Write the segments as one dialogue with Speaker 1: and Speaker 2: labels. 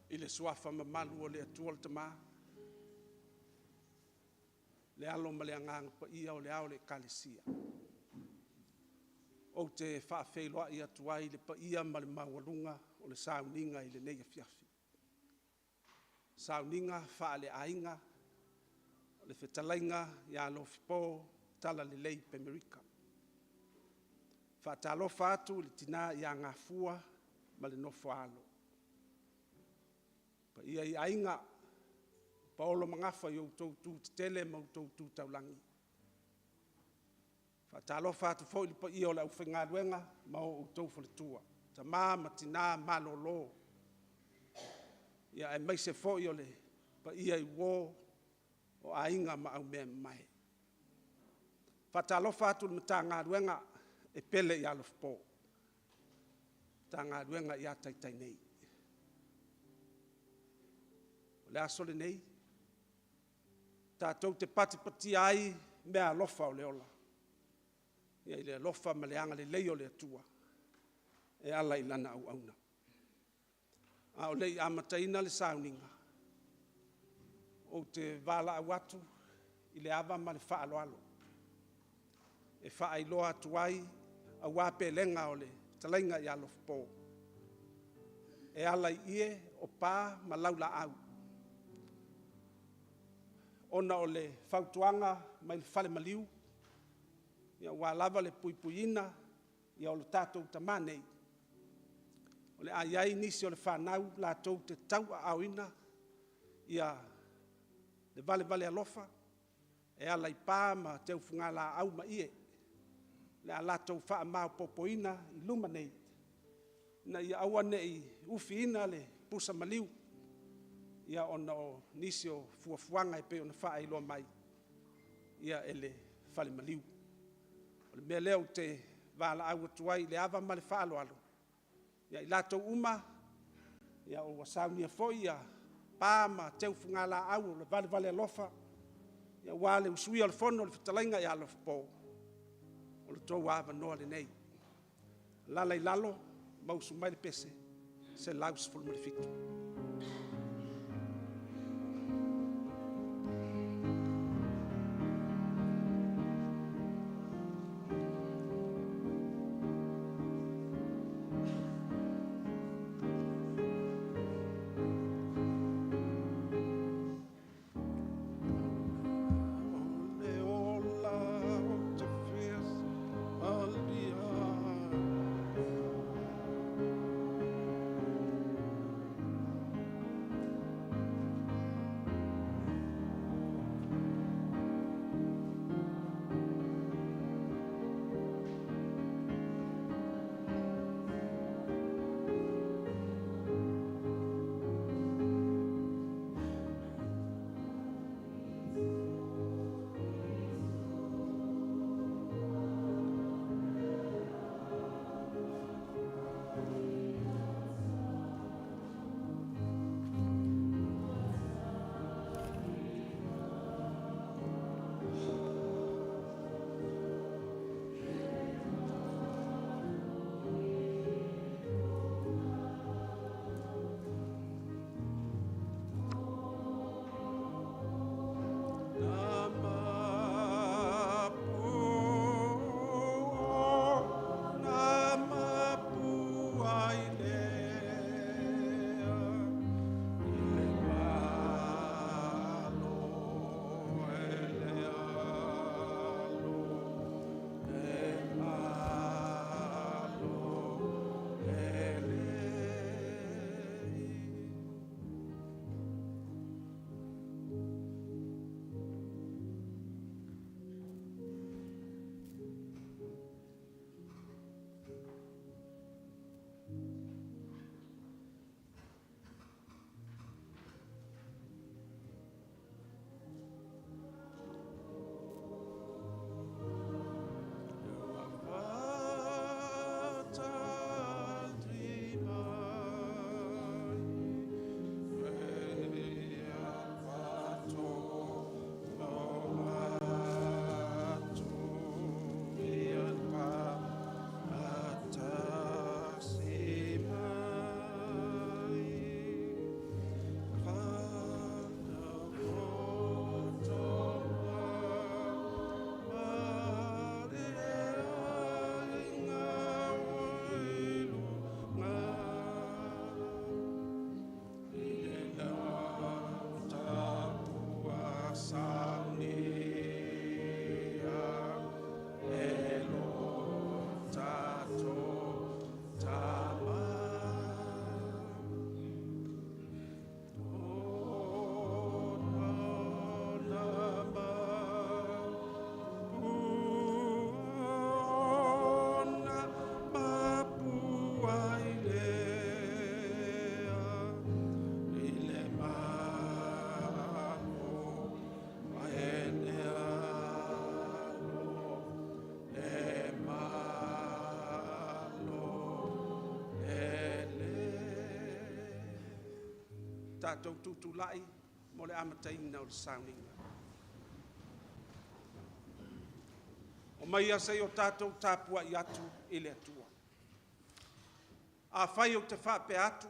Speaker 1: I le Suafa mamalu o le Atua le Tama, le Alo ma le Agaga Paia o le Ao o le Ekalesia, ou te faafeiloai atu ai i le paia ma le maualuga o le sauniga i lenei afiafi, sauniga faale-aiga o le Fetalaiga ia Alofipo Talalelei Penerica. E faatalofa atu i le tina ia Gafua ma le nofo a alo, le paia i Aiga, Paolo ma Gafa i o outou tu tetele ma outou tu taulagi. E faatalofa atu foi i le paia o le aufaigaluega ma o outou faletua, tama ma tina malolo, aemaise foi o le paia i uo o aiga ma aumeamamae. E faatalofa atu i le Matagaluega e pele ia Alofipo, le Matagaluega ia Taitai nei. O le aso lenei, tatou te patipatia ai meaalofa o le ola i le alofa ma le agalelei o le Atua e ala i lana auauna. A o le i amataina le sauniga, ou te valaau atu i le ava ma le faaaloalo e faailoa atu ai aua Pelega o le Fetalaiga ia Alofipo, e ala i ie, o pa ma laulaau ona o le fautuaga mai le fale maliu, aua lava le puipuiina o le tatou tama nei, o le a i ai nisi o le fanau latou te tauaaoina le valevale alofa e ala i pa ma teufugalaau ma ie, o le a latou faamaopoopoina i luma nei, ina ia aua ne i ufiina le pusa maliu ona o nisi o fuafuaga e pei ona faailoa mai e le fale maliu. O le mea lea ou te valaau atu ai i le ava ma le faaaloalo ia i latou uma ua saunia foi pa ma teufugalaau o le valevale alofa aua le usuia o le Fono a le Fetalaiga ia Alofipo, o lo outou avanoa lenei. Alaala i lalo ma usu mai le pese 117. O le ola ou te fia savalivali Tatou tutulai mo le amataina o le sauniga. Omaia se i o tatou tapuai atu i le Atua. Afai ou te faapea atu,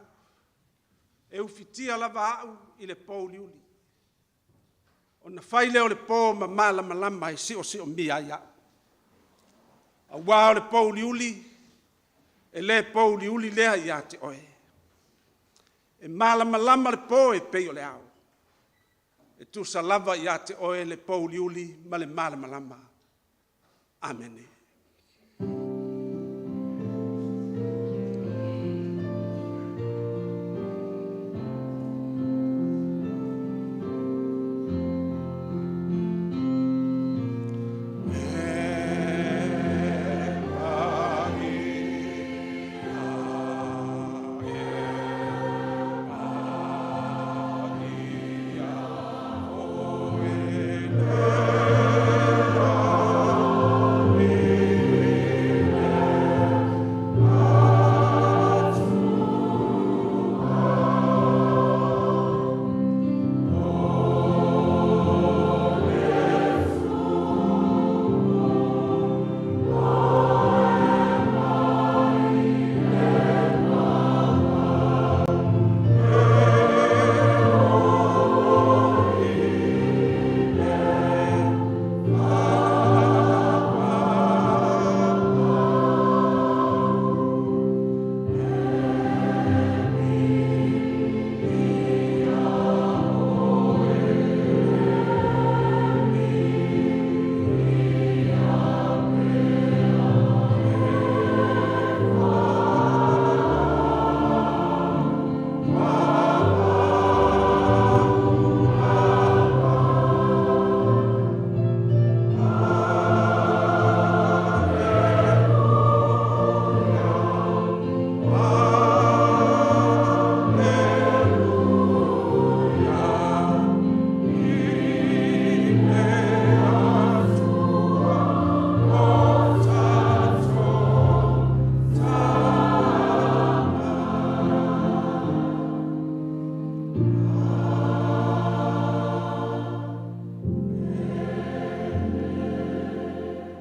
Speaker 1: e ufitia lava au i le pouliuli, ona fai lea o le po ma malamalama e siosiomia ai au. Aua o le pouliuli, e le pouliuli lea ia te oe. E malamalama le po e pei o le ao. E tusa lava ia te oe le pouliuli ma le malamalama. Amene.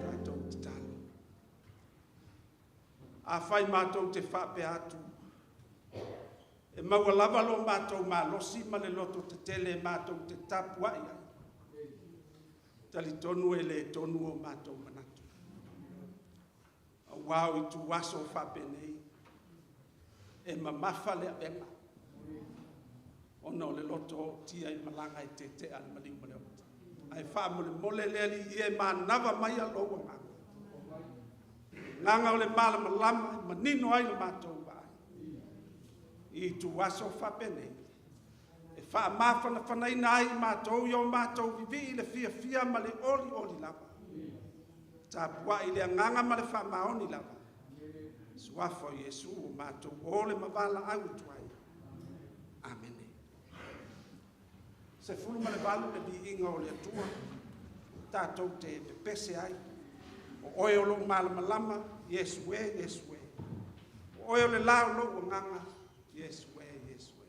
Speaker 1: Tatou tatalo. Afai matou te faapea atu, e maua lava lo matou malosi ma le loto tetele matou te tapuai ai, talitonu e le tonu o matou manatu. Aua o ituaso faapenei, e mamafa le avega, ona o le loto ootia i malaga e tetea le maliu ma le oti. Ae faamolemole le Alii e, manava maia lou agaga, agaga o le malamalama e manino ai le matou vaai i ituaso faapenei, e faamafanafanaina ai i matou i o matou vivii i le fiafia ma le olioli lava. Tapuai i le agaga ma le faamaoni lava, suafa o Iesu ua matou o le ma valaau atu ai. Amene. 18 le viiga o le Atua, tatou te pepese ai, o oe o lou malamalama, Iesu e, Iesu e. O oe o le la o lou agaga, Iesu e, Iesu e.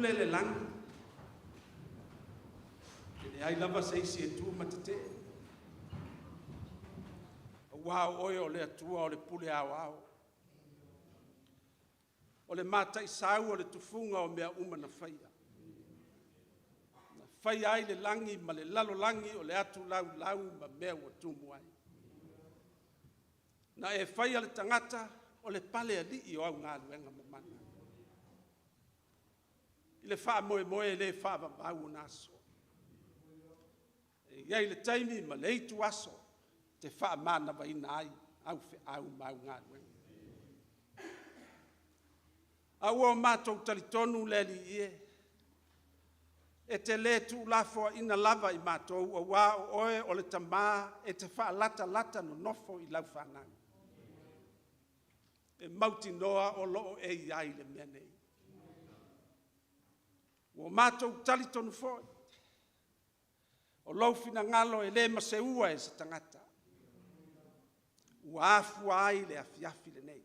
Speaker 1: pule le lagi, e leai lava se isi e tu ma tetee, aua o oe o le Atua o le pule aoao, o le mataisau o le tufuga o mea uma na faia. Na faia ai le lagi ma le lalolagi o le atu laulau ma mea ua tumu ai. Na e faia le tagata o le palealii o au galuega mamana, i le faamoemoe e le faavavau ona aso. E i ai le taimi ma le ituaso e te faamanavaina ai au feau ma au galuega. A ua matou talitonu le Alii e, e te le tuulafoaiina lava i matou aua o Oe o le Tama e te faalatalata nonofo i lau fanau. E mautinoa o lo o e i ai i le mea nei. Ua matou talitonu foi, o lou finagalo e le maseua e se tagata, ua afua ai le afiafi lenei.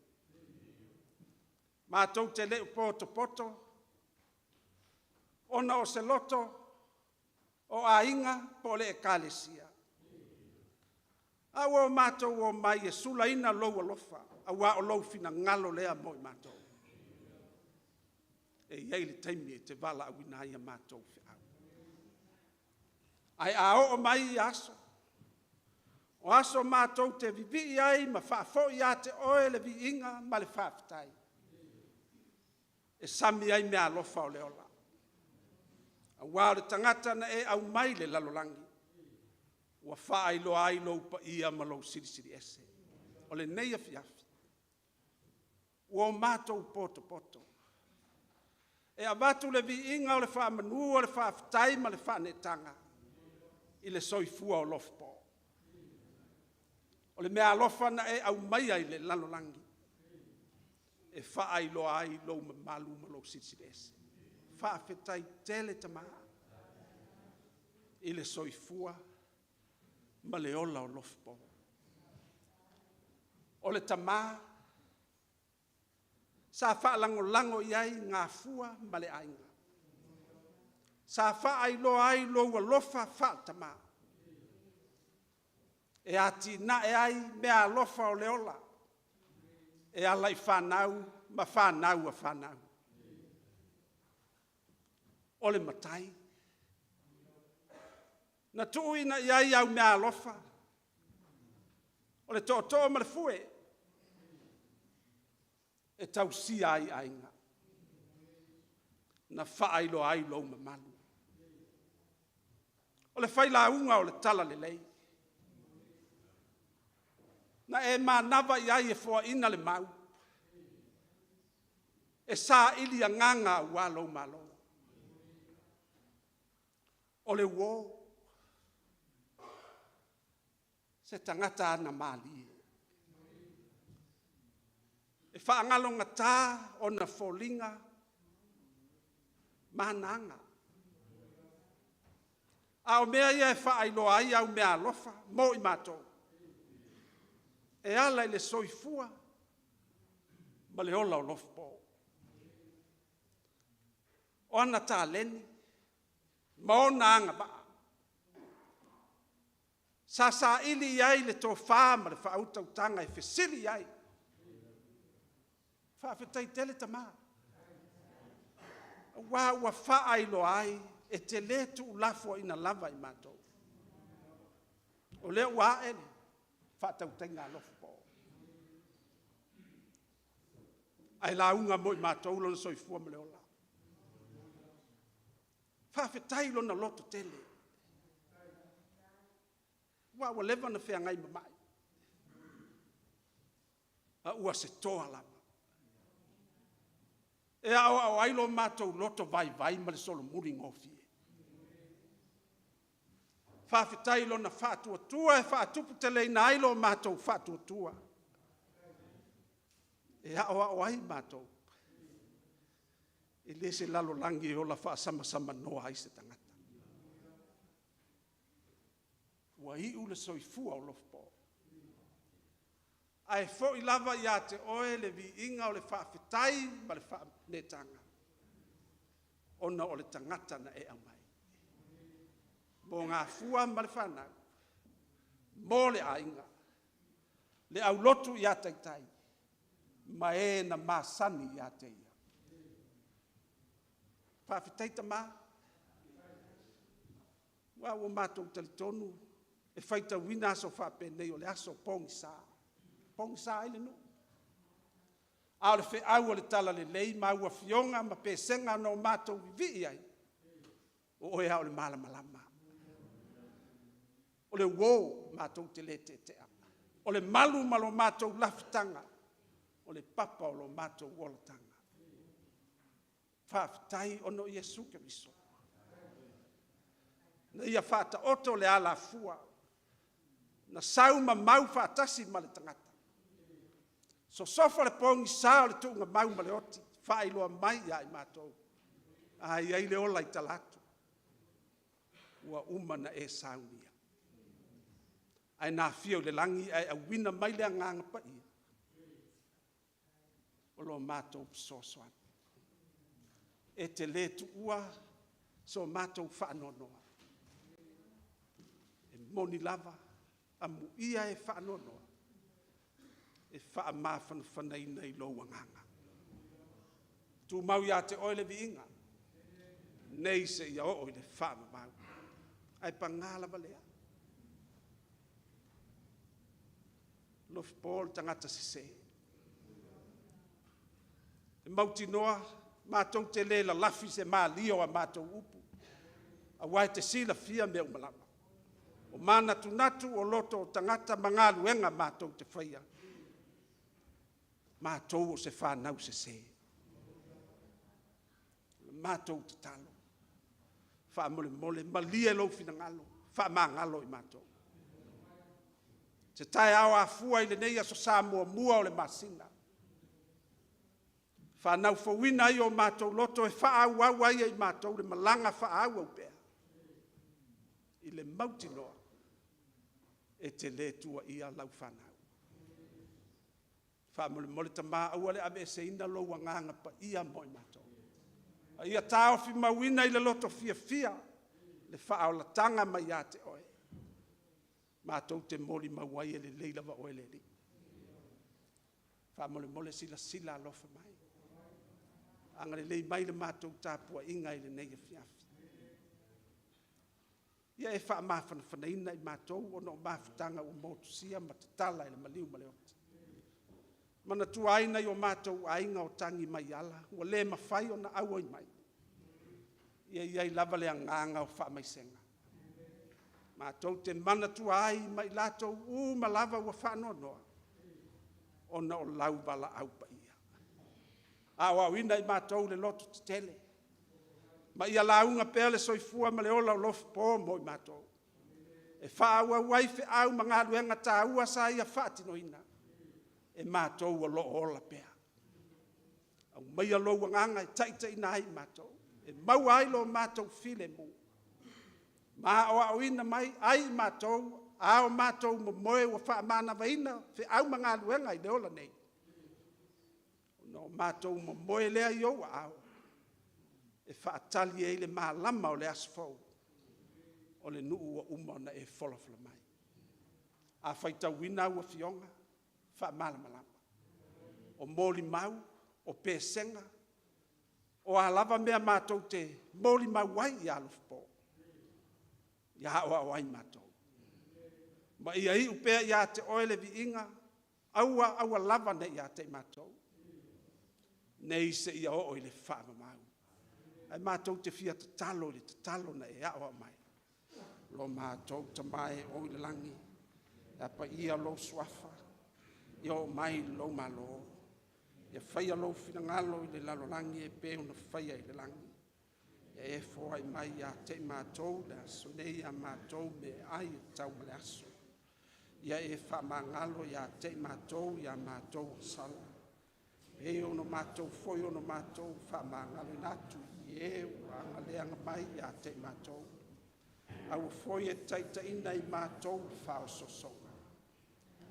Speaker 1: Matou te le i potopoto ona o se loto o aiga po o le Ekalesia, a ua matou omai e sulaina lou alofa, aua o lou finagalo lea mo i matou. E i ai le taimi e te valaauina ai a matou feau. Ae a oo mai ia aso, o aso matou te vivii ai ma faafoi ia te Oe le viiga ma le faafetai, e sami ai meaalofa o le ola, aua o le tagata na e aumai i le lalolagi, ua faailoa ai lou paia ma lou Silisili Ese. O lenei afiafi, ua matou potopoto e avatu le viiga o le faamanu o le faafetai ma le faaneetaga i le soifua o Alofapo. O le meaalofa na e aumaia i le lalolagi, e faailoa ai lou mamalu ma lou Silisili Ese. Faafetai tele Tama i le soifua ma le ola o Alofapo. O le tama sa faalagolago i ai Gafua ma le aiga, sa faailoa ai lou alofa faatama, e atinae ai meaalofa o le ola, e ala i fanau ma fanau a fanau. O le matai, na tuuina i ai au meaalofa, o le tootoo ma le fue, e tausia ai aiga, na faailoa ai lou mamalu. O le failauga o le talalelei, na e manava i ai e foaina le mau, e saili agaga aua lou malo. O le uo, se tagata agamalie, e faagalogata ona foliga ma ana aga. A o mea ia e faailoa ai au meaalofa mo i matou, e ala i le soifua ma le ola o Alofapo. O ana taleni ma ona agavaa, sa saili i ai le tofa ma le faautautaga e fesili i ai. Faafetai tele tama, aua ua faailoa ai, e te le tuulafoaiina lava i matou. O lea ua ae le faatautaiga a Alofapo, ae lauga mo i matou lona soifua ma le ola. Faafetai i lona lototele, aua ua leva ona feagai ma mai, a ua se toa lava. E aoao ai lo matou loto vaivai ma le solomuli gofie. Faafetai i lona faatuatua e faatuputeleina ai lo matou faatuatua, e aoao ai matou, e le o se lalolagi e ola faasamasamanoa ai se tagata. Ua iu le soifua o Alofapo, ae foi lava ia te oe le viiga o le faafetai ma le faaneetaga. Ona o le tagata na e aumai. Mo gafua ma le fanau, mo le aiga, le aulotu ia taitai, ma e na masani ia te ia. Faafetai tama, aua ua matou talitonu e faitauina aso faapenei o le aso pogisa, e pogisa ai le nuu. A o le feau o le talalelei ma au afioga ma pesega na o matou vivii ai, o oe lava o le malamalama. O le uo matou te le tetea, o le malu ma lo matou lafutaga, o le papa o lo matou olataga. Faafetai ona o Iesu Keriso na ia faataoto le alafua na sau ma mau faatasi ma le tagata, sosofa le pogisa o le tuugamau ma le oti, faailoa mai ia i matou, a e i ai le ola i tala atu, ua uma ona e saunia. Ae na afio i le lagi ae auina mai le Agaga Paia, o lo matou fesoasoani. E te le tuua so matou faanoanoa, e moni lava, amuia e faanoanoa, e faamafanafanaina i lou agaga. Tumau ia te oe le viiga, nei seia oo i le faavavau. Ae paga lava lea, Alofapo le tagata sese, e mautinoa matou te le lalafi se malie o a matou upu, aua e te silafia mea uma lava. O manatunatu o loto o tagata ma galuega matou te faia, matou o se fanau sese. O le matou tatalo, faamolemole malie lou finagalo, faamagalo i matou. I se taeao afua i lenei Aso Sa muamua o le masina, faanaufauna ai o matou loto e faaauau ai e i matou le malaga faaauau pea, i le mautinoa e te le tuuaia lau fanau. Faamolemole Tama, aua le aveeseina lou Agaga Paia mo i matou, a ia taofimauina i le loto fiafia le faaolataga mai ia te Oe, matou te molimau ai e lelei lava Oe le Alii. Faamolemole silasila alofa mai, agalelei mai i le matou tapuaiga i lenei afiafi. Ia e faamafanafanaina i matou ona o mafutaga ua motusia ma tatala e le maliu ma le oti. Manatua ai nai o matou aiga o tagi mai ala ua le mafai ona auai mai, ia i ai lava le agaga o faamaisega. Matou te manatua ai ma i latou uma lava ua faanoanoa ona o lau valaau paia. Aoaoina i matou le lototetele, ma ia lauga pea le soifua ma le ola o Alofapo mo i matou, e faaauau ai feau ma galuega taua sa ia faatinoina, e matou o lo o ola pea. Aumaia lou agaga e taitaiina ai i matou, e maua ai lo matou filemu, ma aoaoina mai ai i matou a o matou momoe ua faamanavaina feau ma galuega i le ola nei, ona o matou momoe lea i ou aao, e faatali ai le malama o le aso fou, o le nuu ua uma ona e folafola mai. A faitauina au Afioga, faamalamalama, o molimau, o pesega, o a lava mea matou te molimau ai ia Alofapo, ia aoao ai matou. Ma ia iu pea ia te Oe le viiga, aua aua lava ne i ia te i matou, nei seia oo i le faavavau. Ae matou te fia tatalo i le tatalo na e aoao mai. Lo matou Tama e o i le lagi, ia paia lou Suafa, ia oo mai lou Malo, ia faia lou finagalo i le lalolagi e pei ona faia i le lagi. Ia e foai mai ia te i matou i le aso nei a matou meaai e tatau mo le aso. Ia e faamagalo ia te i matou ia matou sala, e pei ona matou foi ona matou faamagaloina atu i e ua leaga mai ia te i matou. Aua foi e te taitaiina i matou i le faaosoosoga,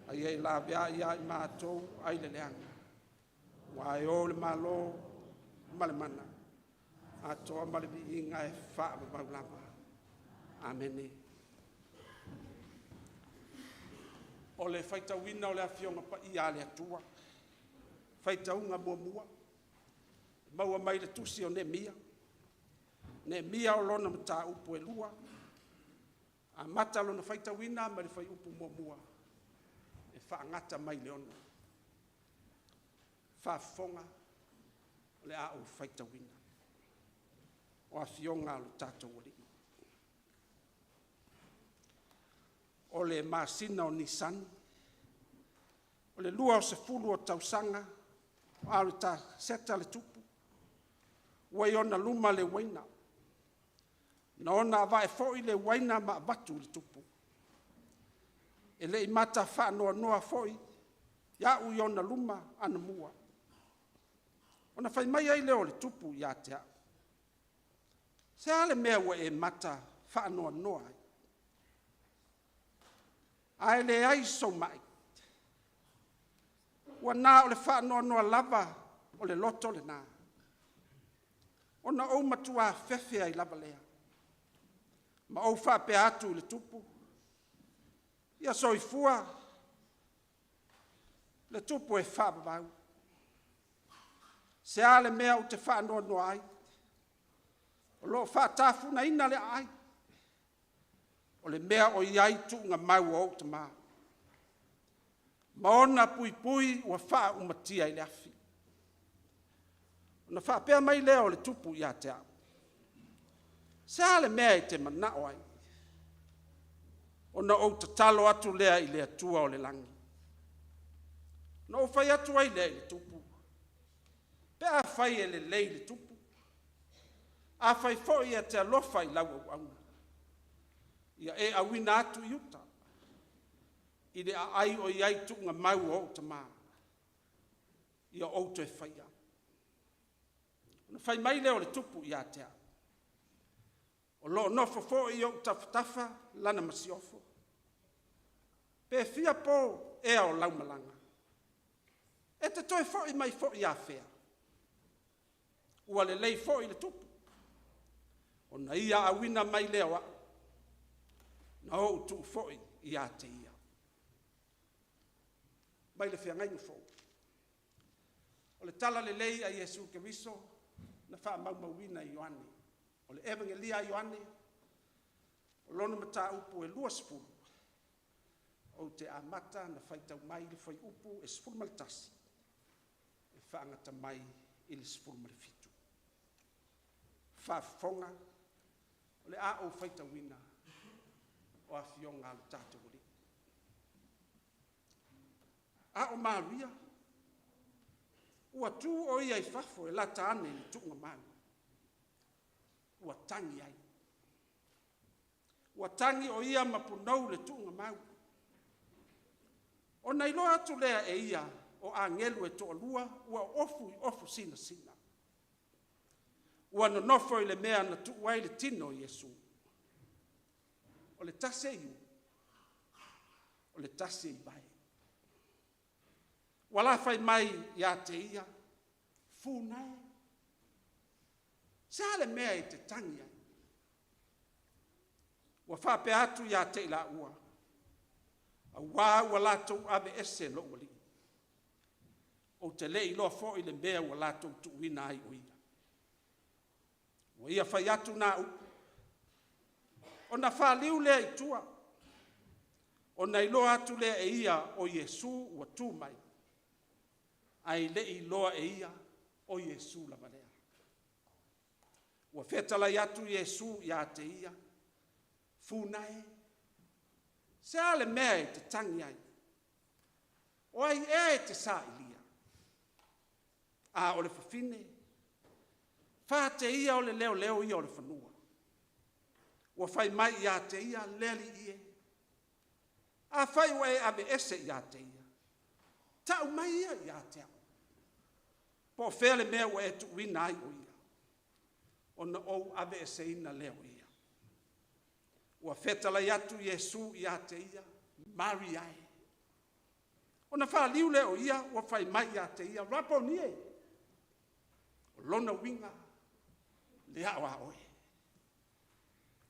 Speaker 1: a ia e laveai ia i matou ai le leaga, aua e ou le Malo ma le mana atoa ma le viiga e faavavau lava. Amene. O le faitauina o le Afioga Paia a le Atua, faitauga muamua, maua mai le tusi o Neemia. Neemia o lona mataupu e 2, amata lona faitauina mai le fuaiupu 1 e faagata mai le 6. Faafofoga o le a ou faitauina. O Afioga a lo tatou Alii. O le masina o Nisani, o le 20 o tausaga o Aritaseta le tupu, ua i ona luma le uaina, na ona ava'e foi le uaina ma avatu i le tupu. E le i mata faanoanoa foi au i ona luma anamua. Ona fai mai ai lea o le tupu ia te au, “Se a le mea ua e mata faanoanoa ai, ae leai sou mai? Ua na o le faanoanoa lava o le loto lena.” Ona ou matua fefe ai lava lea, ma ou faapea atu i le tupu, “Ia soifua le tupu e faavavau. Se a le mea ou te faanoanoa ai? O lo o faatafunaina le aai, o le mea o i ai tuugamau a ou tama, ma ona puipui ua faaumatia i le afi.” Ona faapea mai lea o le tupu ia te au, “Se a le mea e te manao ai?” Ona ou tatalo atu lea i le Atua o le lagi. Na ou fai atu ai lea i le tupu, “Pe afai e lelei i le tupu, afai foi e te alofa i lau auauna, ia e auina atu i uta, i le aai o i ai tuugamau a ou tama, ia ou toe faia.” Ona fai mai lea o le tupu ia te au, “O lo o nofo foi i ou tafatafa lana masiofo. Pe fia po ea o lau malaga? E te toe foi mai foi afea? Ua lelei foi i le tupu, ona ia auina mai lea o au, na ou tuu foi ia te ia.” Mai le Feagaiga Fou. O le Talalelei a Iesu Keriso na faamaumauina e Ioane. O le Avegelia a Ioane, o lona mataupu e 20, ou te amata ona faitau mai le fuaiupu e 11 e faagata mai i le 17. Faafofoga o le a ou faitauina o Afioga a lo tatou Alii. A o Maria, ua tu o ia i fafo e lata ane i le tuugamau, ua tagi ai. Ua tagi o ia ma punou le tuugamau. Ona iloa atu lea e ia o agelu e toalua ua ofu i ofu sinasina. Ua nonofo i le mea na tuu ai le tino o Iesu. O le tasi e i uli, o le tasi e i vae. Ua la fai mai ia te ia, “Funa e, se a le mea e te tagi ai?” Ua faapea atu ia te i laua, “Auā ua latou aveese lou Alii, ou te le iloa foi le mea ua latou tuuina ai o Ia.” Ua ia fai atu na upu, ona faliu lea i tua, ona iloa atu lea e ia o Iesu ua tu mai, ae le i iloa e ia o Iesu lava lea. Ua fetalai atu Iesu ia te ia, “Funa e, se a le mea e te tagi ai? O ai ea e te sailia?” A o le fafine, fate ia o le leoleo ia o le fanua. Ua fai mai ia te ia, “Le Alii e, afai ua e aveese ia te ia, ta'u mai ia ia te a'u, po o fea le mea ua e tuuina ai o ia, ona ou aveeseina lea o ia.” Ua fetalai atu Iesu ia te ia, “Maria e.” Ona faliu lea o ia ua fai mai ia te ia, “Raponie”. O lona uiga, Le ao a oe.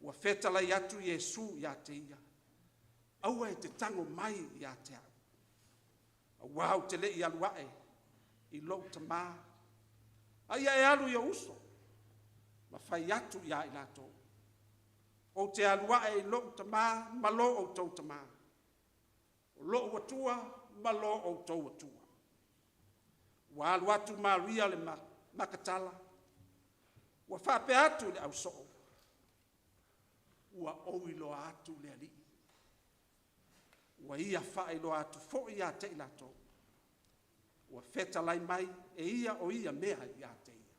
Speaker 1: Ua fetalai atu Iesu ia te ia, Aua e te tago mai ia te au, auā ou te le i alu ae i lou Tamā, a ia e alu i ou uso, ma fai atu ia i latou, Ou te alu ae i lou Tamā ma lo outou Tamā, o lou Atua ma lo outou Atua. Ua alu atu Maria o le Makatala, ua faapea atu i le ausoo, Ua ou iloa atu le Alii. Ua ia faailoa atu foi ia te i latou, ua fetalai mai e ia o ia mea ia te ia.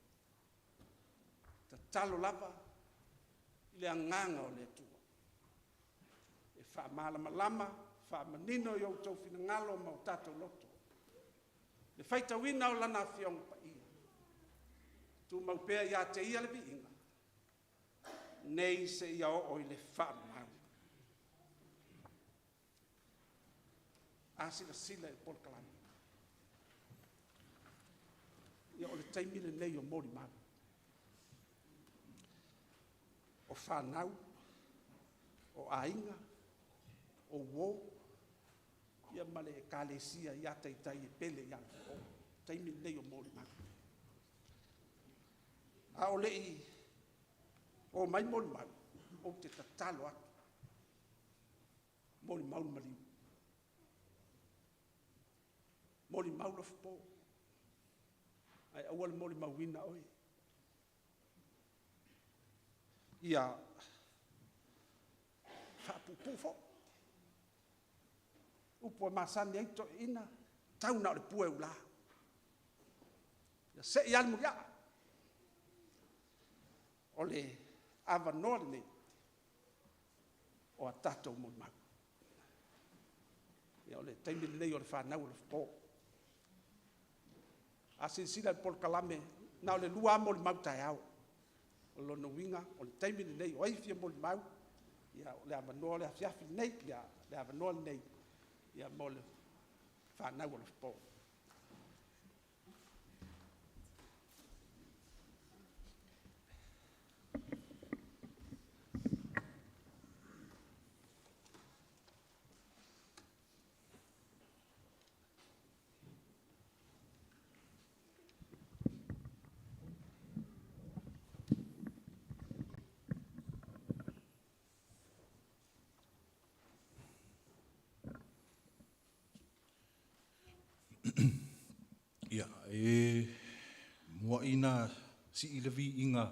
Speaker 1: Tatalo lava i le Agaga o le Atua e faamalamalama, faamanino i o outou finagalo ma o tatou loto le faitauina o Lana Afioga Paia. Tumau pea ia te Ia le viiga, nei seia oo i le faavavau. A silasila i le polokalame, ia o le taimi lenei o molimau, o fanau, o aiga, o uo, ia ma le Ekalesia i ata e pele ia te oe. O le taimi lenei o molimau. A o le i oo mai molimau, ou te tatalo atu, molimau le maliu, molimau le ae aua le molimauina oe. Ia faapuupuu foi. O upu e masani ai toeaiina, tau na o le pua e ula. Ia se i lava le muliaa. O le avanoa lenei o a tatou molimau. Ia o le taimi lenei o le fanau a Alofipo. A silasila i le polokalame, na o le 2 lava molimau taeao. O lona uiga, o le taimi lenei o ai e fia molimau, ia o le avanoa le afiafi lenei, o le avanoa lenei mo le fanau a Alofipo.
Speaker 2: Ia, e mua'i na sii le viiga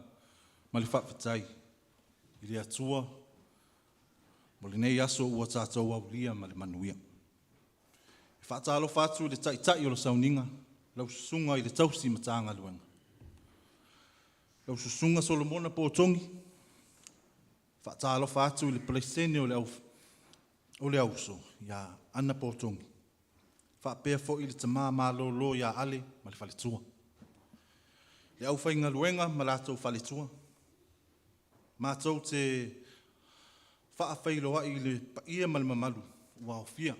Speaker 2: ma le faafetai i le Atua mo lenei aso ua tatou aulia ma le manuia. E faatalofa atu i le Taitai o le Sauniga, lau Susuga i le Tausi Matagaluega, lau Susuga Solomona Potogi. Faatalofa atu i le Peresetene o le o le Auuso ia Ana Potogi, faapea foi le tama malolo ia Ale ma le faletua. Le aufaigaluega ma latou faletua, matou te faafeiloai i le paia ma le mamalu ua aofia,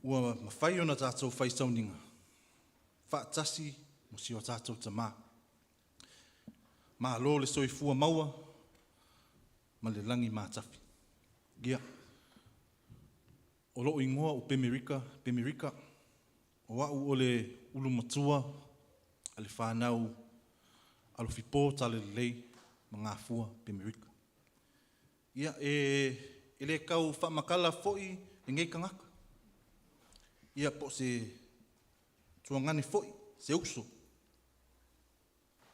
Speaker 2: ua mafai ona tatou fai sauniga faatasi ma si o tatou Tama. Malo le soifua maua ma le lagi matafi. Ia, o lou igoa o Pemerika Pemerika, o au o le ulumatua a le fanau Alofipo Talalelei ma Gafua Pemerika. Ia, e le tau faamatala foi lenei tagata, ia po o se tuagane foi, se uso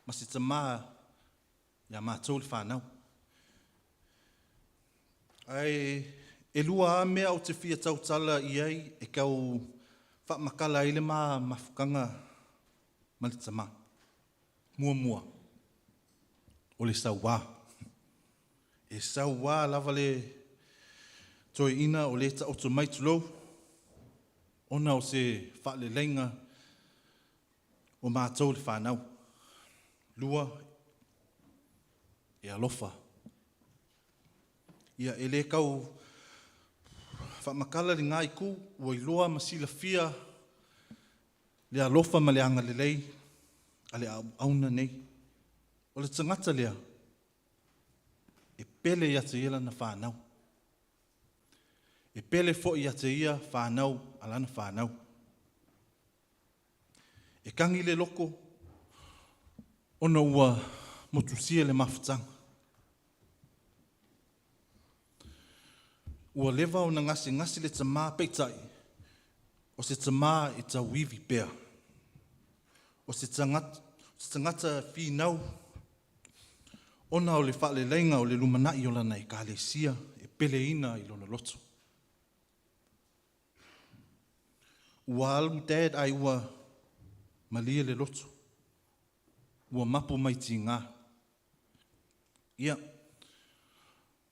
Speaker 2: ma se tama ia matou le fanau. Ae lua lava mea ou te fia tautala i ai e tau faamatala ai le ma mafutaga ma le tama. Muamua, o le saua. E saua lava le toeaina o lea e taoto mai, tulou, ona o se faaleleiga o matou le fanau. Lua, e alofa. Ia, e le tau faamatala lena itu, ua iloa ma silafia le alofa ma le agalelei a le auauna nei. O le tagata lea, e pele ia te ia lana fanau. E pele foi ia te ia fanau a lana fanau. E kagi le loko, ona ua motusia le mafutaga. Ua leva ona gasegase le tamā peitai, o se tamā e tauivi pea. O se tagata finau ona o le faaleleiga o le lumanai o lana ekalesia e peleina i lona loto. Ua alu Dad ae ua malie le loto, ua mapu mai tiga. Ia,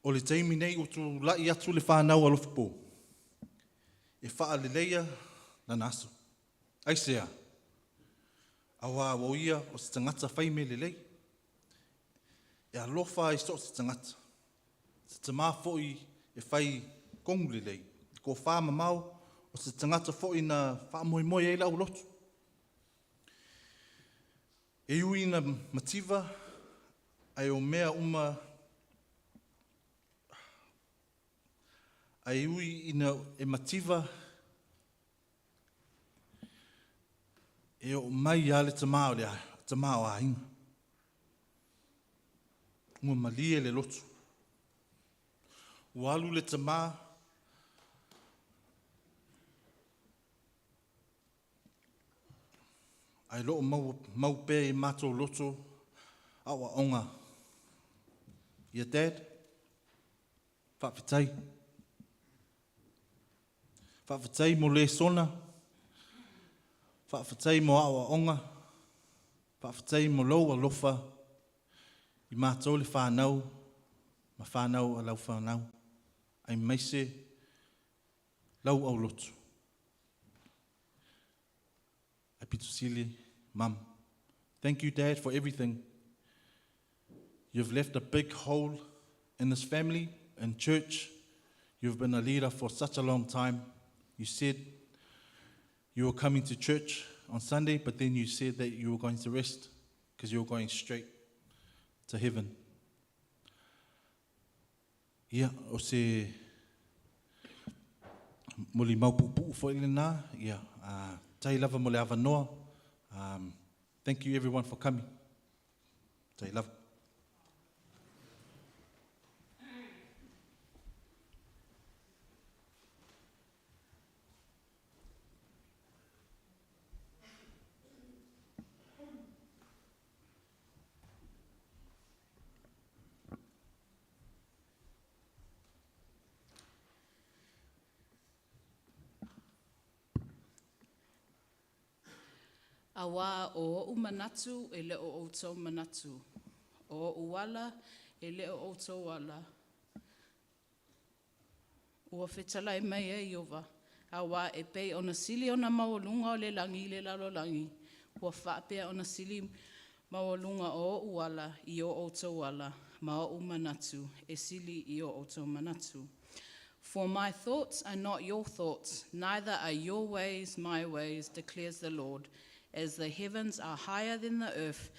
Speaker 2: o le taimi nei ua tulai atu le fanau Alofipo, e faaleleia lana aso. Aisea? Aua o ia o se tagata fai mea lelei. E alofa i so o se tagata. Se tamā foi e fai kogu lelei. E tofa mamao, o se tagata foi na faamoemoe i ai le aulotu. E ui ina mativa, ae o mea uma ae ui ina e mativa, e oo mai lava le tama o le tama o aiga. Ua malie le loto. Ua alu le tamā ae loo mau pea i matou loto aoaoga. Ia Dad, faafetai. Faafetai mo lesona, faafetai mo aoaoga, faafetai mo lou alofa i matou le fanau ma fanau a lau fanau, aemaise lau aulotu. Ae pito sili, Mum. Thank you, Dad, for everything. You've left a big hole in this family and church. You've been a leader for such a long time. You said you were coming to church on Sunday, but then you said that you were going to rest because you were going straight to heaven. Ia, o se molimau puupuu foi lena, ia, tai lava mo le avanoa. Thank you everyone for coming. Tai lava.
Speaker 3: Auā o oʻu manatu e le o outou manatu, o oʻu ala e le o outou ala, ua fetalai mai ai Ieova. Auā e pei ona sili ona maualuga o le lagi i le lalolagi, ua faapea ona sili maualuga o oʻu ala i o outou ala, ma oʻu manatu e sili i o outou manatu. For my thoughts are not your thoughts, neither are your ways my ways, declares the Lord. As the heavens are higher than the earth,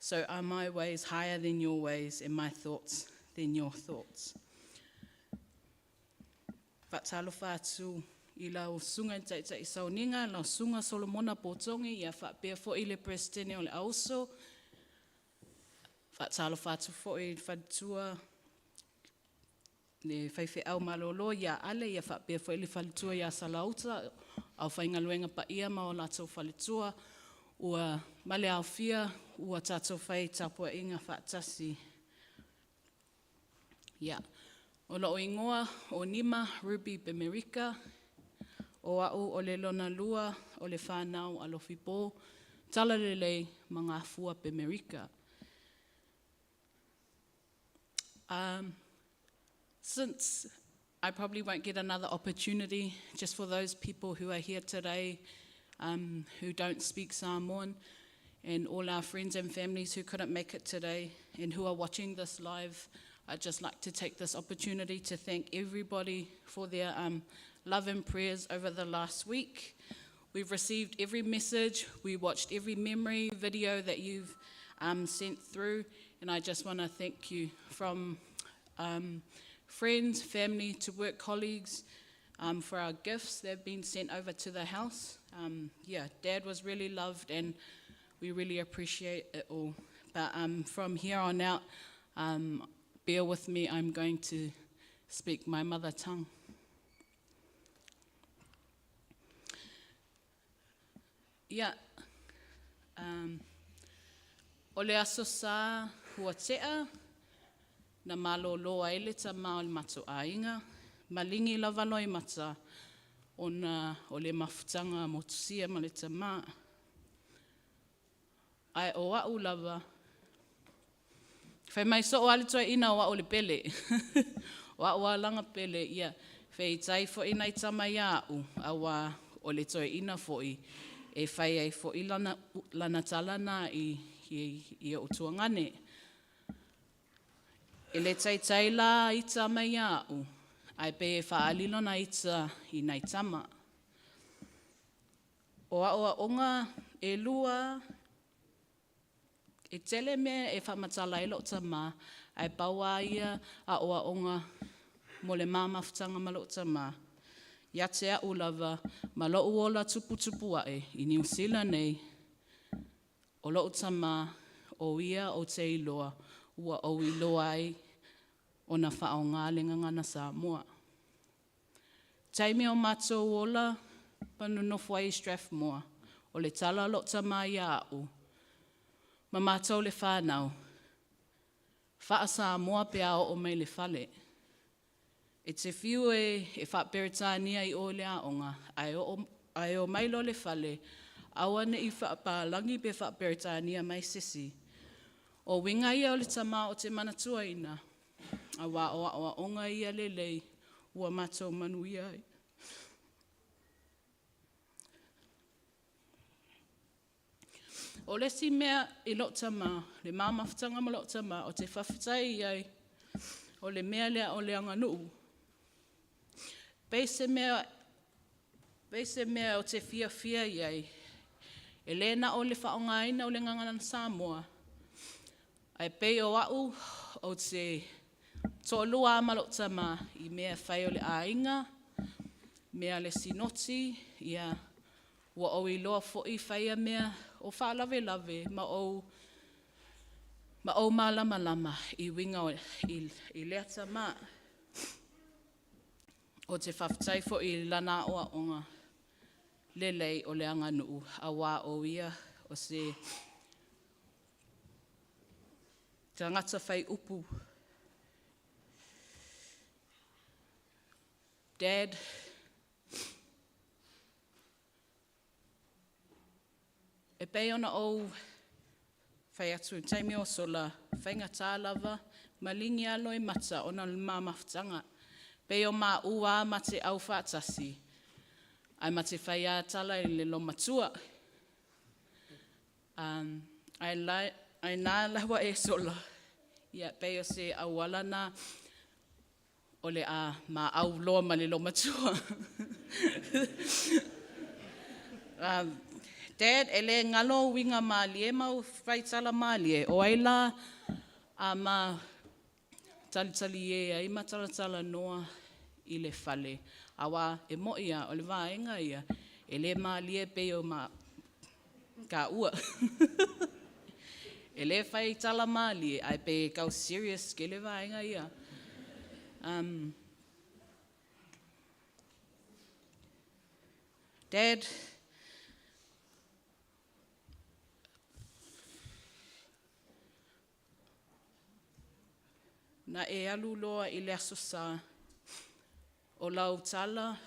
Speaker 3: so are my ways higher than your ways, and my thoughts than your thoughts. Faatalofa atu i lau susuga i le Taitai Sauniga, lau Susuga Solomona Potogi, ia faapea foi le Peresetene o le Auuso. Faatalofa atu foi i le faletua le faifeau malolo ia Ale, ia faapea foi le faletua ia Salauta, aufaigaluega paia ma o latou faletua, ua ma le aofia ua tatou fai tapuaiga faatasi. Ia, o lou igoa o Nima Ruby Bemerika, o au o le lona lua o le fanau Alofipo, Talalelei ma Gafua Bemerika. Since I probably won't get another opportunity, just for those people who are here today who don't speak Samoan, and all our friends and families who couldn't make it today and who are watching this live, I'd just like to take this opportunity to thank everybody for their love and prayers over the last week. We've received every message, we watched every memory video that you've sent through, And I just want to thank you from friends, family, to work colleagues for our gifts that have been sent over to the house. Yeah, Dad was really loved and we really appreciate it all. But from here on out, bear with me, I'm going to speak my mother tongue. Ia, o le Aso Sa ua tea, na malōlō ai le tamā o le matou aiga, maligi lava loimata ona o le mafutaga motusia ma le tamā. Ae o a'u lava, fai mai soo lava le toeaina o au o le pele. O a'u lava laga pele, ia, feitai foi nai tama ia a'u, auā o le toeaina foi e fai ai foi lana tala na i o'u tuagane. E le taitai la ita mai ia a'u, ae pei e faaali lona ita i nai tama. O a'oa'oga e lua e tele mea e faamatala ai lo'u tamā, ae pau lava ia a'oa'oga mo le ma mafutaga ma lo'u tamā, ia te a'u lava ma lo'u ola tuputupu a'e i Niu Sila nei, o lo'u tamā o ia ou te iloa ua ou iloa ai ona fa'aaogā le Gagana Samoa. Taimi o matou ola ma nonofo ai i Strathmore, o le tala a lo'u tamā ia a'u, ma matou le whānau, faa-Samoa pe a oo mai i le fale. E te fiu e faa-Peretania i o i le aoga, ae o mai loa i le fale, aua ne i faapalagi pe faa-Peretania mai se isi. O uiga ia o le tamā ou te manatuaina, auā o a'oa'oga ia lelei ua matou manuia ai. O le isi mea i lou tamā, le ma mafutaga ma lou tamā, ou te faafetai i ai, o le mea lea o le aganuu. Pei se mea ou te fiafia i ai, e le na o le faaaogaina o le Gagana Samoa, ae pei o a'u ou te toalua lava ma lou tamā i mea e fai o le aiga, mea a le sinoti, ia, ua ou iloa foi faia mea o faalavelave ma ou malamalama i uiga i lea tamā. Ou te faafetai foi i lana aoaoga lelei o le aganuu, auā o ia o se tagata fai upu. Dad, e pei ona ou fai atu i le taimi ua sola, e faigata lava, maligi lava loimata ona o le ma mafutaga. Pei o maua lava ma te aufaatasi, ae ma te fai lava tala i le loomatua. Ae na la ua e sola, ia pei o se auala lena o le a ma auloa ma le loomatua. Dad, e le galo ou uiga malie ma ou faitala malie, o ai la a ma talitalie ai ma talatalanoa i le fale, auā e moni lava, o le vaega ia, e le malie pei o taua. E le fai tala malie, ae pei e tau serious tele vaega ia. Dad, na e alu loa i le Aso Sa, o lau tala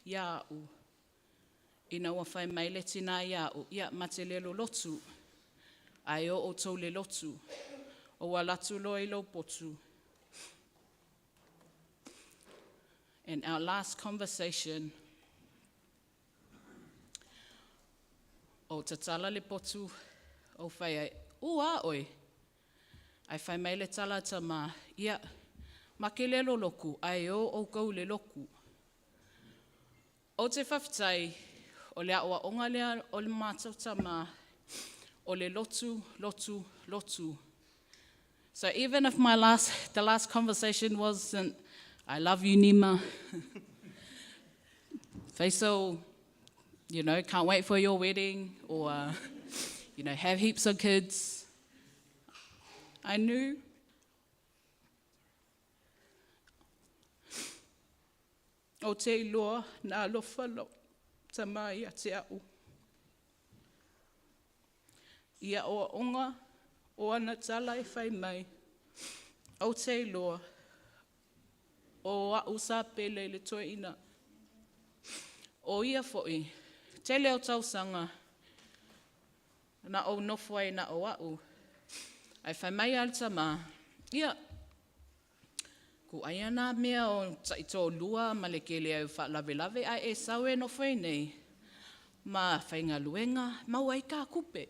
Speaker 3: ia a'u, ina ua fai mai le tina ia a'u, ia ma te le lotu, ae o ʻoutou i le lotu. Ou alu atu loa i lou potu, and our last conversation, ou tatala le potu, ou fai ai, ua a ʻoe? Ae fai mai le tala a tamā, ia, ma te le lolotu, ae o ʻoutou i le lotu. Ou te faafetai, o le aoaoga lea o le matou tamā, o le lotu, lotu, lotu. So even if my last, the last conversation wasn't, I love you, Nima. Faisal, you know, can't wait for your wedding, or, you know, have heaps of kids. I knew o te iloa na alofa lou tama ia te au. I aoaoga o ana tala e fai mai, ou te iloa o au sa pele i le toeaina. O ia foi, tele o tausaga, na ou nofo ai na o au. Ae fai mai a le tama, ia, kūʻai nā mea o taitoalua ma le kele ai o faalavelave ae e sau e nofo i inei ma faigaluega, maua ai ta tupe.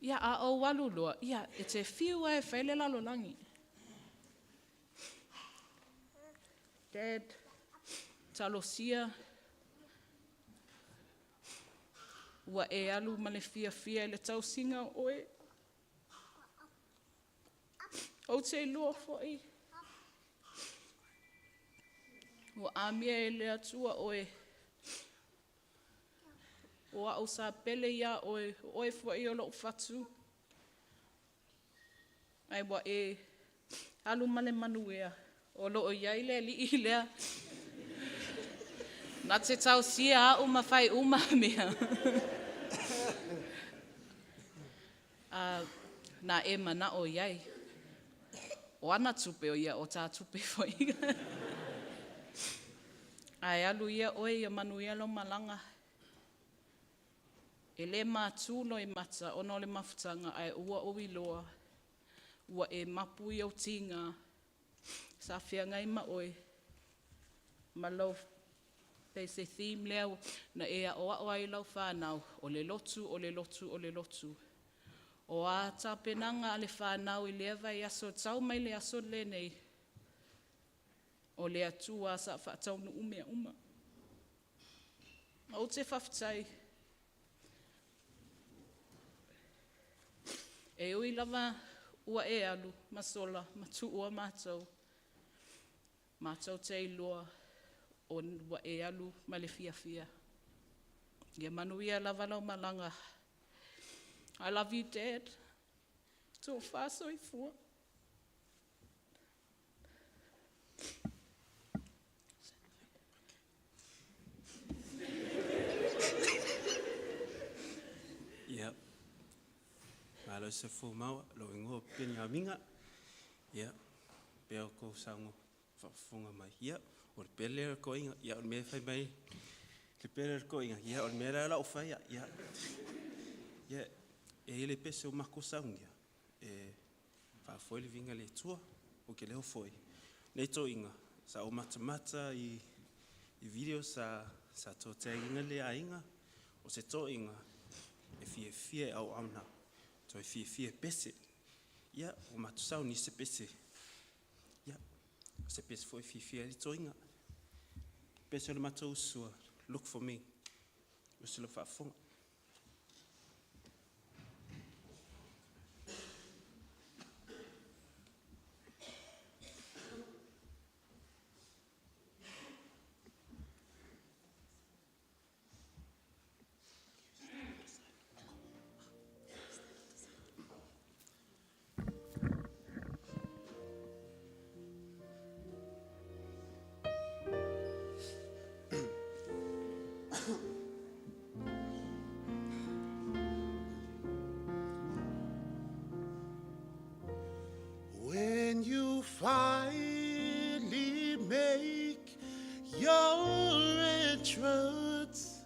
Speaker 3: Ia, a ou alu loa, ia, e te fiu lava e fai le lalolagi. Dad, talosia ua e alu ma le fiafia i le tausiga o oe. Ou te iloa foi ua amia e le Atua oe, o au sa pele ia oe, o oe foi o lou fatu, ae ua e alu ma le manuia, o lo o i ai le Alii lea na te tausia au ma fai uma mea. Na e manao i ai. O ana tupe, ia o ta tupe foi. Ae alu ia oe ia manuia lau malaga. E le matu loimata ona o le mafutaga, ae ua ou iloa ua e mapu i ou tiga sa feagai ma oe ma lau pei se theme lea na e aoao ai i lau fanau, o le lotu, o le lotu, o le lotu. O a tapenaga a le fanau i lea vaiaso e tau mai le aso lenei, o le Atua sa faataunuu mea uma. Ou te faafetai, e ui lava ua e alu ma sola ma tuua matou, matou te iloa ua e alu ma le fiafia. Ia manuia lava lau malaga. I love you, Dad. Tofa soifua.
Speaker 4: Ia, malo se fumau lo ingoa Peniamina. Ia, pea o kou saunoa faafofoga mai. Ia, o le pele o le toeaina, ia o le mea e fai mai le pele o le toeaina, ia o le mea la o lau fai au. Ia, ia e i ai le pese ua matou saunia, e faafoi le viiga i le Atua. Ou te le o foi, nei toeaina, sa ou matamata i video sa toe tag ina le aiga, o se toeaina e fiafia e auauna, toe fiafia e pese. Ia, ua matou sauni se pese, ia, o se pese foi e fiafia ai le toeaina. Pese o le matou uso, look for me, uso le faafofoga.
Speaker 5: When you finally make your entrance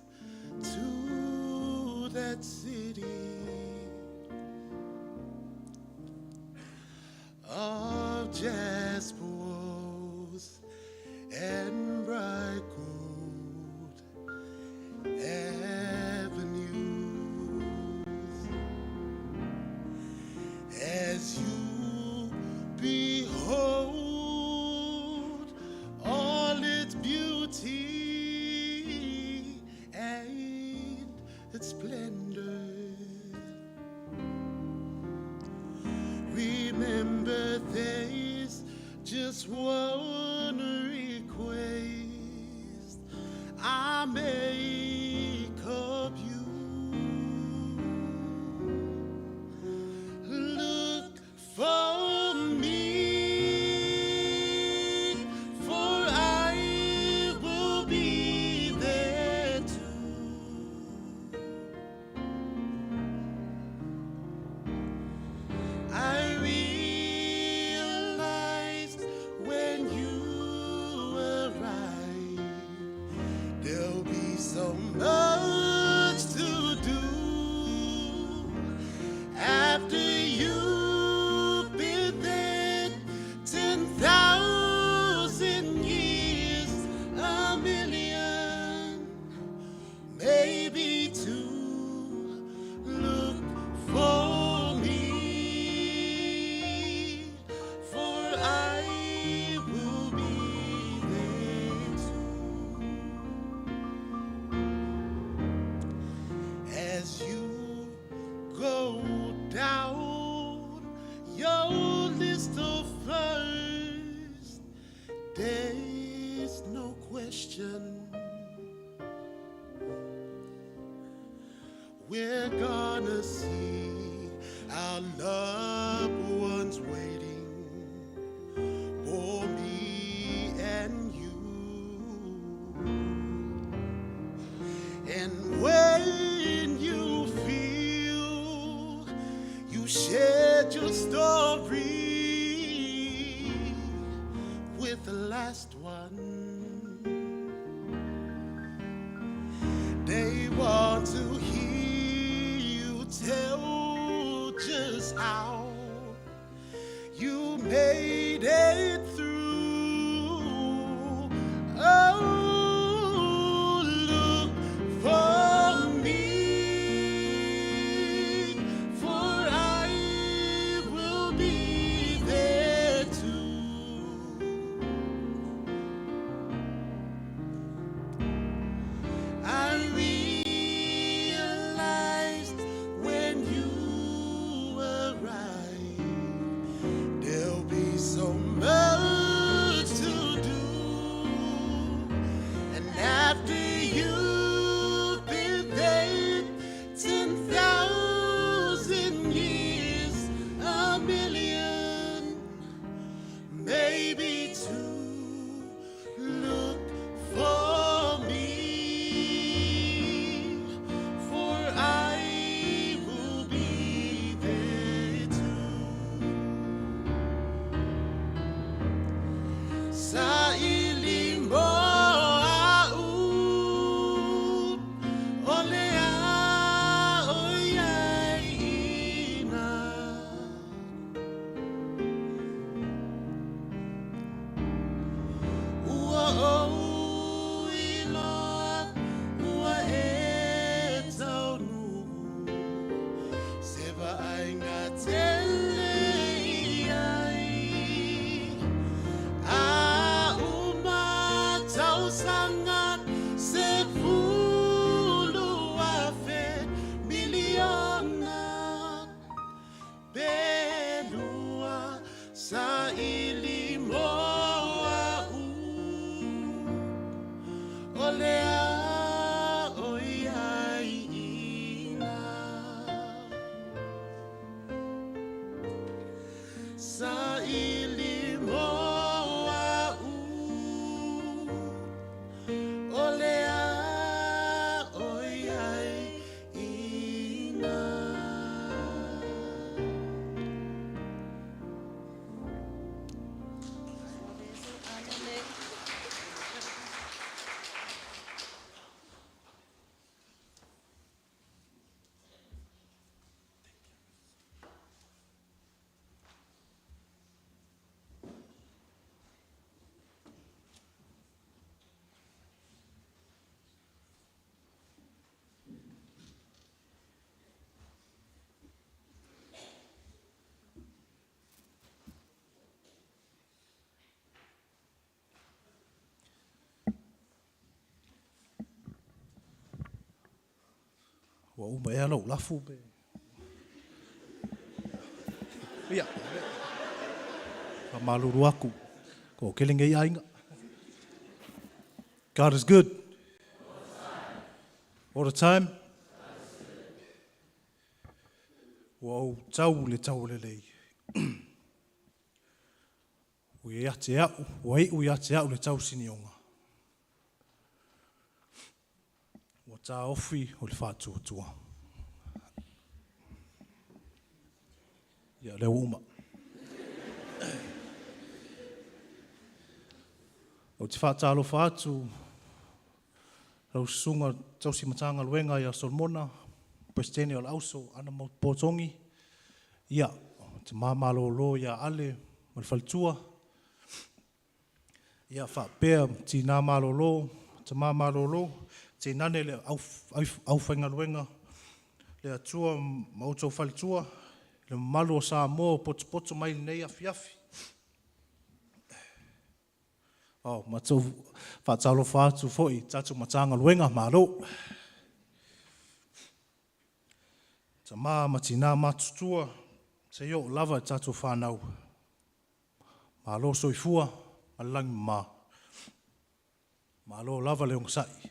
Speaker 5: to that city of jasper walls and bright gold avenues, as you behold all its beauty and its splendor. I will be there too. As you go down your list of first, there's no question. We're gonna see our loved ones waiting for me and you. And when you feel you shared your story with the last one, they want to hear you tell just how you made it through. Oh, look for me, for I will be there too. I realized when you arrive, there'll be so much to do. And after you've been there 10,000 years, a million, maybe two. Look for me, for I will be there too. Sa ili mo au, o le a o iai ina. Ua ou iloa ua e taunu se vaaiga tele i ai. A uma tausaga 10,000 miliona Pelua sa ili mo au o le a o iai ina. Sa ili mo au o le a o iai ina.
Speaker 2: Ua uma ea lou lafu pe. Ia, faamalulu atu, toatele nei aiga. God is good. All the time. Ua ou tau i le taulelei. Ua ia te au, ua iu ia te au le tausinioga. Ua taofi o le faatuatua. Ia, lea ua uma. Ou te faatalofa atu lau susuga tausi Matagaluega ia Solomona, Peresetene o le Auso, Ana Potogi, ia, tama malolo ia Ale ma le faletua, ia faapea tina malolo, tama malolo, tainane le aufaigaluega le Atua ma outou faletua, le mamalu o Samoa ua potopoto mai i lenei afiafi.
Speaker 6: Oh, matou faatalofa atu foi i tatou Matagaluega, malo. Tama ma tina matutua, seia oo lava i tatou fanau. Malo soifua ma le lagi mama. Malo lava le onosai.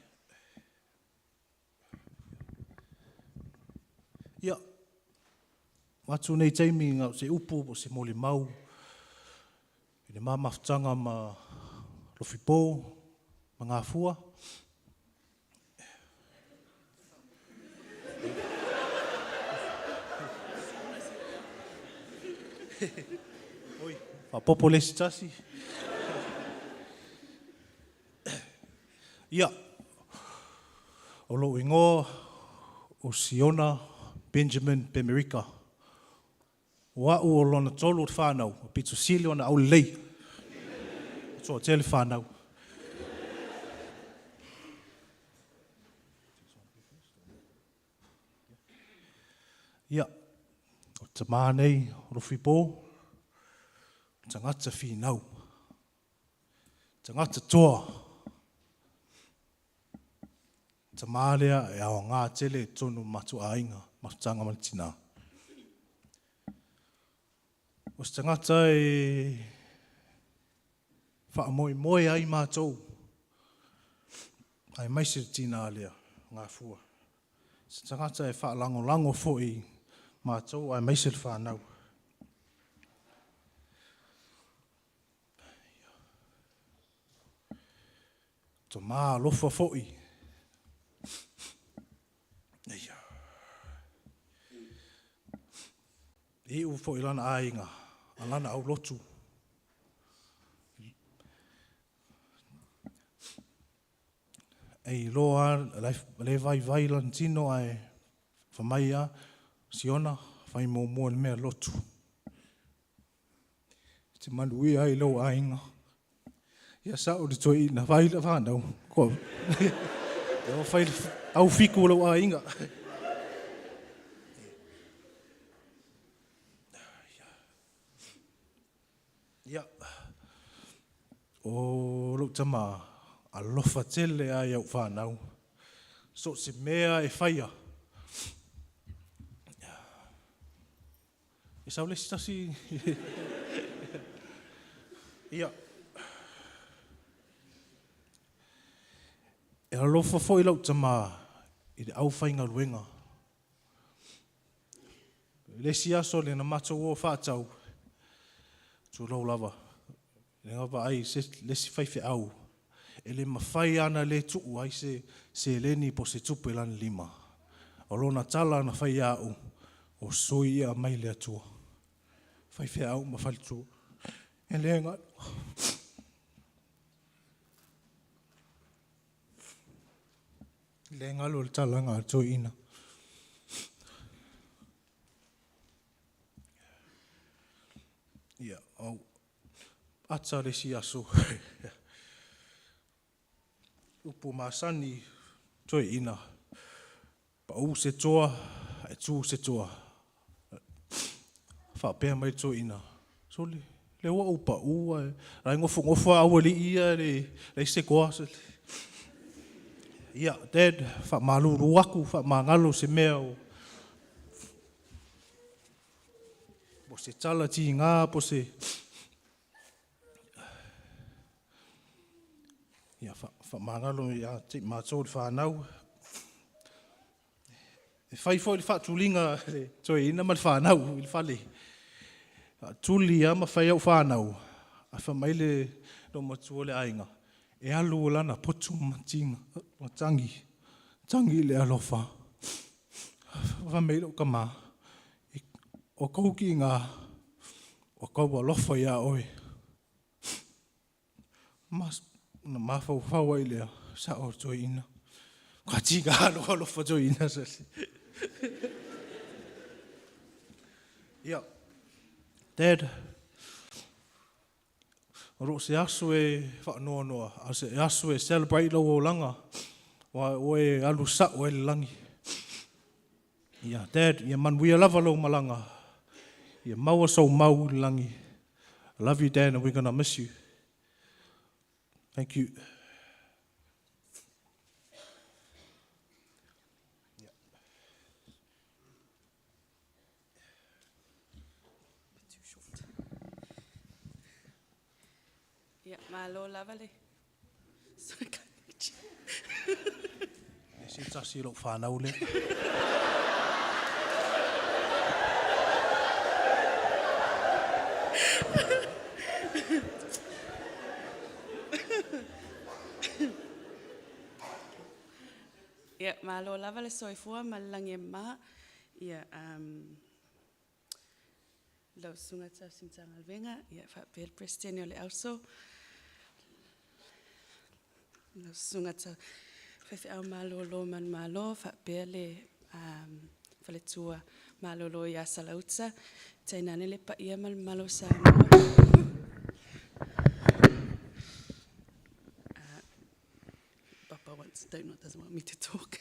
Speaker 6: Ia, avatu nei taimi na o se upu po o se molimau i le ma mafutaga ma Lofipo ma Gafua. Oi, faaopoopo le isi tasi. Ia, o lou igoa o Siona Benjamin Pemerika. O au o lona tolu o le fanau, e pito sili ona aulelei. E toatele fanau. Ia, o le tama nei o Lofipo, o tagata finau, tagata toa, tama lea e aoga tele i totonu o matou aiga, mafutaga ma le tina. O se tagata e faamoemoe ai matou, aemaise le tina lea, Gafua. Se tagata e faalagolago foi matou aemaise le fanau. Tama alofa foi. E iu foi i lana aiga, a lana aulotu. E iloa lava, le vaivai lana tino ae fai mai lava, Siona, fai muamua i le mea lotu. E te manuia ai lou aiga. Ia sao le toeaina, vaai lau fanau, ua fai le au fiku o lou aiga. Ia, o lou tama, alofa tele lava i au fanau. So o se mea e faia. E sau le isi tasi. Ia. E alofa foi lau tama i le aufaigaluega. I le isi aso na matou o faatau, tulou lava, na vaai i le isi faifeau, e le mafai lava ona le tuu ai se seleni po o se tupe i lana lima. O lona tala na fai ia au, o sui ia mai le Atua, faifeau ma faletua. E le galo. Le galo le talaga a le toeaina. Ia, au ata le isi aso. Upu masani toeaina, pau se toa, ae tu se toa. Faapea mai le toeaina, sole, lea ua ou pau ae la e nofonofo lava aualii ia e leai se toa. Ia, Dad, faamalulu atu, faamagalo se mea o po se tala tiga, po se... Ia, faamagalo ia te matou le fanau. E fai foi le faatuliga a le toeaina ma le fanau i le fale. Faatuli lava ma fai au fanau, ae fai mai le loomatua o le aiga, e alu lana poto ma tagi, tagi i le alofa. Fai mai lou tama, o kou kiga, o kou alofa iā oe. Ona mafaufau ai lea, sao le toeaina. Ka tiga lou alofa toeaina. Ia, Dad, o lo o se aso e faanoanoa, a o se aso e celebrate lou olaga, aua o oe e alu sao ai i le lagi. Ia, Dad, ia manuia lava lou malaga, ia maua sou mau i le lagi. I love you, Dad, and we're gonna miss you. Thank you.
Speaker 7: Too short. Ia, malo lava le
Speaker 6: Le se tasi o lou fanau lea.
Speaker 7: Ia, malo lava le soifua ma le lagi e mama. Ia, um, lau Susuga Tausi Matagaluega, ia faapea le Peresetene o le AUSO, lau Susuga Faifeau Malolo Manumalo faapea le faletua malolo ia Salauta, tainane le paia ma le mamalu o Samoa. Papa wants, don't, doesn't want me to talk.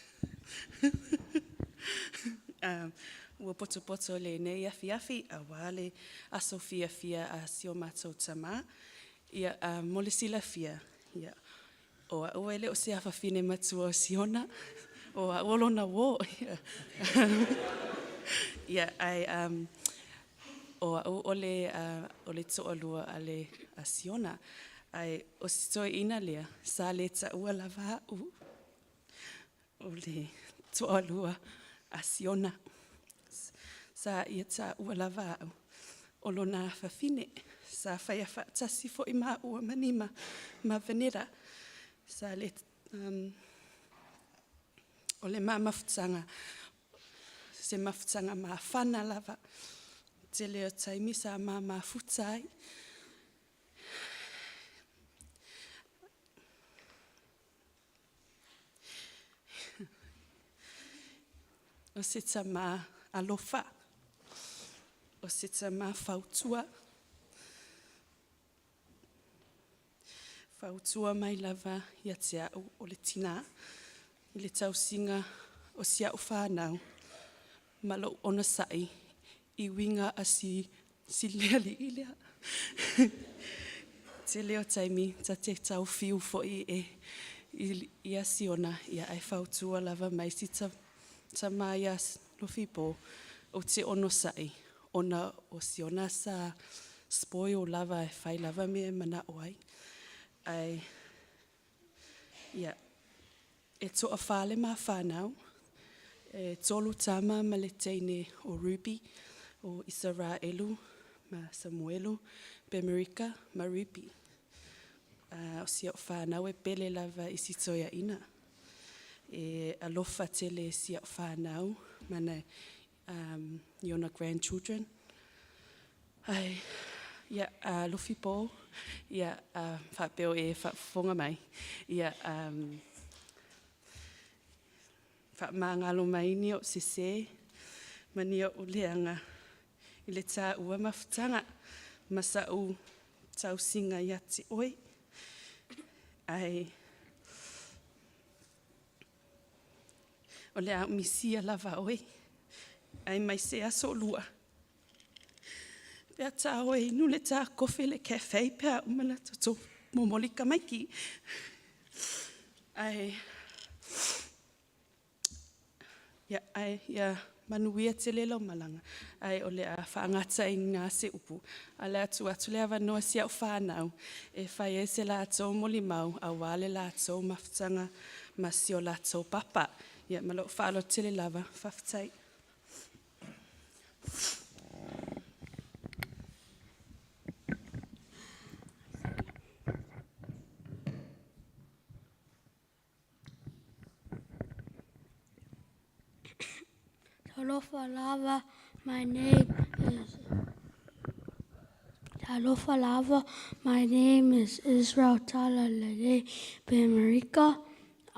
Speaker 7: Ua potopoto lenei afiafi aua le aso fiafia a si o matou tama. Ia, mo le silafia, ia, o au e le o se afafine matua o Siona, o au o lona uō. Ia, ae o au o le, o le toalua a le a Siona. Ae o si toeaina lea, sa le taua lava au o le toalua a Siona. Sa ia taua lava au o lona afafine. Sa faia faatasi foi maua ma Nima ma Veneta. Sa le, o le ma mafutaga, se mafutaga mafana lava. Tele o taimi sa ma mafuta ai. O se tama alofa, o se tama fautua, fautua mai lava ia te au o le tina i le tausiga o si au fanau ma lou onosai i uiga a si le alii lea. Tele o taimi ta te tau fiu foi e ia Siona, ia ae fautua lava mai si tama ia Lofipo, ou te onosai ona o Siona sa spoil lava e fai lava mea e manao ai. Ae ia, e toafa le ma fanau, e 3 tama ma le teine o Ruby, o Isaraelu ma Samuelu, Bemerika ma Ruby. O si au fanau e pele lava i si toeaina. E alofa tele si au fanau ma na, i ona grandchildren. Ai, ia, Lofipo, ia, faapea o e faafofoga mai, ia, faamagalo mai ni ou sese ma ni ou leaga i le tāua mafutaga ma sa'u tausiga ia te oe. Ae o le a ou misia lava oe, ae mai se aso olua, pe a tā oe inu le tā kofe i le cafe pe a uma ona toto momoli tamaiti. Ae, ia, ae ia manuia tele lau malaga, ae o le a faagata i ina se upu, ae o le a tuu atu le avanoa i si au fanau e fai ai se latou molimau aua le latou mafutaga ma si o latou papa. Ia ma lou faaaloalo tele lava, faafetai.
Speaker 8: Talofa lava, my name is Talofa lava, my name is Israel Talalelei Bemerika.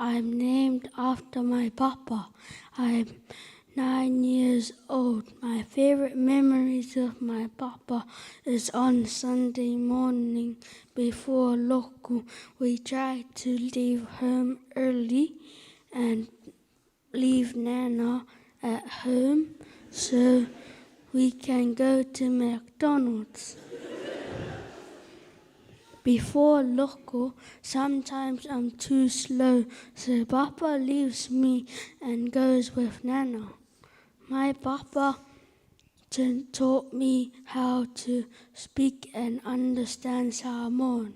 Speaker 8: I'm named after my papa. I'm 9 years old. My favorite memories of my papa is on Sunday morning before loku. We try to leave home early and leave Nana at home so we can go to McDonald's. Before local, sometimes I'm too slow, so Papa leaves me and goes with Nana. My papa taught me how to speak and understand Samoan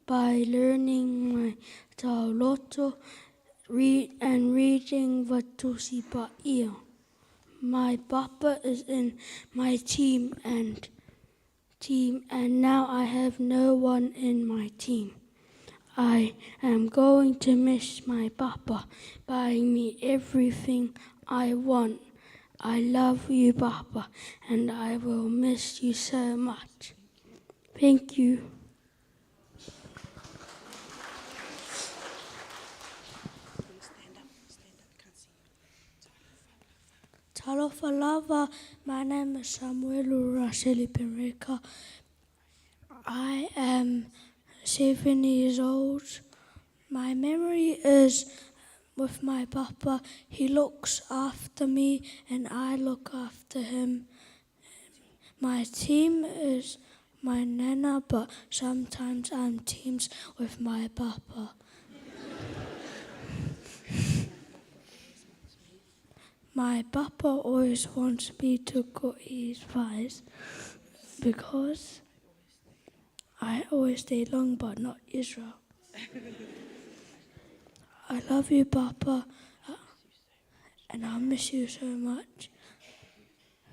Speaker 8: by learning my tauloto read and reading Vatusi Pa'ia. My papa is in my team and team and now I have no one in my team. I am going to miss my papa buying me everything I want. I love you, Papa, and I will miss you so much. Thank you. Talofa lava, my name is Samuel Raseli Pereka. I am 7 years old. My memory is with my papa. He looks after me and I look after him. My team is my nana, but sometimes I'm teams with my papa. My papa always wants me to cut his pies because I always stay long, but not Israel. I love you, Papa, and I miss you so much.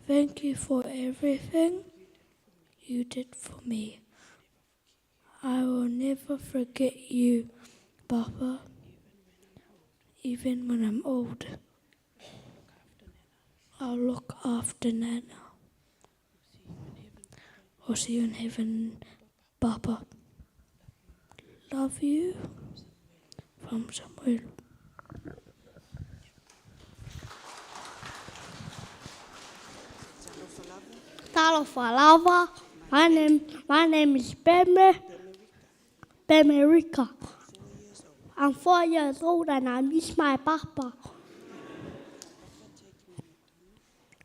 Speaker 8: Thank you for everything you did for me. I will never forget you, Papa, even when I'm old. I'll look after Nana. I'll see you in heaven, Papa. Love you from Samuel. Talofa lava. My name, my name is Beme, Bemerika. I'm 4 years old and I miss my papa.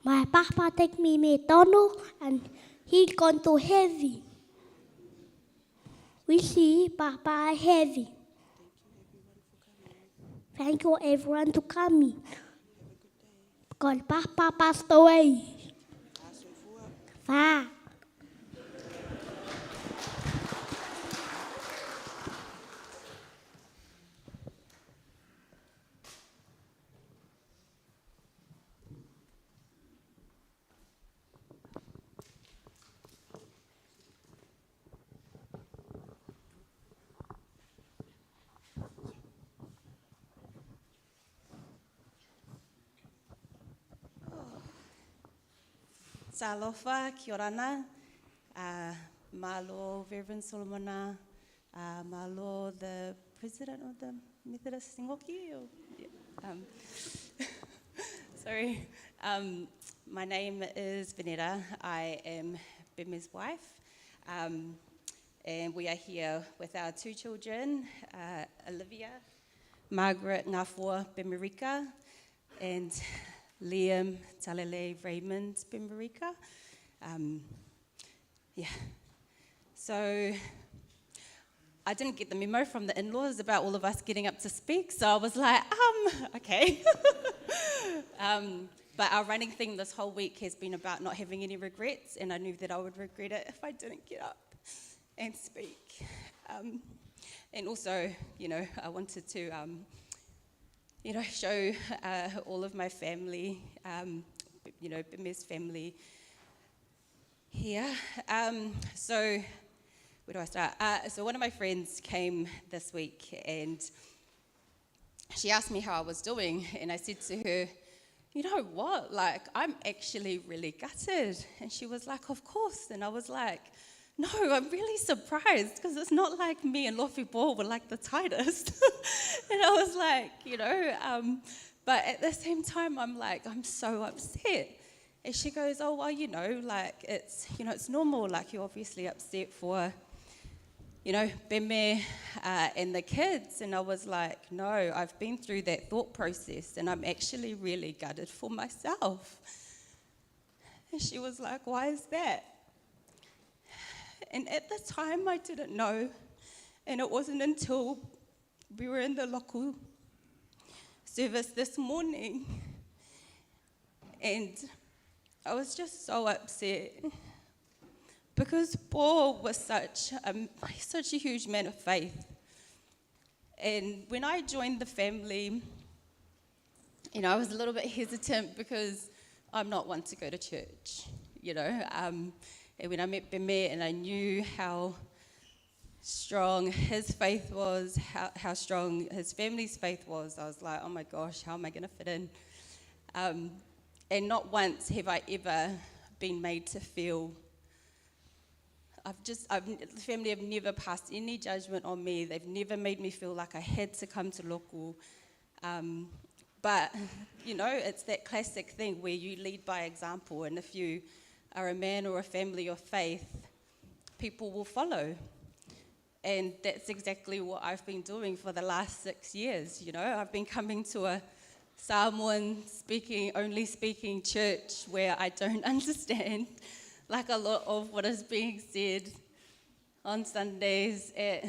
Speaker 8: My papa take me McDonald and he gone to heavy. We see Papa heavy. Thank you everyone to come me. Because Papa passed away. Fa.
Speaker 9: Talofa, kia orana. Malo, Reverend Solomona. Malo, the president of the Methodist Ngoki. Or, yeah, sorry. My name is Veneta. I am Beme's wife. And we are here with our 2 children, Olivia, Margaret Ngafua Bemerika, and Liam Talele Raymond Bemerika. Yeah. So I didn't get the memo from the in-laws about all of us getting up to speak, so I was like, okay. But our running theme this whole week has been about not having any regrets, and I knew that I would regret it if I didn't get up and speak. And also, I wanted to, show all of my family, Beme's family here. So where do I start? So one of my friends came this week and she asked me how I was doing, and I said to her, you know what, I'm actually really gutted. And she was like, of course. And I was like, no, I'm really surprised, because it's not like me and Lofi Ball were the tightest. And I was like, but at the same time, I'm like, I'm so upset. And she goes, oh, well, it's normal. You're obviously upset for Beme and the kids. And I was like, no, I've been through that thought process and I'm actually really gutted for myself. And she was like, why is that? And at the time, I didn't know. And it wasn't until we were in the local service this morning. And I was just so upset because Paul was such a, such a huge man of faith. And when I joined the family, you know, I was a little bit hesitant because I'm not one to go to church, you know. And when I met Beme and I knew how strong his faith was, how, how strong his family's faith was, I was like, oh my gosh, how am I going to fit in? And not once have I ever been made to feel I've just, I've, the family have never passed any judgment on me. They've never made me feel like I had to come to local. But, you know, it's that classic thing where you lead by example. And if you are a man or a family of faith, people will follow. And that's exactly what I've been doing for the last 6 years. You know, I've been coming to a Samoan speaking, only speaking church where I don't understand like a lot of what is being said on Sundays at,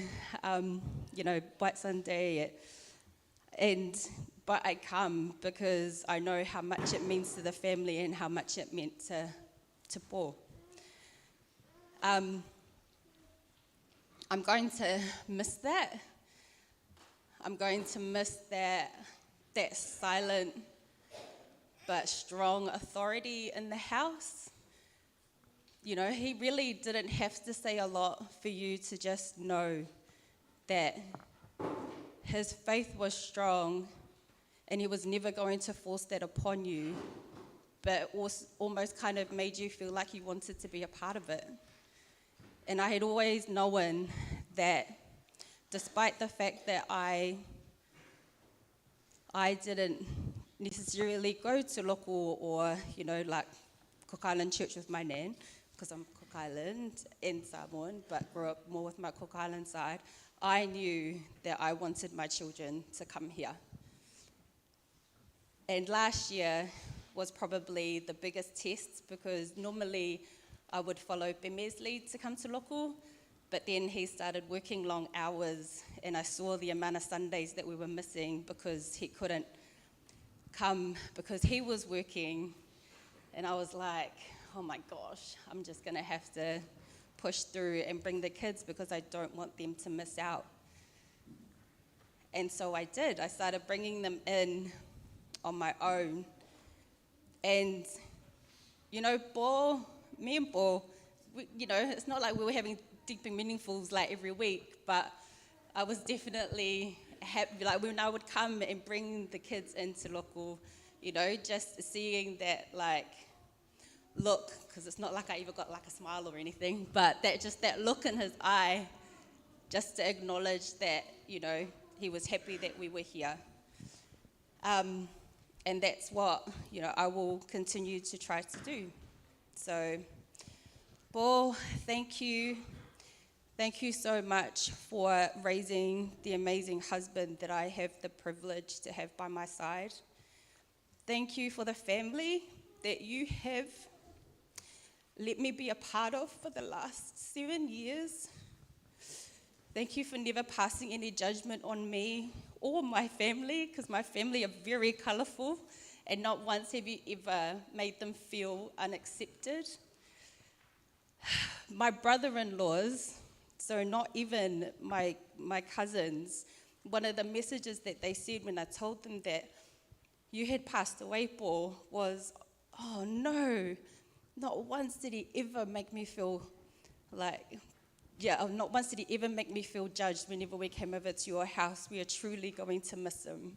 Speaker 9: you know, White Sunday. But I come because I know how much it means to the family and how much it meant to Paul. I'm going to miss that. I'm going to miss that silent but strong authority in the house. You know, he really didn't have to say a lot for you to just know that his faith was strong and he was never going to force that upon you, but almost kind of made you feel like you wanted to be a part of it. And I had always known that despite the fact that I didn't necessarily go to local or, you know, like Cook Island Church with my nan, because I'm Cook Island and Samoan, but grew up more with my Cook Island side, I knew that I wanted my children to come here. And last year was probably the biggest test, because normally I would follow Beme's lead to come to local, but then he started working long hours, and I saw the amount of Sundays that we were missing because he couldn't come because he was working. And I was like, oh my gosh, I'm just going to have to push through and bring the kids because I don't want them to miss out. And so I did. I started bringing them in on my own. And, you know, Bo, me and Bo, we, you know, it's not like we were having deep and meaningfuls like every week, but I was definitely happy. Like when I would come and bring the kids into local, you know, just seeing that like look, because it's not like I ever got like a smile or anything, but that just that look in his eye, just to acknowledge that, you know, he was happy that we were here. And that's what, you know, I will continue to try to do. So, Paul, thank you. Thank you so much for raising the amazing husband that I have the privilege to have by my side. Thank you for the family that you have let me be a part of for the last 7 years. Thank you for never passing any judgment on me or my family, because my family are very colourful, and not once have you ever made them feel unaccepted. My brother-in-laws, so not even my cousins, one of the messages that they said when I told them that you had passed away, Paul, was, oh no, not once did he ever make me feel like, yeah, not once did he ever make me feel judged whenever we came over to your house. We are truly going to miss him.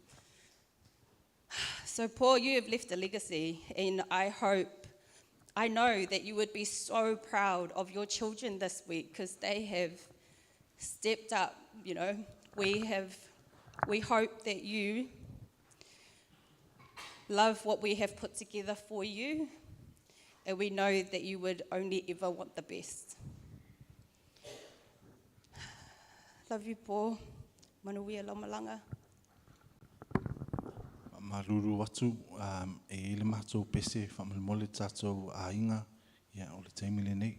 Speaker 9: So, Paul, you have left a legacy, and I know that you would be so proud of your children this week, because they have stepped up, you know. We hope that you love what we have put together for you, and we know that you would only ever want the best. Love you, Paul. Manuia Lomalanga.
Speaker 2: Maruru atu, e ile mātou pese whamalmole tātou a inga, ia o le taimi lenei.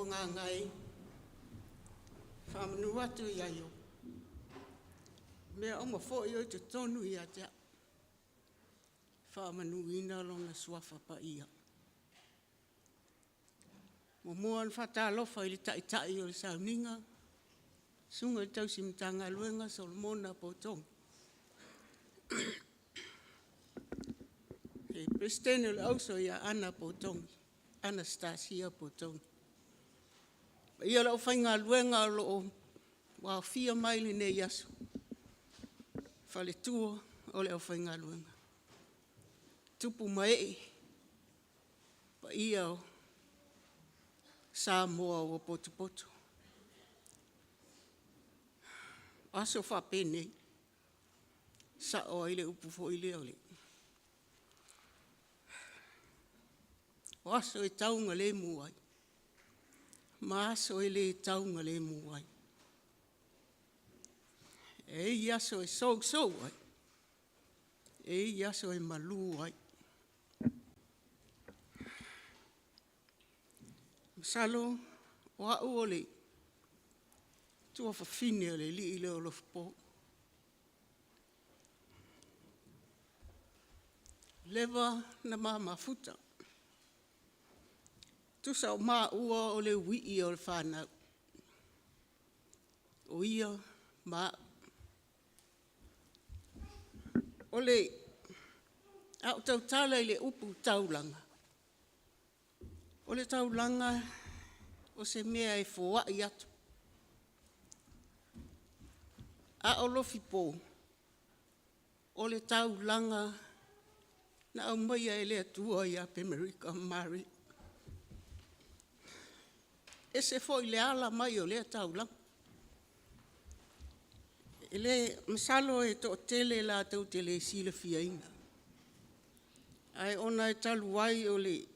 Speaker 10: ou agaga e, faamanu atu ia Ieova, mea uma foi o i totonu ia te au, faamanuina Lona Suafa Paia. Muamua ona faatalofa i le Taitai o le sauniga, Susuga i le tausi Matagaluega Solomona Potogi. Le Peresetene o le Auso ia Ana Potogi, Anastasia Potogi. Le paia o le aufaigaluega o lo o aofia mai i lenei aso, faletua o le aufaigaluega, tupu ma ee, paia o Samoa ua potopoto. O aso faapenei, e sao ai le upu foi lea, o aso e taugalemu ai, ma aso e le taugalemu ai. E i ai aso e sousou ai, e i ai aso e malu ai. Masalo o au o le tuafafine o le alii lea o Lofipo. Ua leva ona ma mafuta, tusa o maua o le uii o le fanau, o ia ma au. A ou tautala i le upu taulaga, o le taulaga o se mea e foai atu, a o Lofipo, o le taulaga na aumaia e le Atua ia Amerika ma Maria. E ese foi le ala mai o lea taulaga. Masalo e toatele latou te le silafiaina, ae ona e talu ai o le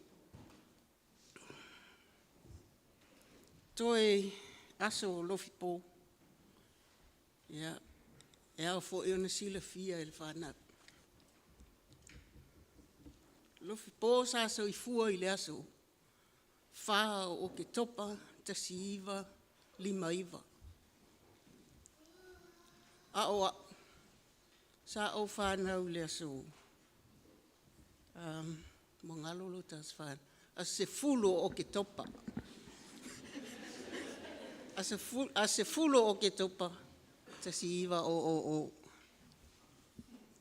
Speaker 10: toe aso o Lofipo, ia, e ao foi ona silafia e le fanau. Lofipo sa soifua i le aso 4 o Oketopa 1959, a o au, sa ou fanau i le aso, ua galo lota aso fanau, aso 10 o Oketopa, aso 10 o Oketopa 1900.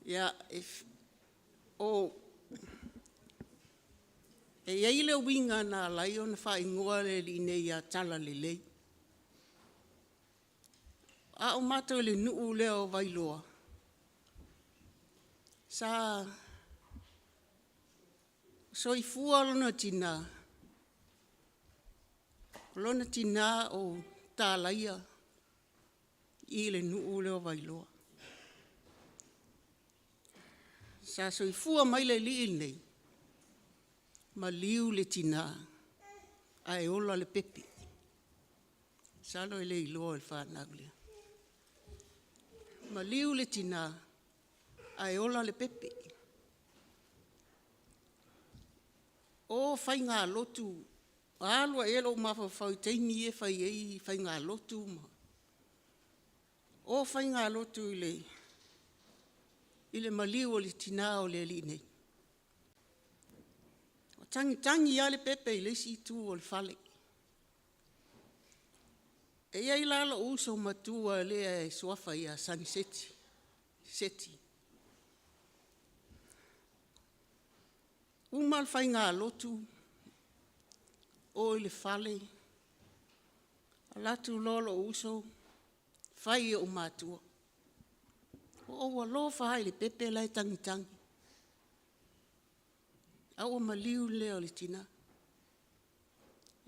Speaker 10: Ia, e i ai le uiga na ala ai ona faaigoa le alii nei ia Talalelei. A o matou i le nuu lea o Vailoa, sa soifua lona tina, o lona tina o Talaia i le nuu lea o Vailoa. Sa soifua mai le alii lenei, maliu le tina ae ola le pepe. Masalo e le iloa e le fanau lea. Maliu le tina ae ola le pepe. O faigalotu, ua alu ae i ai lou mafaufau i taimi ia e fai ai faigalotu, o faigalotu i le maliu o le tina o le alii nei. O tagitagi lava le pepe i le isi itu o le fale. E i ai la lou uso matua lea e suafa ia Sonny Seti, uma le faigalotu, o i le fale, alu atu loa lou uso fai i ou matua, ua ou alofa lava i le pepe la e tagitagi, ae ua maliu le leo o le tina.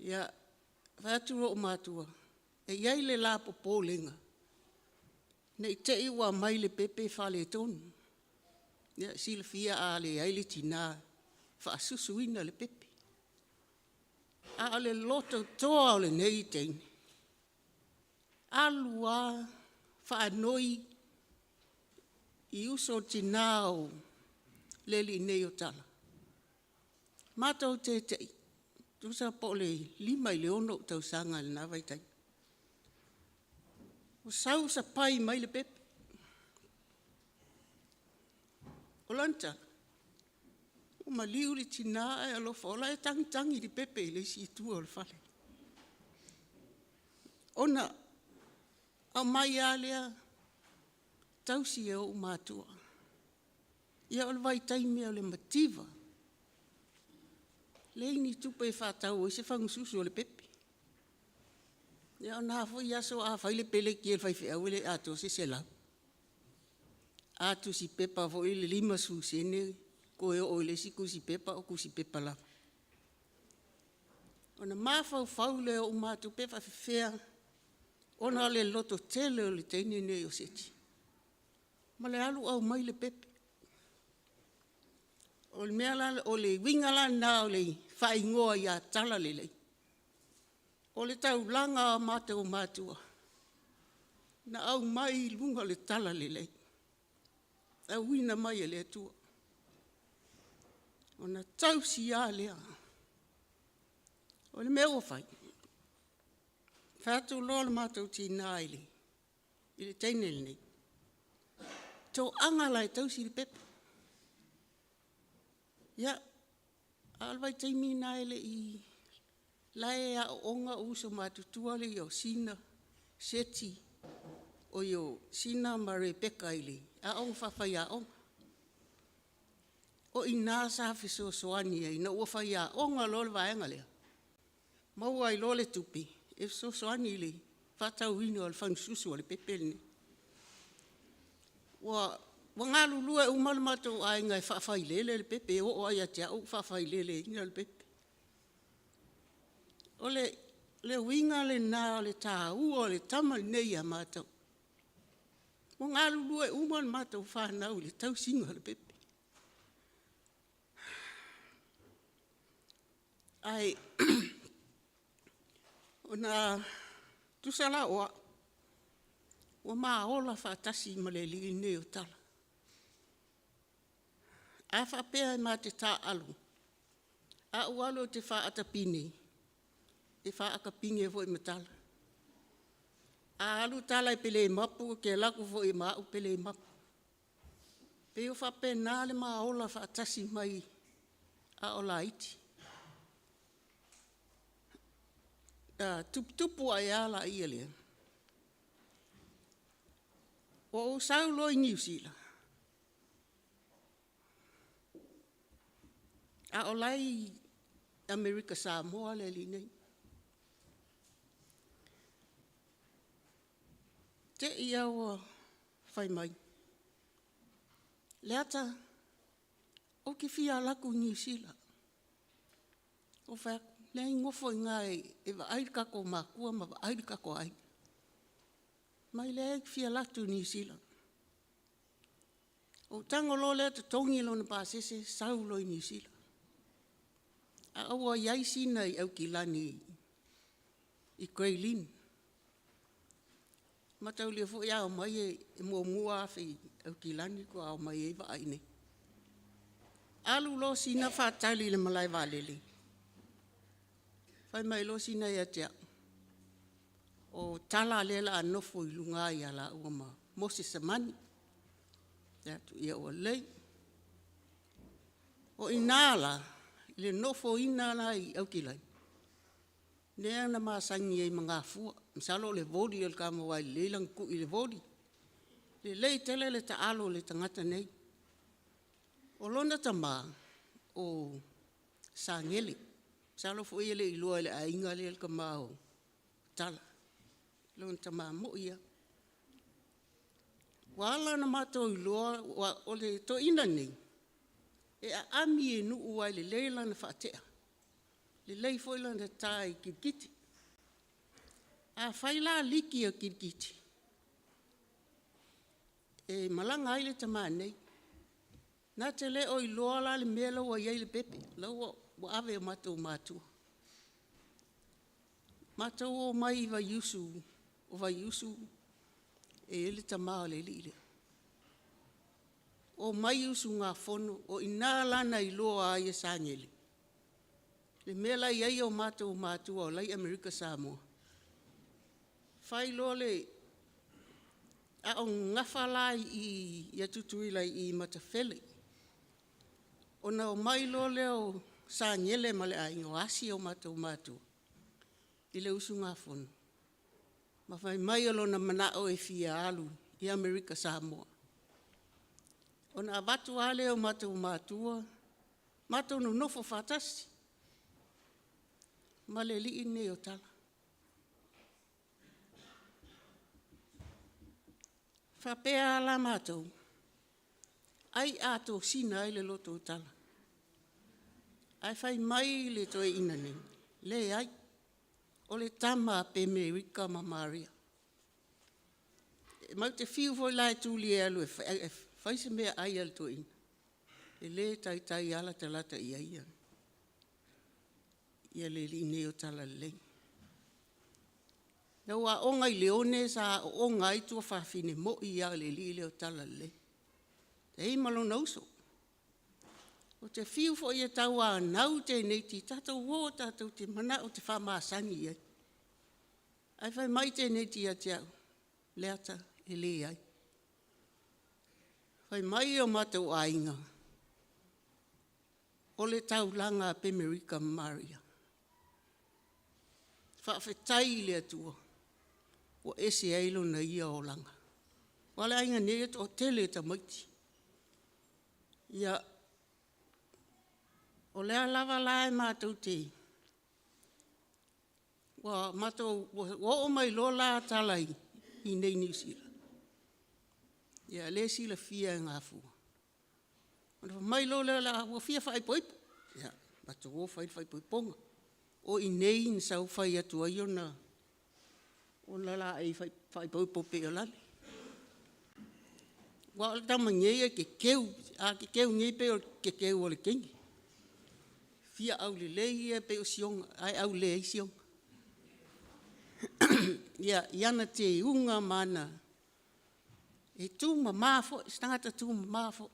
Speaker 10: Ia, fai atu lou matua, e i ai le la popolega, ne i te i ua aumai le pepe faaletonu. Ia silafia a leai le tina e faasusuina le pepe. A o le lototoa o lenei teine, alu lava faanoi i uso o le tina o le alii nei o Tala, matou tete'i. Tusa po o le 5 i le 6 ou tausaga i lena vaitaimi. Ua sau sapai mai le pepe. O lana tala, ua maliu le tina ae alofa o la e tagitagi le pepe i le isi itu o le fale. Ona aumai lava lea tausi e ou matua. Ia o le vaitaimi o le mativa, leai ni tupe e faatau ai se fagasusu o le pepe. Ia o na foi aso a fai le peleti a le faifeau e le atoa se $100. A tusi pepa foi le 50sene toe oo i le isi tusi pepa o tusi pepa lava. Ona mafaufau lea o ou matua pe faapefea ona o le lototele o le teine lenei o Seti, ma le alu aumai le pepe. O le mea la, o le uiga la lena o le faaigoa ia Talalelei, o le taulaga a o matou matua na aumai i luga o le Talalelei, auina mai e le Atua. Ona tausi lava lea. O le mea ua fai, fai atu loa lo matou tina i le teine lenei, toaga la e tausi le pepe. Ia, a o le vaitaimi lena e le i, o la e aooga ou uso matutua ia o Sina, Sina ma Rebecca i le aoga faafaiaoga. O i ina sa fesoasoani ai ina ua faiaoga loa le vaega lea, maua ai loa le tupe e fesoasoani i le faatauina o le fagasusu o le pepe lenei. Ua galulue uma le matou aiga e faafailele le pepe, e oo lava ia te au le faafaileleina o le pepe. O le uiga lena o le taua o le tama lenei ia matou. Ua galulue uma le matou fanau i le tausiga o le pepe. Ae tusa la o au, ua ma ola faatasi ma le alii lenei o Tala. A faapea ma te taaalo, a ou alu ou te faatapine, e faatapine foi ma Tala. A alu Tala e pele mapu, ou te alu atu foi ma au pele mapu. E pei e faapena le ma ola faatasi mai a o laiti. Ona tuputupu ae lava lea, ua ou sau loa i Niu Sila, a o la e i Amerika Samoa le alii nei. Te i lava ua fai mai, Leata, ou te fia alu atu i Niu Sila. Ou fai atu, leai, nofo i ina e vaai lo tatou matua ma vaai lo tatou aiga. Fai mai, leai ou te fia alu atu i Niu Sila. Ou tago loa lea totogi lona pasese sau loa i Niu Sila. A ua i ai sina i Aukilani i Grey Lynn. E mataulia foi a omai e muamua afe i Aukilani faatoa omai ai vaa i inei. Alu loa sina faatali i le malaevaalele, fai mai loa sina ia te au, o Tala lea o le a nofo i luga ia laua ma Moses Samani. Ou fai atu, ia ua lelei. O i ina la i le nofoina la i Aukilani, lea na masani ai ma Gafua, masalo o le voli o le tama aua e lelei lana tui i le voli. E lelei tele le taalo a le tagata nei. O lona tama, o Sagele, masalo foi e le o iloa e le aiga lea le tama o Tala, lona tama moi lava. Ua ala ona matou iloa, o le toeaina lenei, e aami i nuu aua e lelei lana faatea, lelei foi lana ta i kirikiti. Afai la liki a kirikiti, e malaga ai le tama nei. Na te le o iloa la le mea la ua i ai le pepe, o la ua ave e o matou matua. Matou omai i Vaiusu, o Vaiusu e i ai le tama o le alii lea. Omai usugafono, o i ina la na iloa ai e Sagele. Le mea la e i ai o matou matua o la e i Amerika Samoa, fai loa le... a o gafa la i i a Tutuila i Matafele. Ona omai loa lea o Sagele ma le aiga, o asi o matou matua i le usugafono ma fai mai o lona manao e fia alu i Amerika Samoa. Ona avatu lava lea e o matou matua matou nonofo faatasi ma le alii lenei o Tala. E faapea lava la matou, ai a tosina ai le loto o Tala, ae fai mai le toeaina nei, leai, o le tama a Pemerika ma Maria. E matou te fiu foi la e tuli e alu e fai se meaai a le toeaina, e le taitai lava latalata i ai le alii nei o Talalelei. Na ou aoga i Leone sa aooga ai tuafafine moi lava o le alii lea o Talalelei, e i ai ma lona uso. Ou te fiu foi e tauanau teineiti, tatou o tatou te manao ou te faamasani i ai, ae fai mai teineiti ia te au, Leata, e leai. Fai mai o matou aiga, o le taulaga a Pemerika ma Maria. Faafetai i le Atua ua ese ai lona ia olaga. Aua o le aiga nei e toatele tamaiti. Ia, o lea lava la matou te, ua oo mai loa la tala i inei i Niu Sila, ia lea e silafia e Gafua, ona fai mai loa lea ua fia faaipoipo. Ia, matou o fai le faaipoipoga. O i inei na sau fai atu ai ona laei faaipoipo pei o lale. Aua o le tama nei e kekeu, a kekeu nei pei o le kekeu o le teine. E fia aulelei ia pei o Sioga ae aulelei ai Sioga. Ia, i ana teuga ma ana... e tumama foi, o se tagata tumama foi.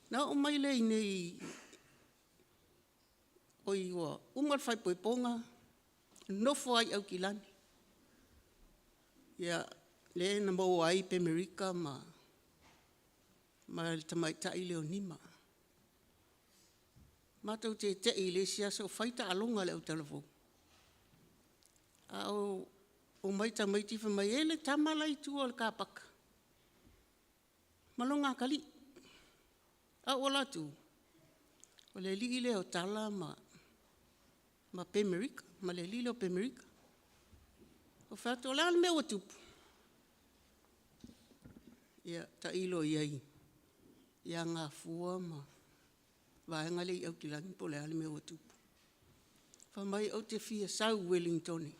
Speaker 10: Na oo mai lea i inei, oi ua uma le faaipoipoga, nofo lava i Aukilani. Ia, lea na maua ai Pemerika ma le tamaitai lea o Nima. Matou tete'i i le isi aso o fai taaloga a le autalavou, a o omai tamaiti fai mai e le tama la e i tua o le car paka ma lona atalii. Ae ou alu atu, o le alii lea o Tala ma Pemerika, ma le alii lea o Pemerika. Ou fai atu, o le a le mea ua tupu? Ia, tailo i ai ia Gafua ma le vaega lea i Aukilani po o le a le mea ua tupu. Fai mai ou te fia sau i Ueligitone.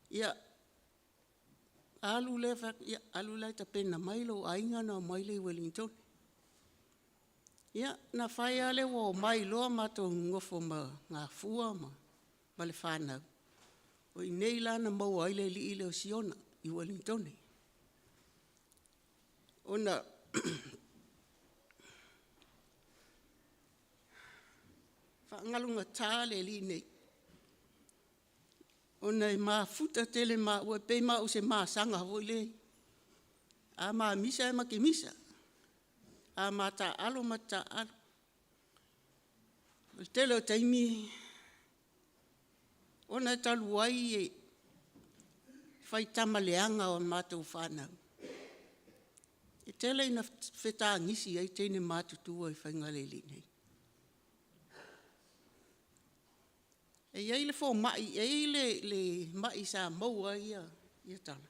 Speaker 10: Ia, alu lea fai atu, ia alu la e tapena mai lou aiga ona omai lea i Ueligitone. Ia, na fai lava lea ua omai loa matou nonofo ma Gafua ma le fanau, o i inei la na maua ai le alii lea o Siona i Ueligitone. Ona faagalugata le alii lenei, ona e mafuta tele maua, pei maua o se masaga foi lea, a ma misa ma te misa, a ma taaalo ma te taaalo. O le tele o taimi, ona talu ai e faitama leaga a matou fanau, e tele ina fetagisi ai teine matutua i faiga a le alii nei. E i ai le fomai, e i ai le mai sa maua ai Tala,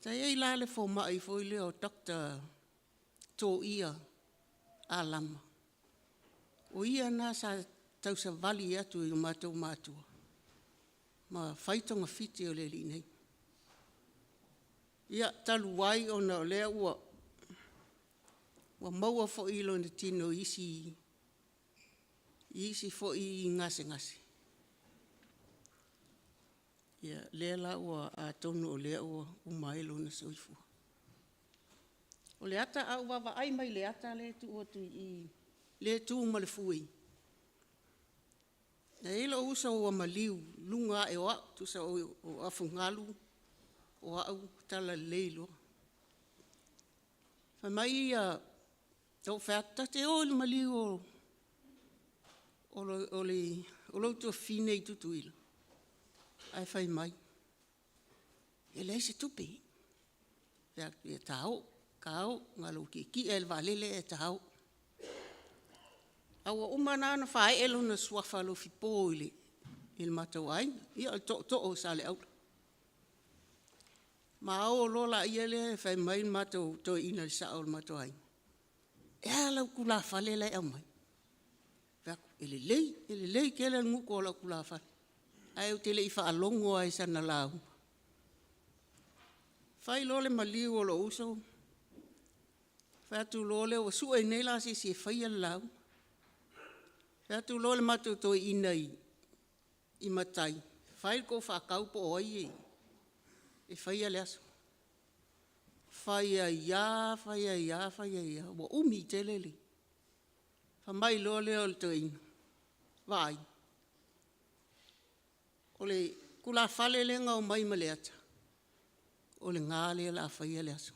Speaker 10: sa i ai la le fomai foi lea o Dr. Toia Alama, o ia lena sa tausavali atu i o matou matua ma fai togafiti a le alii nei. Ia, talu ai ona o lea ua maua foi i lona tino i isi foi gasegase, ia lea la ua atonu o lea ua uma ai lona soifua. O le ata, a ou vaavaai mai i le ata lea e tuu atu i i lea e tu ma le fue, e i ai lou uso ua maliu i luga ae o au, tusa o afugalu o au talalelei loa. Fai mai ia, na ou fai atu, ta te o i le maliu o lou tuafafine i Tutuila, ae fai mai, e leai se tupe. Ou fai atu, ia ta o, ta o, na o lou tietie lava i le vaalele ae ta o. Ae ua uma la ona faaee lona suafa Lofipo i le matou aiga, ia o le tootoo o Saleaula. Ma o loa lea fai mai le matou toeaina, le sao o le matou aiga, e a lau tulafale la e aumai? Ou fai atu, e lelei, e lelei tele le gutu o lau tulafale, ae ou te le i faalogo lava i sana lauga. Fai loa le maliu o lou uso, fai atu loa lea ua sue nei la se isi e faia le lauga. Fai atu loa le matou toeaina i matai, fai le tou faatau po o ai e faia le aso. Fai ai lava, fai ai lava, fai ai lava, ua umi tele le… Fai mai loa lea o le toeaina, vaai, o le tulafale lea na omai ma le ata, o lena lea o le a faia le aso.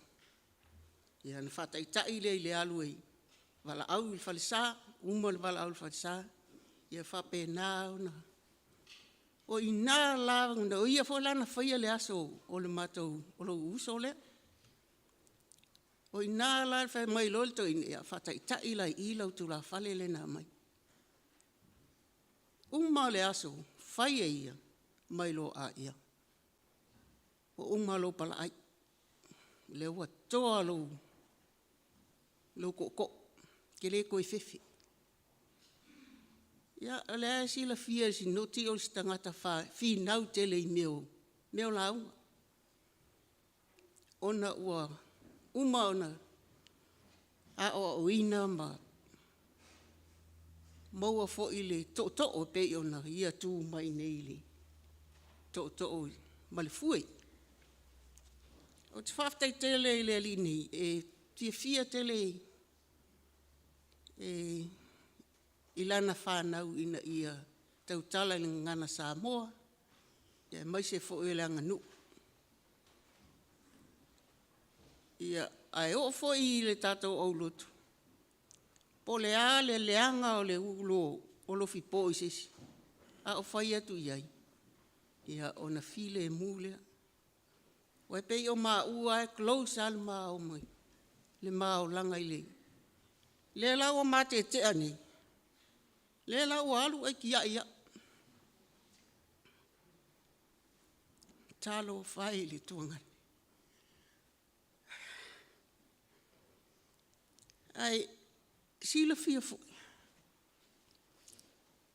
Speaker 10: Ia ona faataitai lea i le alu e valaau i le falesa, uma le valaau i le falesa, ia faapena ona… O i ina la, o ia foi la na faia le aso o lou uso lea. O i ina la, fai mai loa le toeaina, ia faataitai la i i lau tulafale lea na aumai. Uma le aso, fai e ia, mai loa, a ia, ua uma lou palaai, o lea ua toa lou tootoo, e te le toe fefe. Ia o lea lava e silafia e Sinoti o se tagata e finau tele i mea o lauga, ona ua uma ona aoaoina ma maua foi le tootoo e pei ona ia tu mai nei i le tootoo ma le fue. Ou te faafetai tele i le alii nei, e fiafia tele i lana fanau ina ia tautala i le gagana Samoa, aemaise foi o le aganuu. Ia, ae oo foi i le tatou aulotu, po o le a le leaga o le ulu o Lofipo i se isi, a ou fai atu i ai, ia ona filemu lea. Aua e pei o maua e close lava le ma olaga i le… Lea la ua ma tetea nei, lea la ua alu ae tiai au. Talofa e i le Itu Agai. Ae silafia foi, e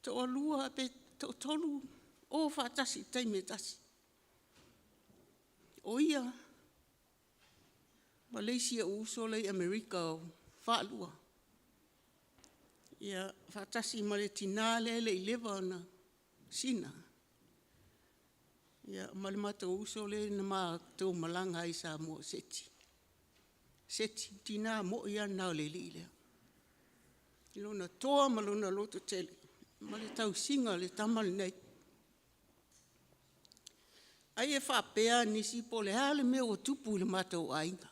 Speaker 10: toalua pe toatolu o faatasi i le taimi e tasi, o ia ma le isi ou uso la e i Amerika e faalua, ia, faatasi ma le tina lea e le i leva ona sina, ma le matou uso lea na matou malaga ai i Samoa o Seti. Seti, o le tina moi lava lena o le alii lea, i lona toa ma lona lototele ma le tausiga o le tama lenei. Ai e faapea nisi po o le a le mea ua tupu i lo matou aiga,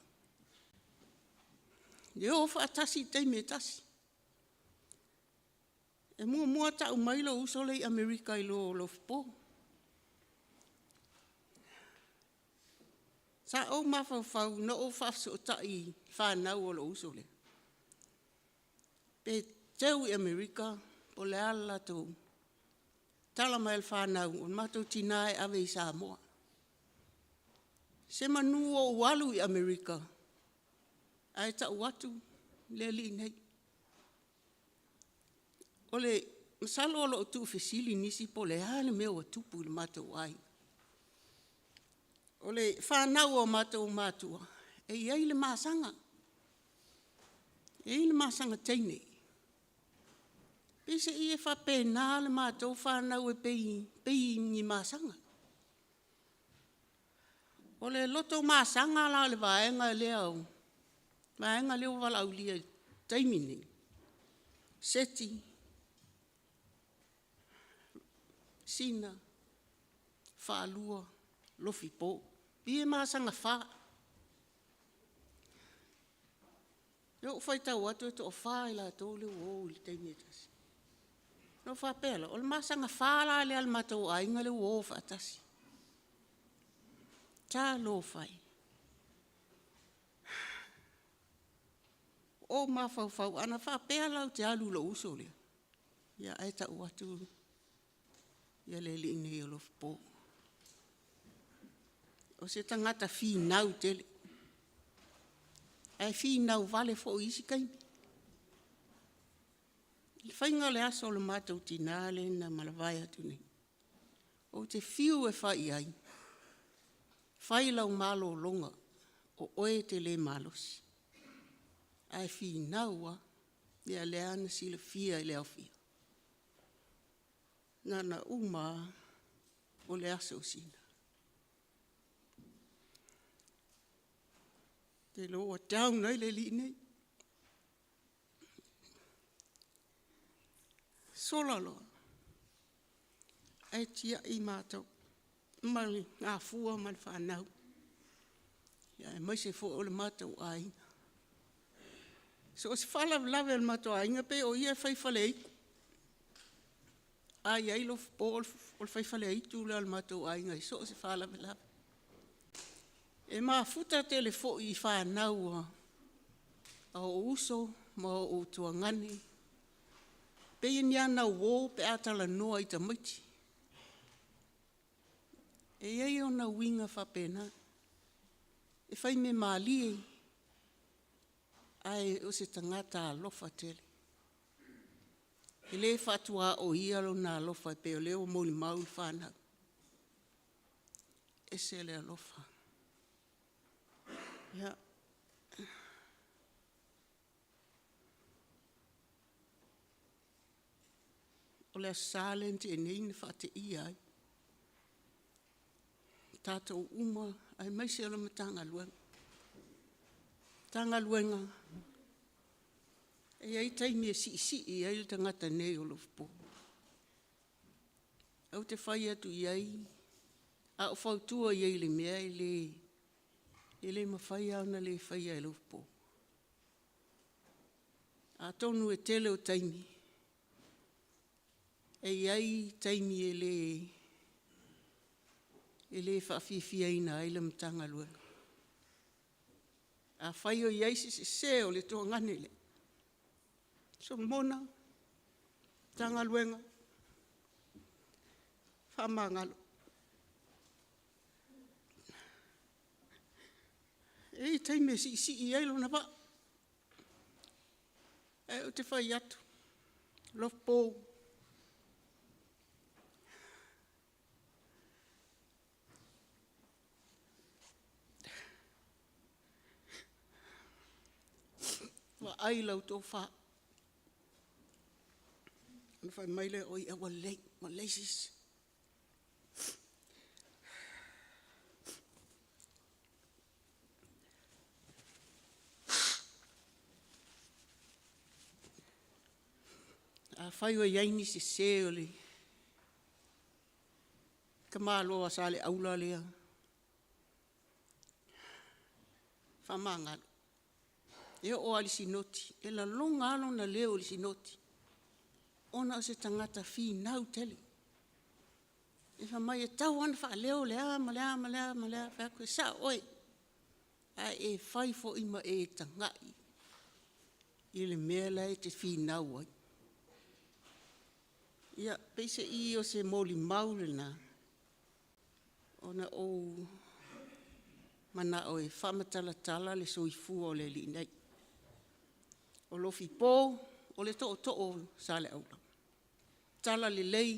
Speaker 10: e o faatasi i le taimi e tasi. E muamua tau mai lou uso la e i Amerika i lo Lofipo. Sa ou mafaufau na ou faafesootai i fanau a lou uso lea, pe teu i Amerika po o le a le latou… Tala mai a le fanau, o le matou tina e ave i Samoa. Semanu o ou alu i Amerika ae tau atu le alii nei. Masalo o lo o tuufesili nisi po o le a le mea ua tupu i lo matou aiga. O le fanau a o matou matua, e i ai le masaga, e i ai le masaga teine. Peiseai e faapena le matou fanau e pei ni masaga. O le loto masaga la o le vaega lea o… Vaega lea ua valaaulia i le taimi lenei, Seti, Sina, Faalua, Lofipo. E masaga fa. Lea ua ou faitau atu e toa-fa i latou lea ua o i le taimi e tasi. Ona ou faapea lea, o le masaga fa la lea a lo matou aiga lea ua o faatasi. Talofa e! Ua ou mafaufau, ana faapea la ou te alu i lou uso lea, ia ae tau atu le alii nei o Lofipo. O se tagata finau tele, ae finau vale foi i isi taimi. I le faiga o le aso o le matou tina lea na malevae atu nei, ou te fiu e fai i ai, fai lau malologa o oe e te le malosi, ae finau lava. Ia lea na silafia i le aofia, na ona uma lava o le aso o Sina. Ou te iloa ua down ai le alii nei. Sola loa, ae tiai matou ma le afua ma le fanau, aemaise foi o le matou aiga. So o se faalavelave o le matou aiga, pei o ia e fai faleaitu. A i ai Lofipo o le fai faleaitu lea o le matou aiga i so o se faalavelave. E mafuta tele foi i fanau a ou uso ma ou tuagane, pei ni ana uo pe a talanoa i tamaiti. E i ai ona uiga faapena, e fai mea malie ae o se tagata alofa tele. E le faatuaoia lona alofa e pei o lea ua molimau le fanau. E ese le alofa. Ia, o le Aso Sa lea na tea nei na faateia ai tatou uma aemaise o le Matagaluega. Matagaluega, e i ai taimi e siisii ai le tagata nei o Lofipo. Ou te fai atu i ai, a ou fautua i ai i le mea e le mafai lava ona le faia e Lofipo. Atonu o le tele o taimi, e i ai taimi e le faafiafiaina ai le Matagaluega. Afai o i ai se sese o le tuagane lea, Solomona, Matagaluega, faamagalo. E i ai taimi e siisii ai lona vaa, ae ou te fai atu, Lofipo, vaai lau tofa, ona fai mai lea o ia, ua lelei, ua leai se isi. Afai o i ai ni sese o le tamaloa Saleaula lea, faamagalo. E oo lava i le sinoti, e lagona lava lona leo i le sinoti, ona o se tagata finau tele. Fai mai e tatau lava ona faaleo le a ma le a ma le a, ou fai atu, e sao oe, ae e fai foi ma e tagai i le mea la e te finau ai. Ia, peiseai o se molimau lena, ona ou manao e faamatalatala le soifua o le alii nei. O Lofipo, o le tootoo o Saleaula, talalelei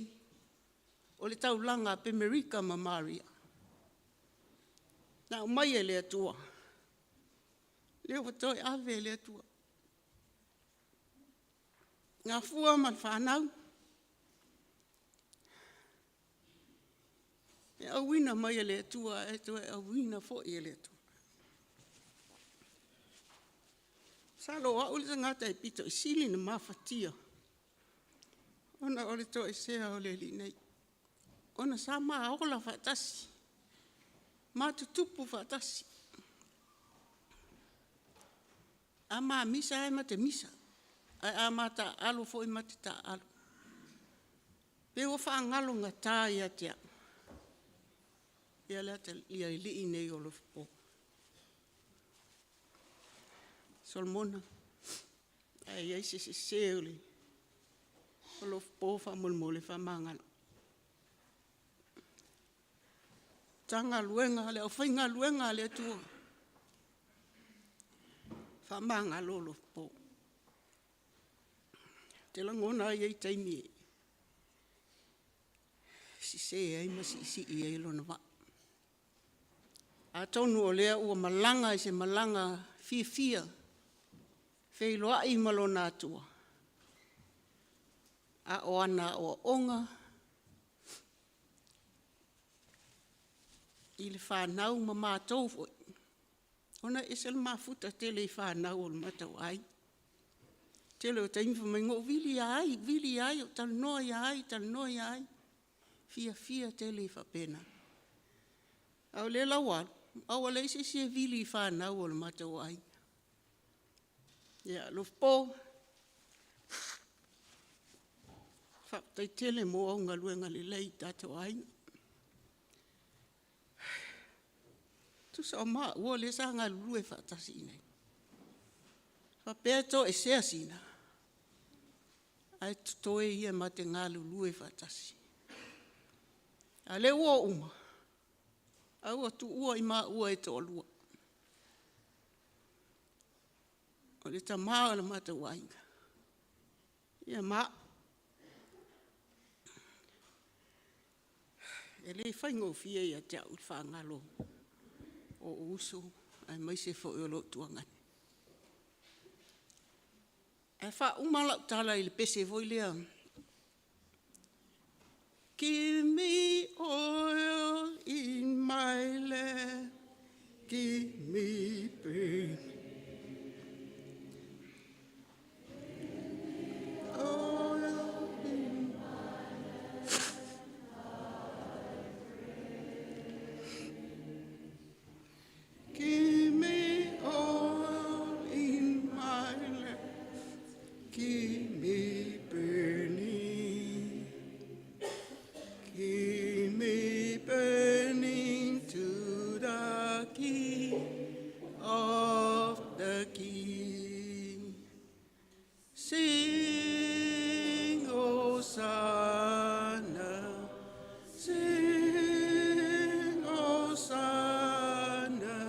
Speaker 10: o le taulaga a Amerika ma Maria, na aumai e le Atua, lea ua toe ave e le Atua. Gafua ma le fanau, e auina mai e le Atua ae toe auina foi e le Atua. Masalo o au le tagata e pito i sili ona mafatia ona o le toesea o le alii nei, ona sa ma ola faatasi, ma tutupu faatasi. A ma misa lava ma te misa, ae a ma taaalo foi ma te taaalo. Pei ua faagalogata ia te au le alii nei o Lofopo. Solomona, a i ai se sese o Lofopo faamolemole faamagalo. Matagaluega, le aufaigaluega a le Atua, faamagalo Lofopo. Ou te lagona lava e i ai taimi e sese ai ma siisii ai lona vaa. Atonu o lea ua malaga i se malaga fiafia, feiloai ma lona Atua, a o ana aoaoga i le fanau ma matou foi, ona e ese le mafuta tele i fanau a lo matou aiga. O le tele o taimi fai mai na ou vili ia ai, vili ia ai, ou talanoa ia ai, talanoa ia ai, fiafia tele faapena. A o lea la ua alu, ae ua leai se isi e vili i fanau a lo matou aiga. Ia, Lofopo, faafetai tele mo au galuega lelei i lo tatou aiga. Tusa o maua lea sa galulue faatasi i inei, faapea e toesea Sina, ae totoe ia ma te galulue faatasi. A o lea ua o uma, ae ua tuua i maua e toalua, o le tama o le matou aiga, ia ma au. E le faigofie ia te au le faagalo o ou uso aemaise foi o lou tuagane. Ae faauma lau tala i le pese foi lea, give me oil in my lamp, keep me burning. Oil in my lamp, I pray. Give me oil in my lamp, keep me burning. Keep me burning to the King of the King. Sing, Hosanna, sing, Hosanna,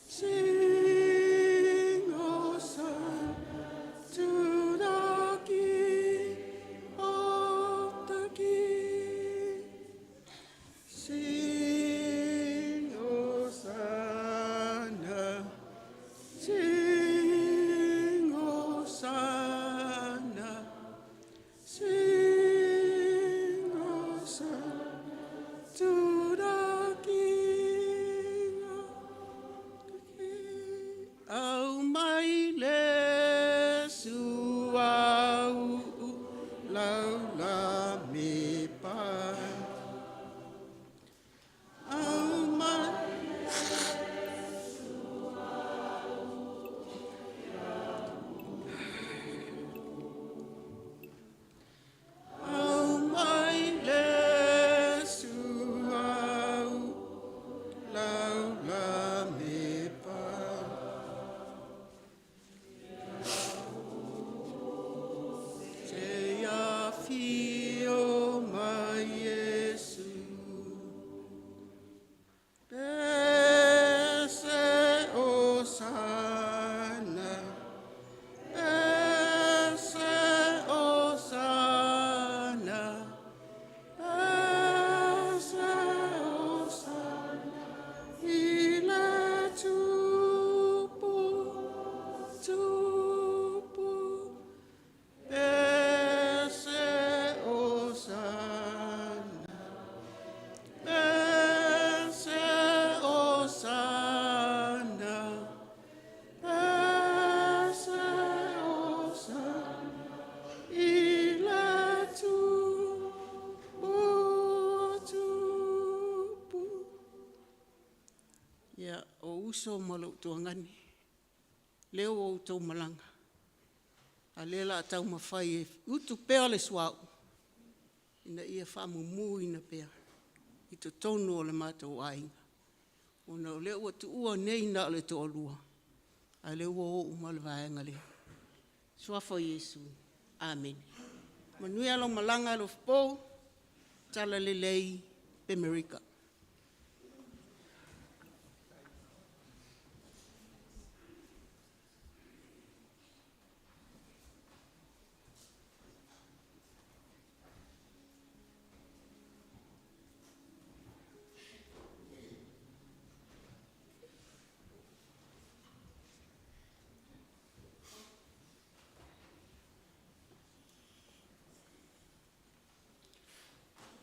Speaker 10: sing, Hosanna to the King of the King. Sing, Hosanna, sing, Hosanna, sing, Hosanna to the King of the King. Aumai le suauu laulame pai. Aumai. Aumai le suauu laulame pai. Seia afio mai. Lou uso ma lou tuagane, lea ua outou malaga, a o lea o le a taumafai e utu pea le suauu ina ia faamumuina pea i totonu o le matou aiga, ona o lea ua tuua nei na o le toalua, a o lea ua o uma le vaega lea. I le Suafa o Iesu, amene. Manuia lau malaga Alofipo, Talalelei Amerika.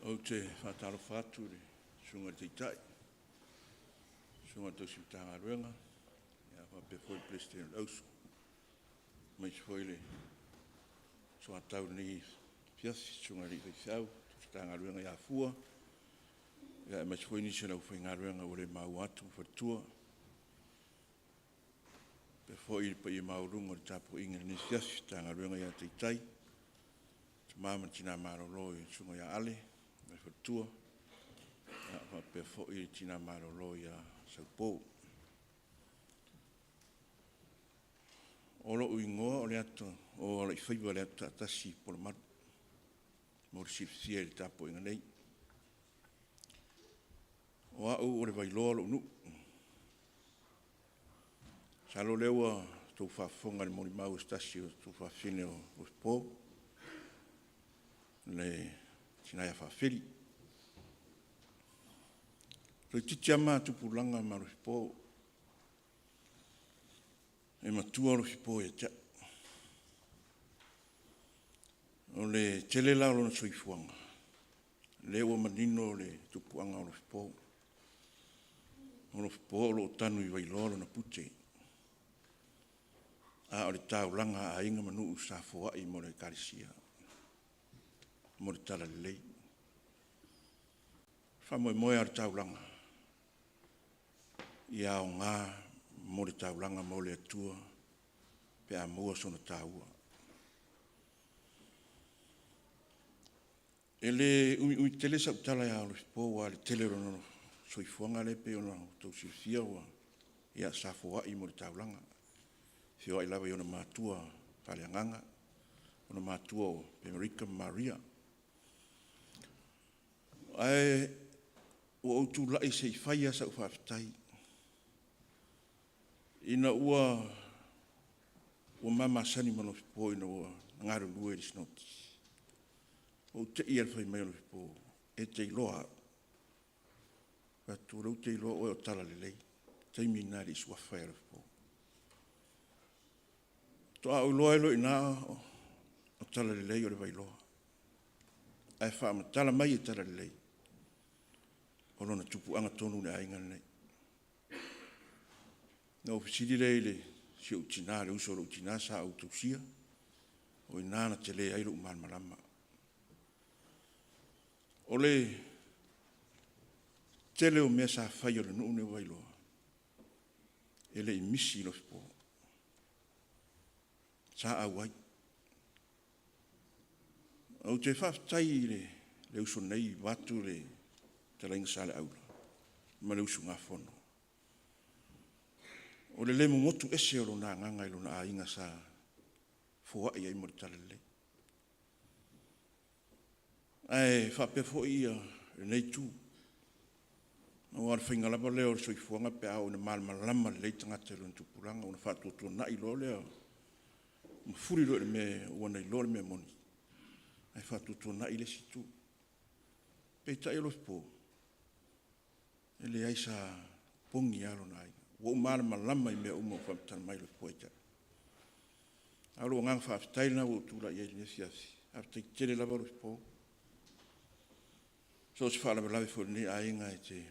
Speaker 11: Ou te faatalofa atu i le Susuga i le Taitai, Susuga i le Tausi Matagaluega faapea foi le Peresetene o le Auso, aemaise foi le soatau i lenei afiafi, susuga i alii faifeau tausi Matagaluega ia Afua, aemaise foi nisi o le aufaigaluega ua le maua atu ma faletua. E faapea foi le paia maualuga o le tapuaiga i lenei afiafi, le Matagaluega ia Taitai, Tama ma Tina malolo i le Susuga ia Ale ma le faletua, faapea foi le tina malolo ia Saupo. O lou igoa o Alaifaiva Leatutaatasi Polamalu mo le silafia i le tapuaiga nei. O au o le Vailoa lou nuu. Masalo o lea ua outou faafofoga i le molimau a se tasi o tuafafine o Alofipo, le tina ia Faafili. Toeitiiti lava ma tupulaga ma Alofipo, e matua Alofipo ia te au. O le tele la o lona soifuaga, lea ua manino le tupuaga o Alofipo. O Alofipo o lo o tanu i Vailoa lona pute, a o le taulaga a aiga ma nuu sa foai mo le Ekalesia, mo le Talalelei. O le faamoemoe lava o le taulaga, ia aoga mo le taulaga mo le Atua pe a maua sona taua. E le umiumi tele sau tala ia Alofipo aua o le tele o lona soifuaga lea pei ona outou silafia ia sa foai mo le taulaga, feoai lava i ona matua faaleagaga, ona matua o Amerika ma Maria. Ae ua ou tulai se i fai lava sau faafetai ina ua ma masani ma Alofipo ina ua galulue i le SNBH, ua ou te i lava i le fai mai o Alofipo, e te iloa au? Ou fai atu, o lea ou te iloa oe o Talalelei. O le taimi lena e le i suafa ai Alofipo. Faatoa ou iloa ai loa i ina o Talalelei o le Vailoa. Ae faamatala mai e Talalelei, o lona tupuaga tonu i le aiga lenei. Ona ou fesili lea i si ou tina le uso a lou tina sa ou tausia, o i ina na tele ai lou malamalama. O le tele o mea sa fai a le nuu lenei o Vailoa, e le i misi i Alofipo. Sa auai. Ou te faafetai i le uso nei vaeatu le fetalaiga Saleaula ma le usugafono, o le le momotu ese o lona agaga i lona aiga sa foai ai mo le Talalelei. Ae faapea foi lenei itu, aua o le faiga lava lea o le soifuaga pe a oo ina malamalama lelei le tagata i lona tupulaga ona faatuatuanai loa lea ma fuli loa i le mea ua na iloa le mea moni, ae faatuatuanai le isi itu. Peitai o Alofipo, e leai sa opogi lava lona aiga. Ua ou malamalama i mea uma ua faamatala mai Alofipo ia te au. A o lou agaga faafetai lena ua ou tulai ai i lenei afiafi, faafetai tele lava Alofipo. So o se faalavelave foi o lenei aiga, e te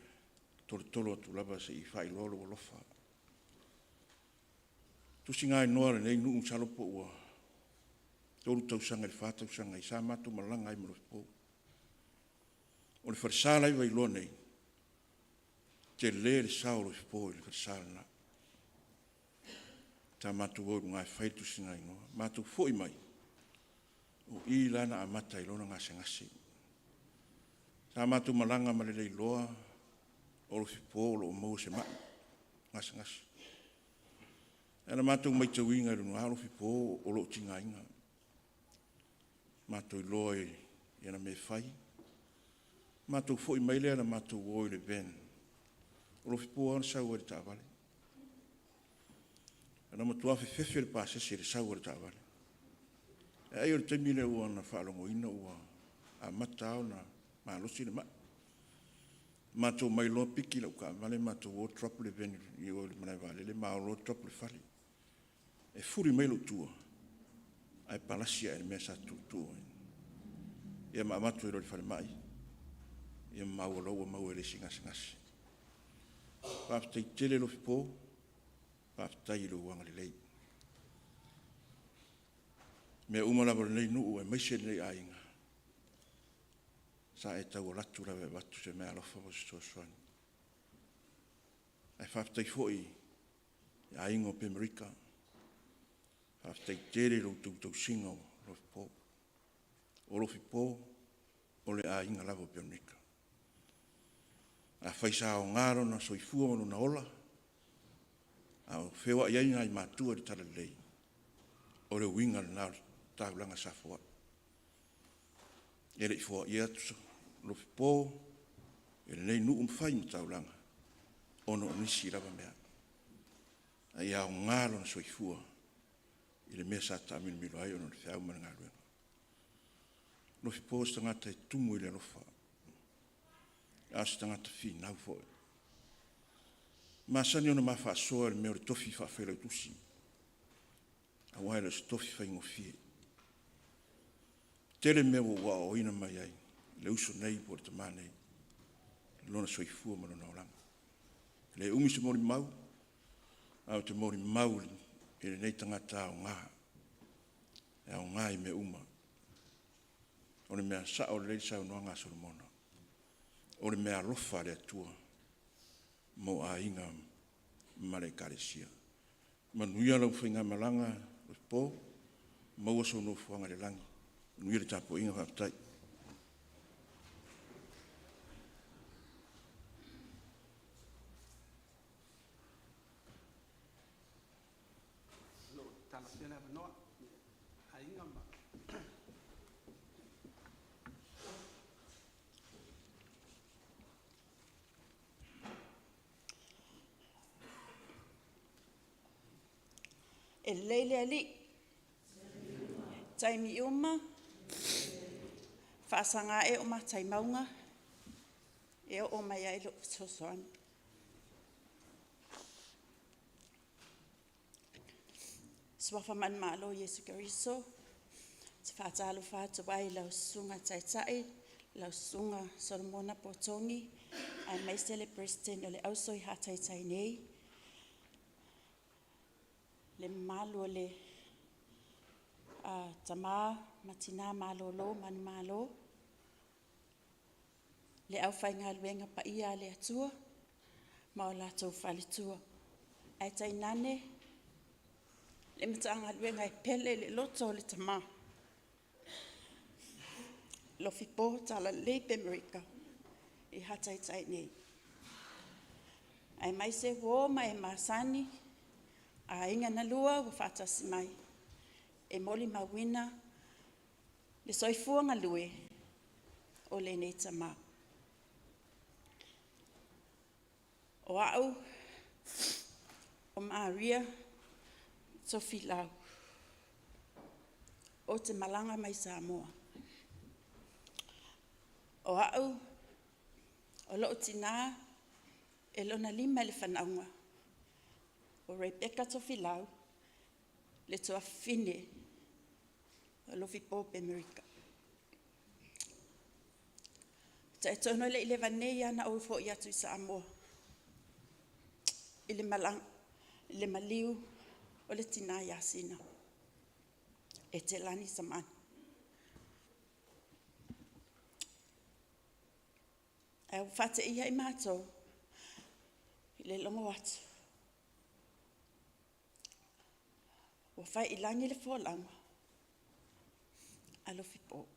Speaker 11: tolotolo atu lava se i faailoa lou alofa. O le tusigaigoa o lenei nuu masalo po ua 3 tausaga i le 4 tausaga sa matou malaga ai ma Alofipo. O le falesa la e i Vailoa nei, Tele le sao o Lofipo i le falesa lena. Sa matou o i luga e fai le tusiga igoa. Matou foi mai, o i la na amata ai loa ona gasegase. Sa matou malaga ma le le iloa o Lofipo o lo o maua i se mai gasegase. Ae na matou matauina i luga o Lofipo o lo o tigaina. Matou iloa i ana mea e fai, matou foi mai lea na matou o i le van, o Lofipo lava na sau ai i le taavale. Na matua fefefe le pasese i le sau a le taavale. Ai o le taimi lea ua na faalogoina ua amata lava ona malosi le mai. Matou omai loa piki lau taavale matou o drop le van i o i le malaevaalele ma o loa drop i le fale. E fuli mai lou tua, ae palasi ae i le mea sa tutu ai. Ia ma avatu ai loa i le falemai, ia ma maua loa ua maua e le isi gasegase. Faafetai tele Lofipo, faafetai i lou agalelei. O mea uma lava o lenei nuu aemaise lenei aiga, sa e tau alu atu lava e avatu se meaalofa ma se fesoasoani. Ae faafetai foi i aiga o Pemerika, faafetai tele i lo outou tausiga o Lofipo. O Lofipo, o le aiga lava o Pemerika. Afai sa aoga lona soifua ma lona ola, a o feoai ai nai matua i le Talalelei, o le uiga lena o le taulaga sa foai. E le i foaia atu Lofipo e lenei nuu ma fai ma taulaga, ona o nisi lava mea. A ia aoga lona soifua i le mea sa taamilomilo ai ona o le feau ma le galuega. Lofipo o se tagata e tumu i le alofa, a o se tagata finau foi. E masani ona ma faasoa i le mea o le tofi faa-Failautusi, aua e le o se tofi faigofie. E tele mea ua ou aoaoina mai ai i le uso nei po o le tama nei i lona soifua ma lona olaga. E le umi se molimau, ae ou te molimau i lenei tagata aoga, e aoga i mea uma. O le mea sao lelei le saunoaga a Solomona, o le meaalofa a le Atua mo aiga ma le Ekalesia. Manuia lau faigamalaga Lofipo, maua sou nofoaga i le lagi. Manuia le tapuaiga, faafetai.
Speaker 12: E lelei le Alii, taimi uma, faasaga ea o matai mauga e oo mai ai lou fesoasoani. Suafa manumalo o Iesu Keriso, ou te faatalofa atu ai i lau Susuga i le Taitai, lau Susuga Solomona Po Togi aemaise le President o le Auso i hataitai nei, le mamalu o le Tama ma Tina malolo manumalo, le aufaigaluega paia a le Atua ma o latou faletua, ae tainane le Matagaluega e pele i le loto a le Tama, Lofipo Talalelei Pemerika i hataitai nei. Aemaise uo ma e masani, aiga na lua ua faatasi mai e molimauina le soifua galue o lenei tama. O au o Maria Tofilau, ou te malaga mai Samoa. O au, o lou tina e lona lima i le fanauga, o Rebecca Tofilau le tuafafine o Lofipo Pemerika. Ou te talitonu e le i leva nei lava ona ou foi atu i Samoa i le maliu o le tina ia Sina, Etelani Samani. Ae ua faateia i matou I le logo atu, ua fai i lagi le folauga a Lofipo.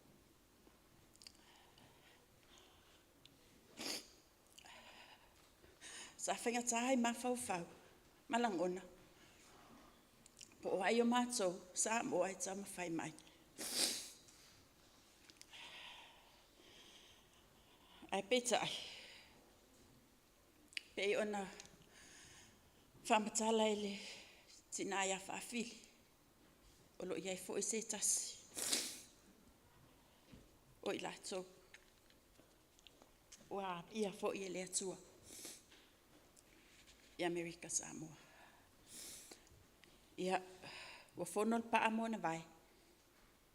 Speaker 12: Sa faigata i mafaufau ma lagona po o ai o matou Samoa e taumafai mai. Ae peitai, pei ona faamatala e le tina ia Faafili, o lo o i ai foi se tasi o i latou ua aia foi e le Atua i Amerika Samoa. Ia, ua fono le paa ma ona vae,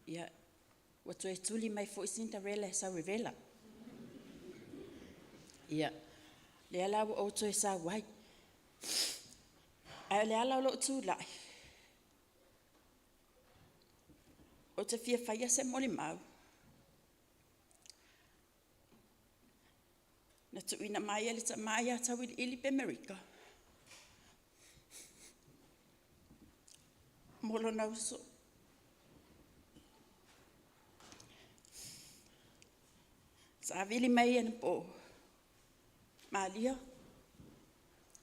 Speaker 12: ia, ua toe tuli mai foi Cinderella e sau e vela. Ia, lea la ua ou toe sau ai. Ae o le ala o lou tulai, ou te fia faia se molimau. Na tuuina mai e le tama ia Tauiliili Pemerika mo lona uso. Sa vili mai anapo, Malia,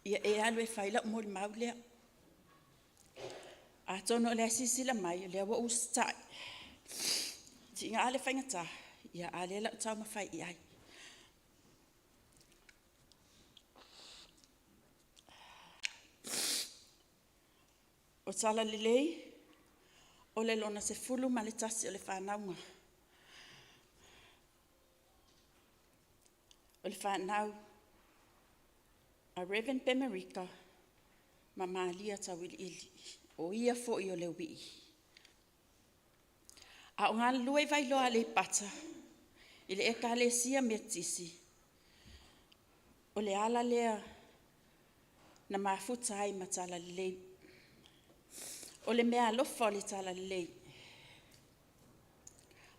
Speaker 12: ia e alu e fai lau molimau lea. Atonu o lea e silasila mai o lea ua ou usitai. Tiga le faigata, a o lea o le a ou taumafai i ai. O Talalelei, o le lona 11 o le fanauga. O le fanau a Reverend Pemerika ma Malia Tauiliili, o ia foi o Leuii. A o galulue i Vailoa Aleipata i le Ekalesia Metotisi, o le ala lea na mafuta ai ma Talalelei. O le meaalofa o le Talalelei,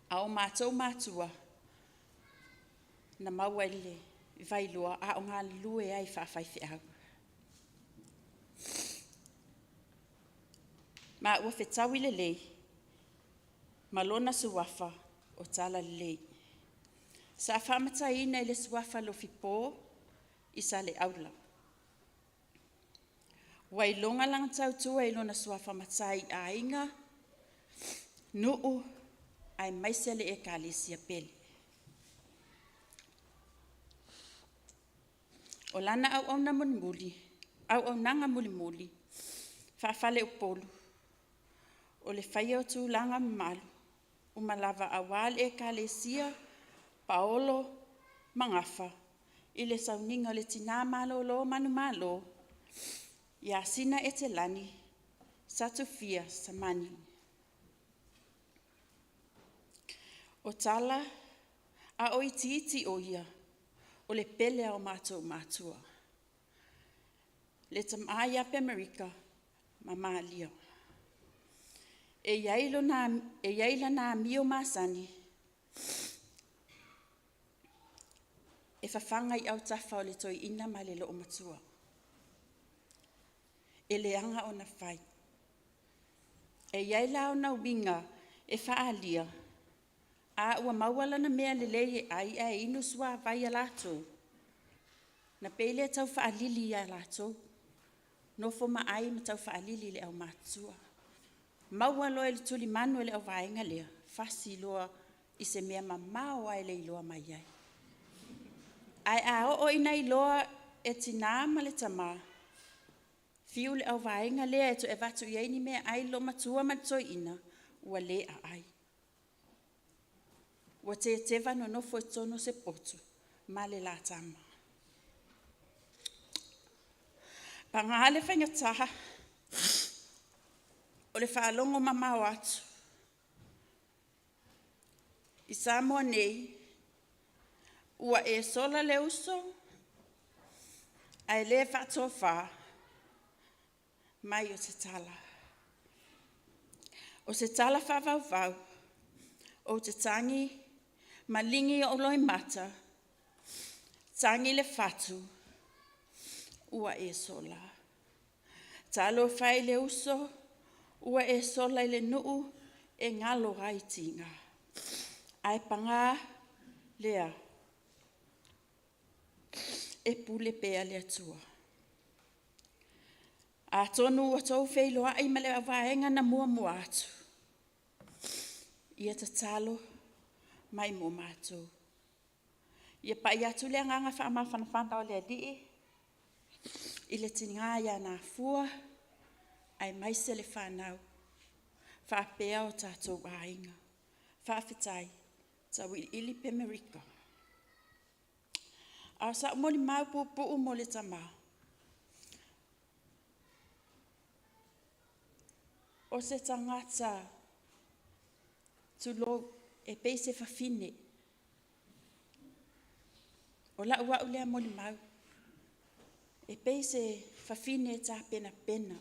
Speaker 12: a o matou matua na maua i Vailoa a o galulue ai faafaifeau. Ma ua fetaui lelei ma lona suafa o Talalelei. Sa faamataiina i le suafa Lofipo i Saleaula. Ua iloga lana tautua i lona suafa matai i aiga, nuu aemaise le Ekalesia pele. O lana auauna mulimuli, auaunaga mulimuli faa-faleupolu, o le faia o tulaga mamalu uma lava aua le Ekalesia Paolo ma Gafa i le sauniga o le tina malolo manumalo ia Sina Etelani Satufia Samani. O Tala, a o itiiti o ia, o le pele a o matou matua, le tama ia Pemerika ma Malia. E i ai lana amio masani e fafaga i autafa o le toeaina ma le loomatua. E leaga ona fai. E i ai la ona uiga e faaalia, a ua maua lana mea lelei e ai ae inu suavai a latou, na pei lea tau faalili ia latou, nofo ma ai ma tau faalili i le aumatutua. Maua loa e le tulimanu e le auvaega lea, fasi loa i se mea mamao lava e le iloa mai ai. Ae a oo ina iloa e tina ma le tama, fiu le auvaega lea e toe avatu i ai ni meaai i le loomatua ma le toeaina, ua le aai. Ua teteva nonofo i totonu o se potu ma le la tama. Paga le faigata o le faalogo mamao atu i Samoa nei, ua e sola le uso ae le faatofa mai o se tala. O se tala faavauvau, ou te tagi ma ligi ou loimata, tagi le fatu. ua e sola. Talofa e i le uso ua e sola i le nuu e galo ai tiga. Ae paga lea, e pule pea le Atua. Atonu ua tou feiloai ma le vaega na muamua atu, ia tatalo mai mo matou. Ia pai atu le agaga faamafanafana o le Alii i le tina ia Nafua aemaise le fanau faapea o tatou aiga. Faafetai. Tauiliili pe Merika. A o sa'u molimau puupuu mo le tamā, o se tagata, tulou, e pei se fafine. O la'u a'u lea molimau, e pei se fafine tapenapena.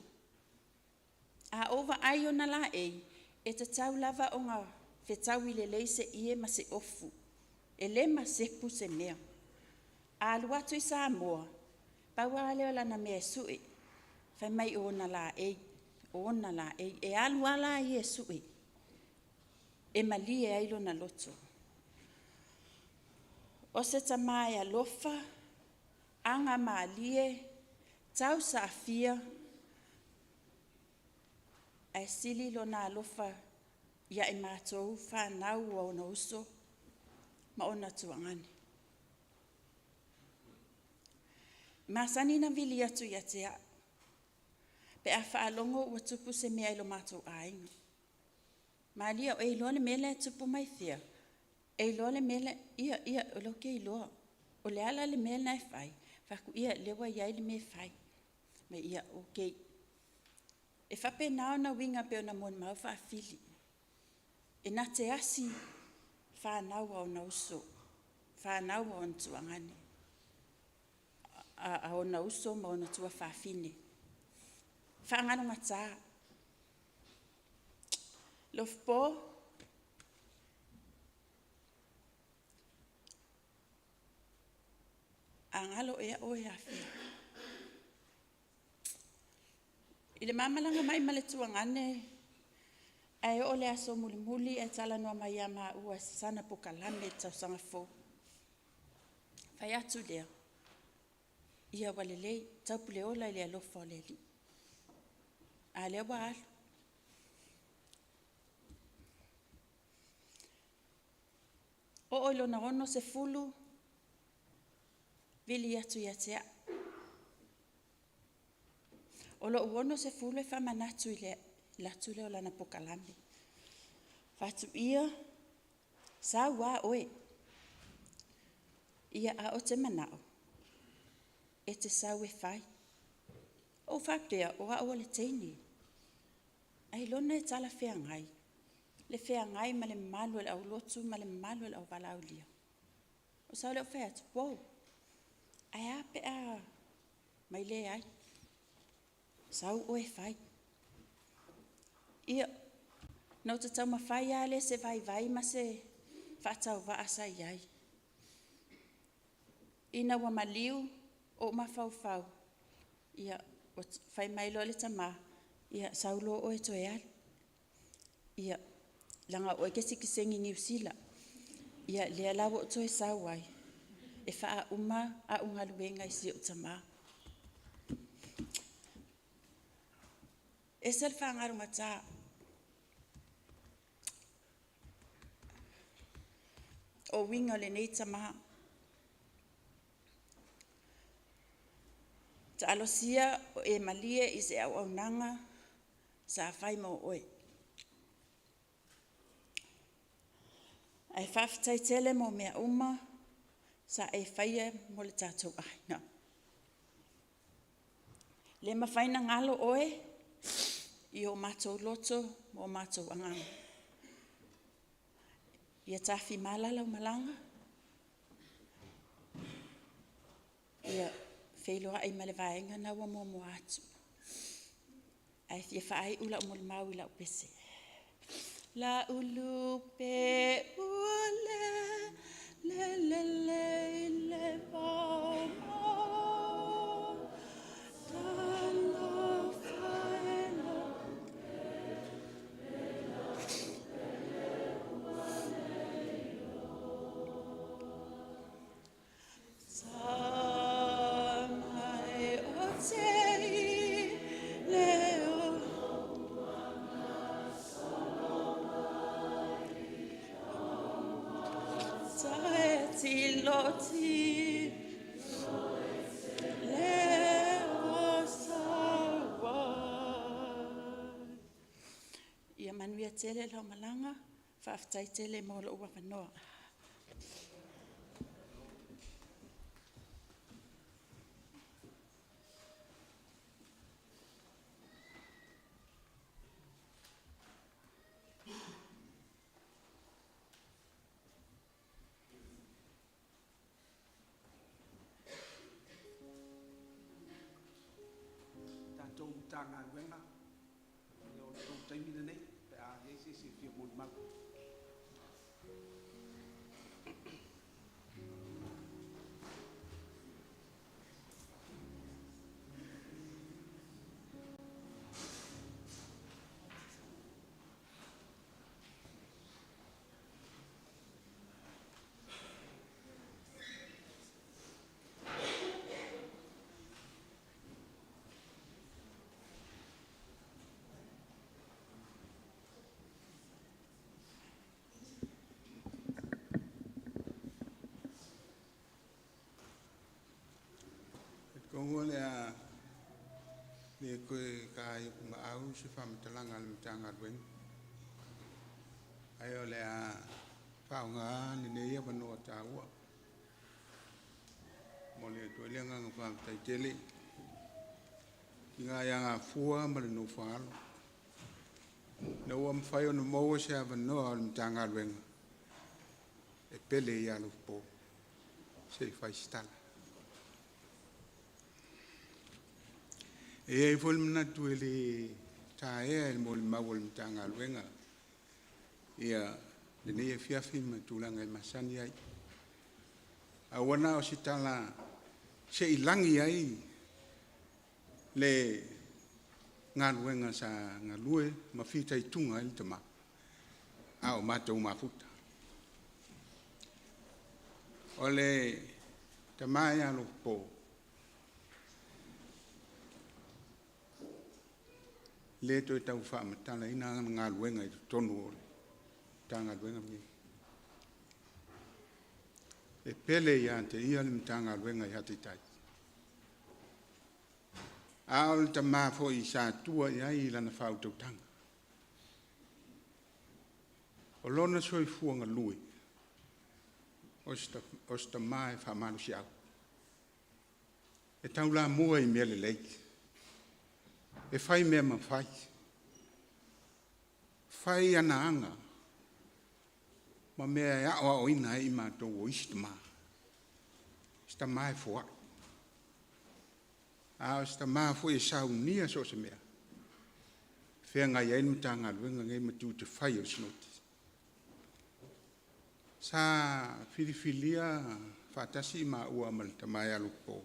Speaker 12: A ou vaai ona laei, e tatau lava ona fetaui lelei se ie ma se ofu, e lē masepu se mea. A alu atu i Samoa, pau lava lea o lana mea e su'e, fai mai o ona laei, o ona laei. E alu a la ia e su'e e malie ai lona loto. O se tamā e alofa, agamalie, tausaafia, ae sili lona alofa ia i matou fanau a ona uso ma ona tuagane. E masani ona vili atu ia te a'u pe a faalogo ua tupu se mea i lo matou aiga. Malia o e iloa le mea la e tupu mai fea? E iloa le mea la ia, ia, o lea ou te iloa. O le a la le mea lena e fai? Fai atu, ia, lea ua i ai le mea e fai. Fai mai, ia, okay. E faapena ona uiga pei ona molimau Faafili. E na te asi fanau a ona uso, fanau a ona tuagane, a ona uso ma ona tuafafine. Faagalogata. Lofipo, a galo ea oe Afia? I le ma malaga mai ma le tuagane, ae oo le aso mulimuli ae talanoa mai ia maua i sana pokalame i le tausaga fou. Fai atu lea, ia ua lelei, taupuleola i le alofa o le Alii. A lea ua alu. Oo i lona 60, vili atu ia te a'u. O lo'u 60 e faamanatu i le alu atu lea o lana pokalame. Fai atu ia, sau a oe. Ia a o te manao, e te sau e fai. Ou faapea, o au o le teine. Ailoga e talafeagai le feagai ma le mamalu o le aulotu ma le mamalu o le auvalaaulia. O sau lea ou fai atu, wow, ae a pe a mai leai, sau oe e fai. Ia, na ou taumafai lava lea se vaivai ma se faatauvaa sa i ai. Ina ua maliu, ou mafaufau, ia, ua fai mai loa le tamā, ia sau loa oe toe alu. Ia, leaga o oe e te sitiseni Niu Sila. Ia, lea la ua ou toe sau ai, e faauma au galuega i si ou tamā. Ese le faagalogata o uiga o lenei tamā. Taalosia o e malie i se auaunaga sa fai mo oe. Ae faafetai tele mo mea uma sa e faia mo le tatou aiga. Le mafai ona galo oe i o matou loto ma o matou agaga. Ia tafimala lau malaga, ia feiloai ma le vaega lena ua muamua atu. Ae fia faaiu lau molimau i lau pese. La'u lupe ua lele lelei i le vao. tae tilo ti le o saua. Ia manuia tele lau malaga, faafetai tele mo lou avanoa.
Speaker 1: Tatou Matagaluega, ia o le tou taimi lenei pe a i ai se isi e fia molimau.
Speaker 13: Talitonu o le a le toe taai o maau se faamatalaga a le Matagaluega, ae o le a faaaoga lenei avanoa taua e momoli atu ai le agaga faafetai tele i le tina ia Gafua ma le nofo a alo, ina ua mafai ona maua se avanoa o le Matagaluega e pele ia Alofapo se i fai se tala. E i ai foi le manatu e le taea i le molimau a le Matagaluega lenei afiafi ma tulaga e masani ai. Ae ua na o se tala se i lagi ai le galuega sa galue ma fitaituga ai le tama, a o matou mafuta. O le tama ia Alofapo, e le toe tau faamatalaina ana galuega i totonu o le Matagaluega lenei. E pele ia te ia le Matagaluega i Hateitai. A o le tama foi sa tua i ai lana faautautaga. O lona soifua galue, o se tama e faamalosiau, e taulamua i mea lelei, e fai mea mafai, fai ana aga ma mea e aoaoina ai i matou o isi tama. O se tama e foai, a o se tama foi e saunia so o se mea e feagai ai le Matagaluega lenei ma tiute fai o le Sinoti. Sa filifilia faatasi maua ma le tama ia Alofapo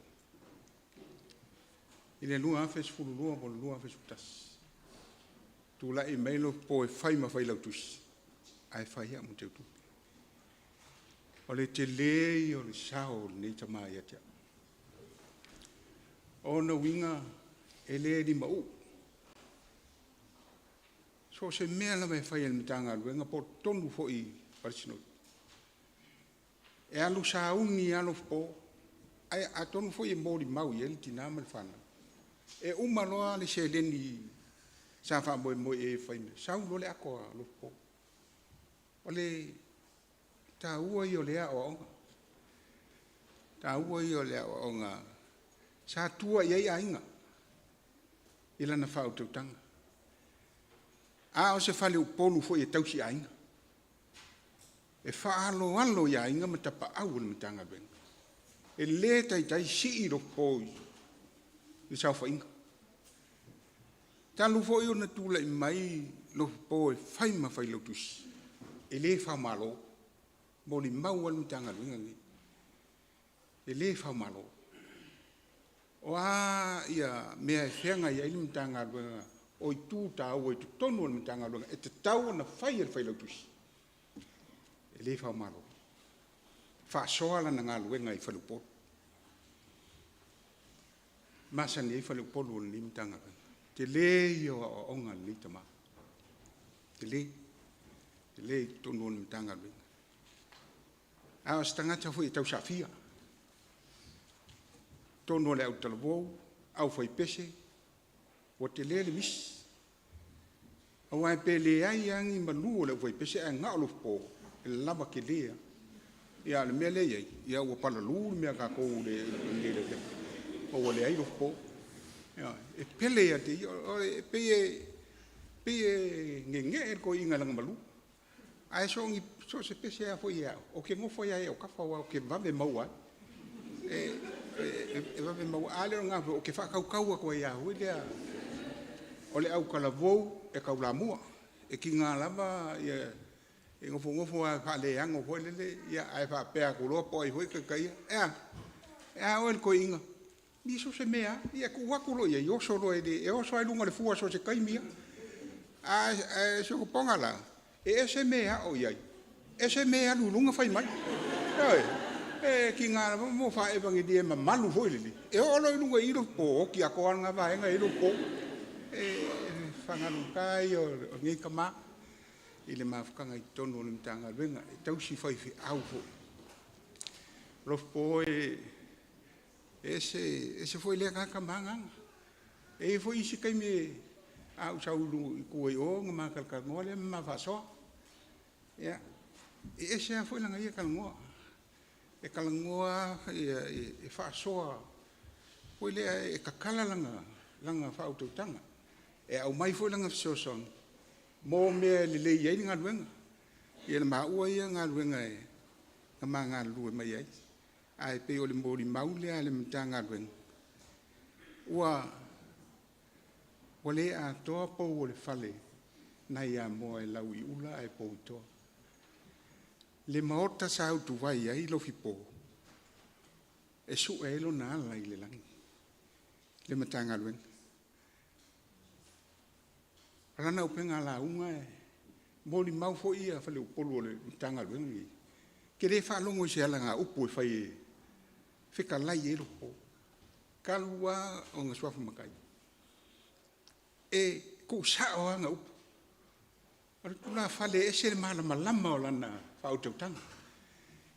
Speaker 13: i le 2012 po o le 2011. Tulai mai Alofapo e fai ma Failautusi, ae fai au ma Teutupe. O le tele ia o le sao o lenei tama ia te au. O ona uiga e le limauu. So o se mea lava e fai e le Matagaluega po o totonu foi o le Sinoti, e alu sauni lava Alofapo, ae atonu foi e molimau i ai le tina ma le fanau. E uma loa le seleni sa faamoemoe i ai e fai, sau loa le ato a Alofapo. O le taua ia o lea aoaoga, taua ia o le aoaoga sa tua i ai aiga i lana faautautaga. A o se faleupolu foi e tausiaiga, e faaaloalo i aiga ma tapaau o le Matagaluega. E le taitai sii Alofapo i le saofaiga. Talu foi ona tulai mai Alofapo e fai ma Failautusi, e le faamalo, e molimau lava le Matagaluega lenei, e le faamalo. O a mea e feagai ai le Matagaluega, o itu taua i totonu o le Matagaluega e tatau ona fai e le Failautusi, e le faamalo. E faasoa lana galuega i faleupolu. E masani ai faleupolu o lenei Matagaluega. O le tele ia o aoaoga a lenei tama, tele, tele i totonu o le Matagaluega. A o se tagata foi e tausaafia. Tonu o le autalavou, aufaipese, ua tele le misi. Aua pe leai lava ni malu o le aufaipese ae na o Lofopo, e lava tele lava. Ia a o le mea lea e i ai, ia ua palalū le mea a tatou i le ua leai Lofopo. Ioe. E pele ia te ia, e pei e nenee le toeaina i lana malu. Ae so o se pese lava foi e a'u, ou te nofo ai lava i au autafa aua ou te vave maua ai. E vave maua ai. A le o lena foi, ou te faatautau atu ai lava foi lea. O le autalavou e taulamua. E tiga lava e nofonofo lava faaleano foi lele, ae faapea atu loa po o ai foi e taitaia, “E a? E a oe le toeaina?” Ia so o se mea lava. Ia tuu atu loa i ai, oso loa, e oso lava i luga o le fua so o se taimi lava. A o si ona la, e ese mea e a'o i ai, ese mea e alu i luga fai mai. Ioe. E tiga lava ona faa-evanelia mamalu foi lele, e oo loa i luga i i Lofopo, oti atoa lava lena vaega e i ai Lofopo. E faagalugata ia o lenei tama i le mafutaga i totonu o le Matagaluega, e tausi faifeau foi. Lofopo e, e ese, ese foi lea tagata ma aga aga. E i ai foi isi taimi a ou sau i tua i o ona ma talatalanoa lea ma ma faasoa. Ia, e ese lava foi lana ia talanoa. E talanoa lava e faasoa foi lea e tatala lana faautautaga. E aumai foi lana fesoasoani mo mea e lelei ai le galuega. Ia na maua ia galuega na ma galulue mai ai. Ae pei o le molimau lea a le Matagaluega, ua le atoa pou o le fale nai Amoa e lau i ula ae pou i toa. Le maota sa utuvai ai Lofipo, e sue ai lona ala i le lagi, le Matagaluega. O lana upega lauga e molimau foi faleupolu o le Matagaluega lenei, ou te le faalogo i se alagaupu e fai e fetalai i ai Lofopo, talu lava ona suafa matai. E tuusao lava ana upu. O le tulafale e ese le malamalama o lana faautautaga.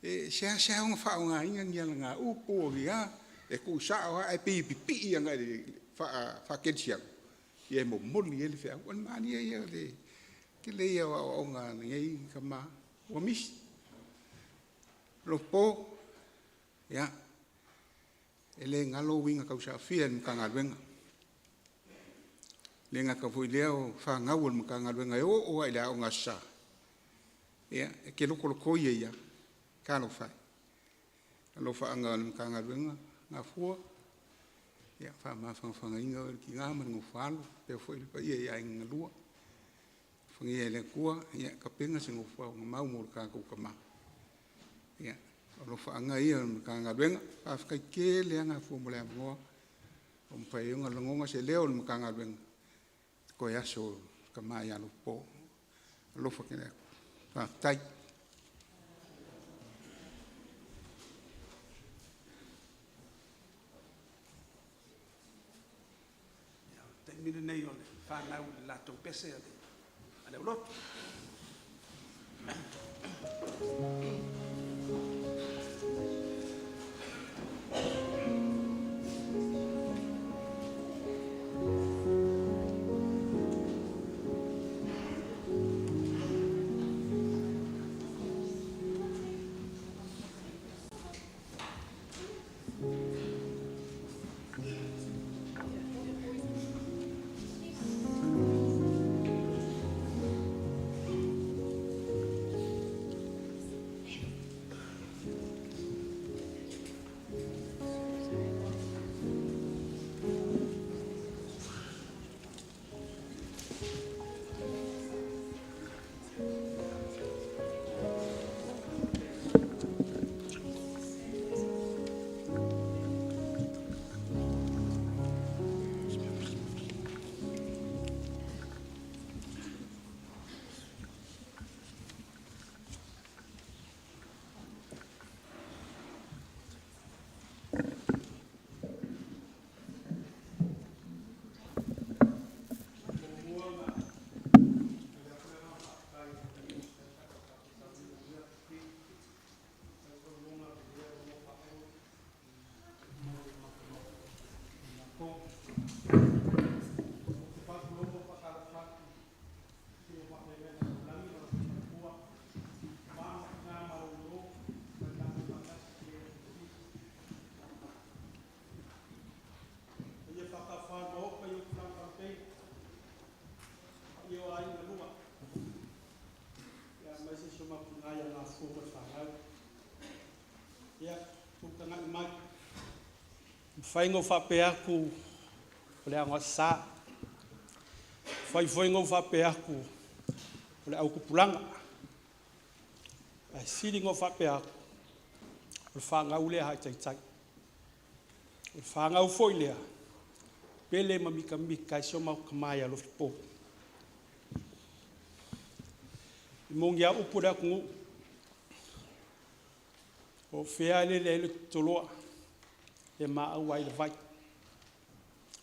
Speaker 13: E seasea ona faaaogaina ni alagaupu o ni a, e tuusao lava, ae pei e pipii agai i le faakerisiano, ia e momoli ai le feau. O le malie ia o le tele ia o aoaoga a lenei tama ua misi. Lofopo, ia, e le galo uiga tausaafia i le Matagaluega. E le gata foi i lea o fanau a le Matagaluega e oo lava i le Aoga Aso Sa, ia, e te lotolotoi ai lava. Talofa e. Alofaaga a le Matagaluega, Gafua, ia faamafanafanaina oe i le tiga ma le nofo a alo faapea foi le paia i aiga na lua. Alofagia e le Atua ia tapena se nofoaga mau mo le tatou tama. Ia, o alofaaga ia a le Matagaluega. Faafetai tele lava Gafua mo le avanoa ua mafai ai ona lagona se leo o le Matagaluega i le toe aso o le tama ia Lofopo. Alofa tele atu. Faafetai.
Speaker 1: Taimi lenei o le fanau i le latou pese a le aulotu. Ia, tou tagai mai. E mafai ona ou faapea atu o le aogasa. E mafai foi ona ou faapea atu o le autupulaga. Ae sili ona ou faapea atu, o le fanau lea a taitai. O le fanau foi lea, pele ma mitamita ai si o matou tama ia Alofipo. E moni a upu o le atunuu, o fea e lele ai le totoloa e maau ai le vai.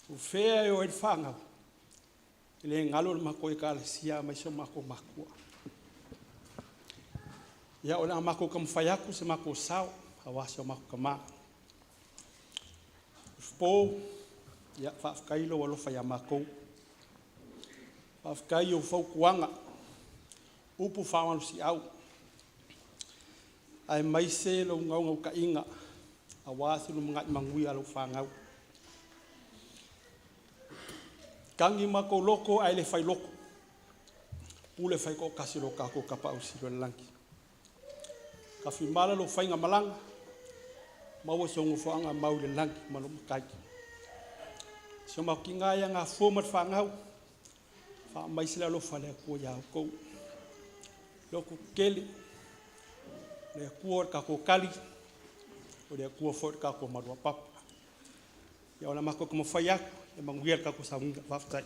Speaker 1: O fea e o ai le fanau, e le galo le matou ekalesia aemaise o matou matua. Ia, o le a matou taumafai atu se matou sao aua si o matou tama. Po, ia faafetai lou alofa ia matou. Faafetai i ou fautuaga, upu faamalosiau, aemaise lou naunautaiga aua se lumanai manuia o lau fanau. Tagi matou loto ae le failoto, pule faitoatasi lo tatou Tapaau Sili i le lagi. Tafimala lou faigamalaga, maua sou nofoaga mau i le lagi ma lou Matai. Si o matou tina ia Gafua ma le fanau, faamaise le alofa o le Atua ia outou. Lototetele, o le Atua o le tatou tali, o le Atua foi o le tatou maluapapa. Ia o le a matou taumafai atu, ia manuia le tatou sauniga. Faafetai.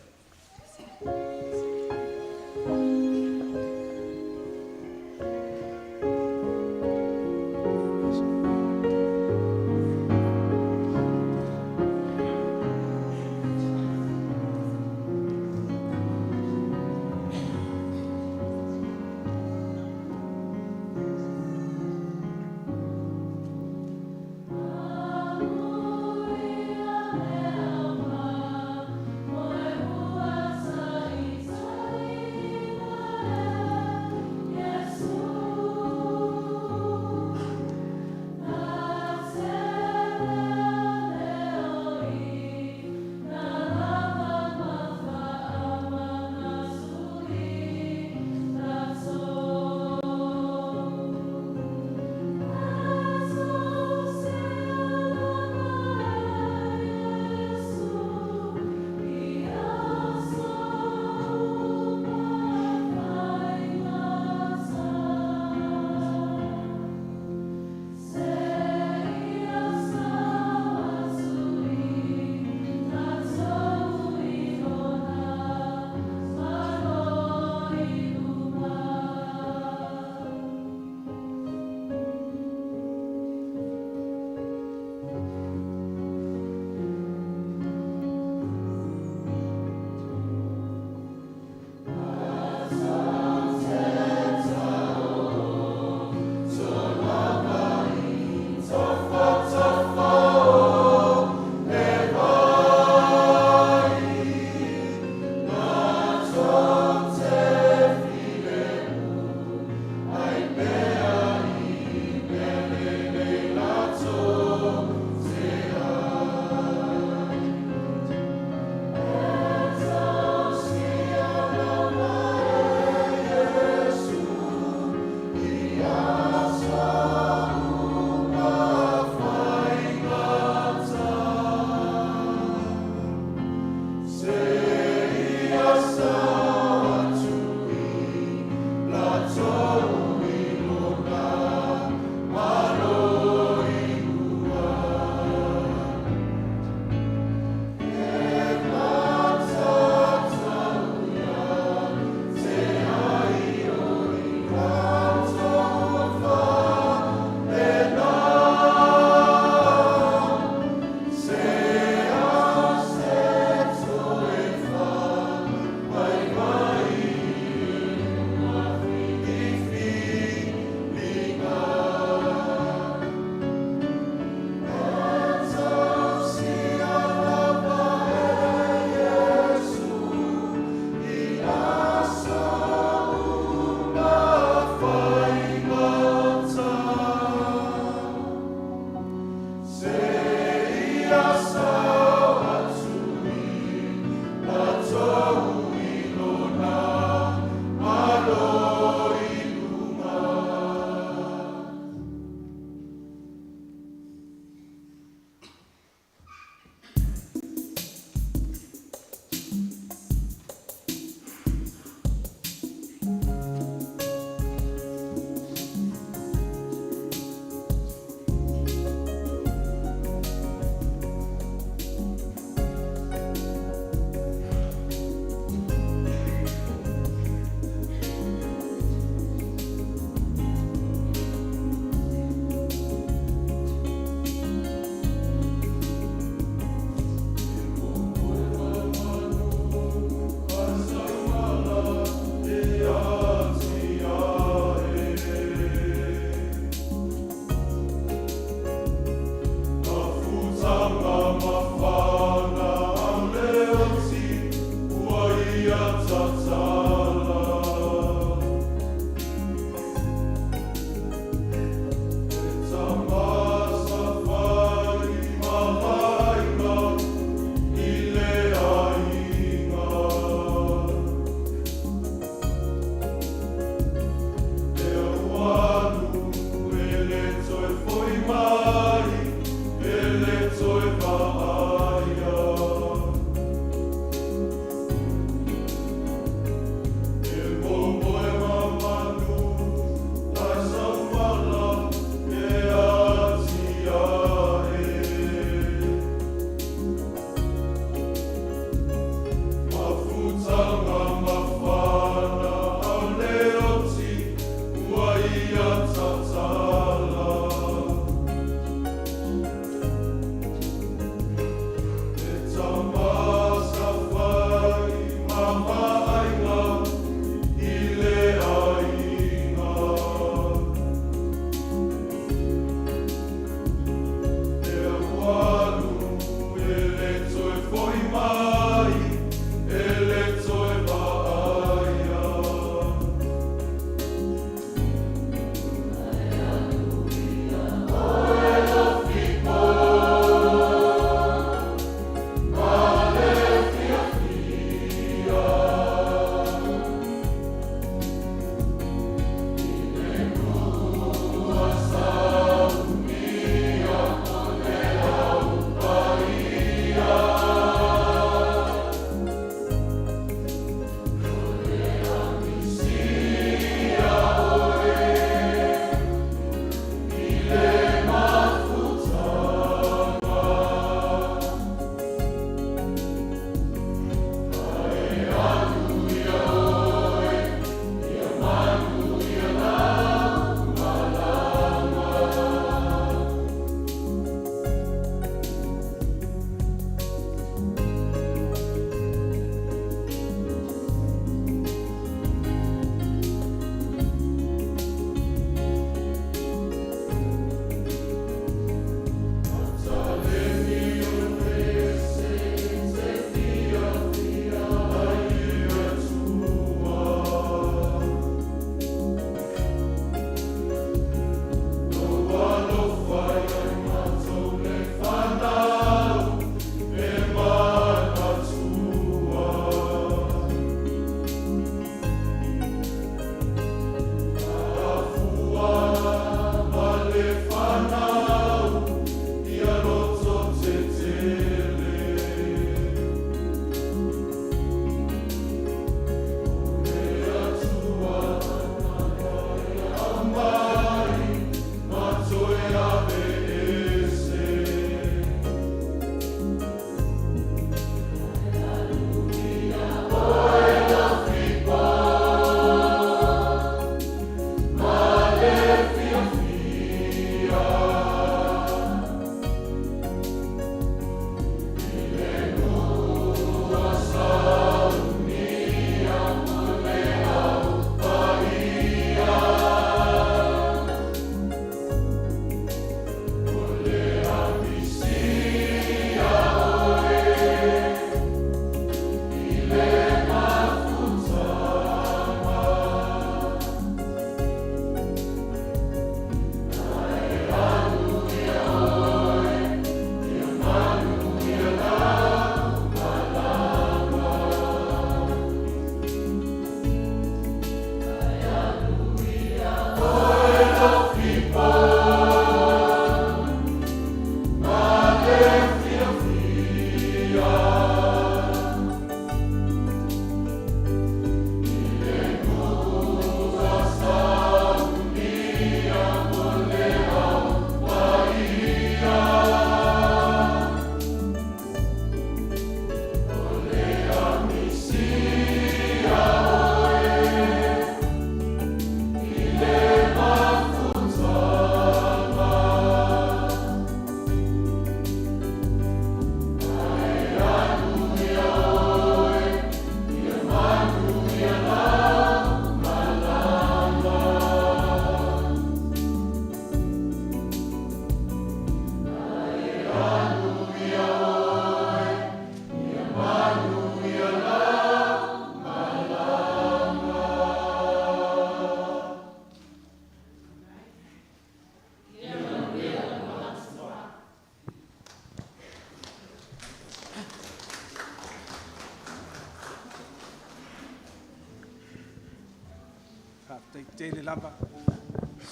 Speaker 1: tele lava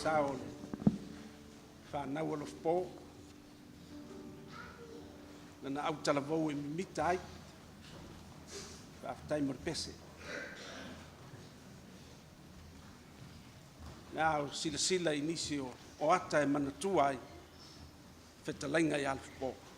Speaker 1: sao o le fanau o Lofipo. Lana autalavou e mimita ai. Faafetai mo le pese. Le a o silasila i nisi o ata e manatua ai fetalaiga ia Lofipo.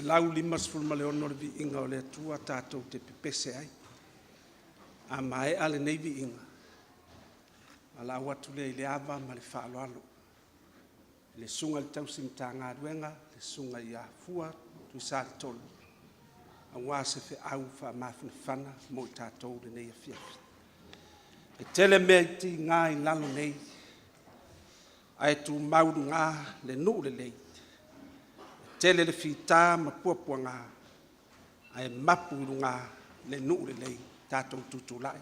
Speaker 1: 156 le viiga o le Atua tatou te pepese ai. A maea lenei viiga, valaau atu lea i le ava ma le faaaloalo i le Susuga i le Tausi Matagaluega, le Susuga ia Fua Tuisaletolo, aua se feau faamafanafana mo i tatou i lenei afiafi. E tele mea e tiga i lalo nei, ae tumau i luga le nuu lelei. E tele le fita ma puapuaga, ae mapu i luga le nuu lelei. Tatou tutulai.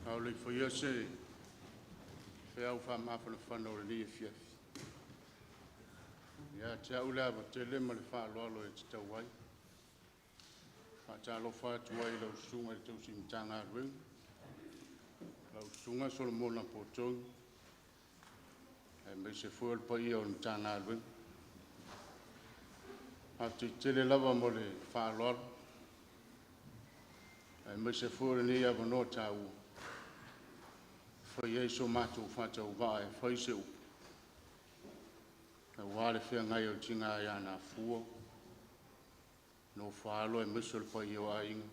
Speaker 14: A o le i faia se feau faamafanafana o lenei afiafi, e ia te au le ava tele ma le faaaloalo e tatau ai. E faatalofa atu ai i lau Susuga i le Tausi Matagaluega, lau Susuga Solomona Porto, aemaise foi o le paia o le Matagaluega. Faafetai tele lava mo le faaaloalo aemaise foi o lenei avanoa taua e fai ai so matou faatauvaa e fai se upu aua le feagai ai o le tina ia Nafua, nofo a alo aemaise o le paia o aiga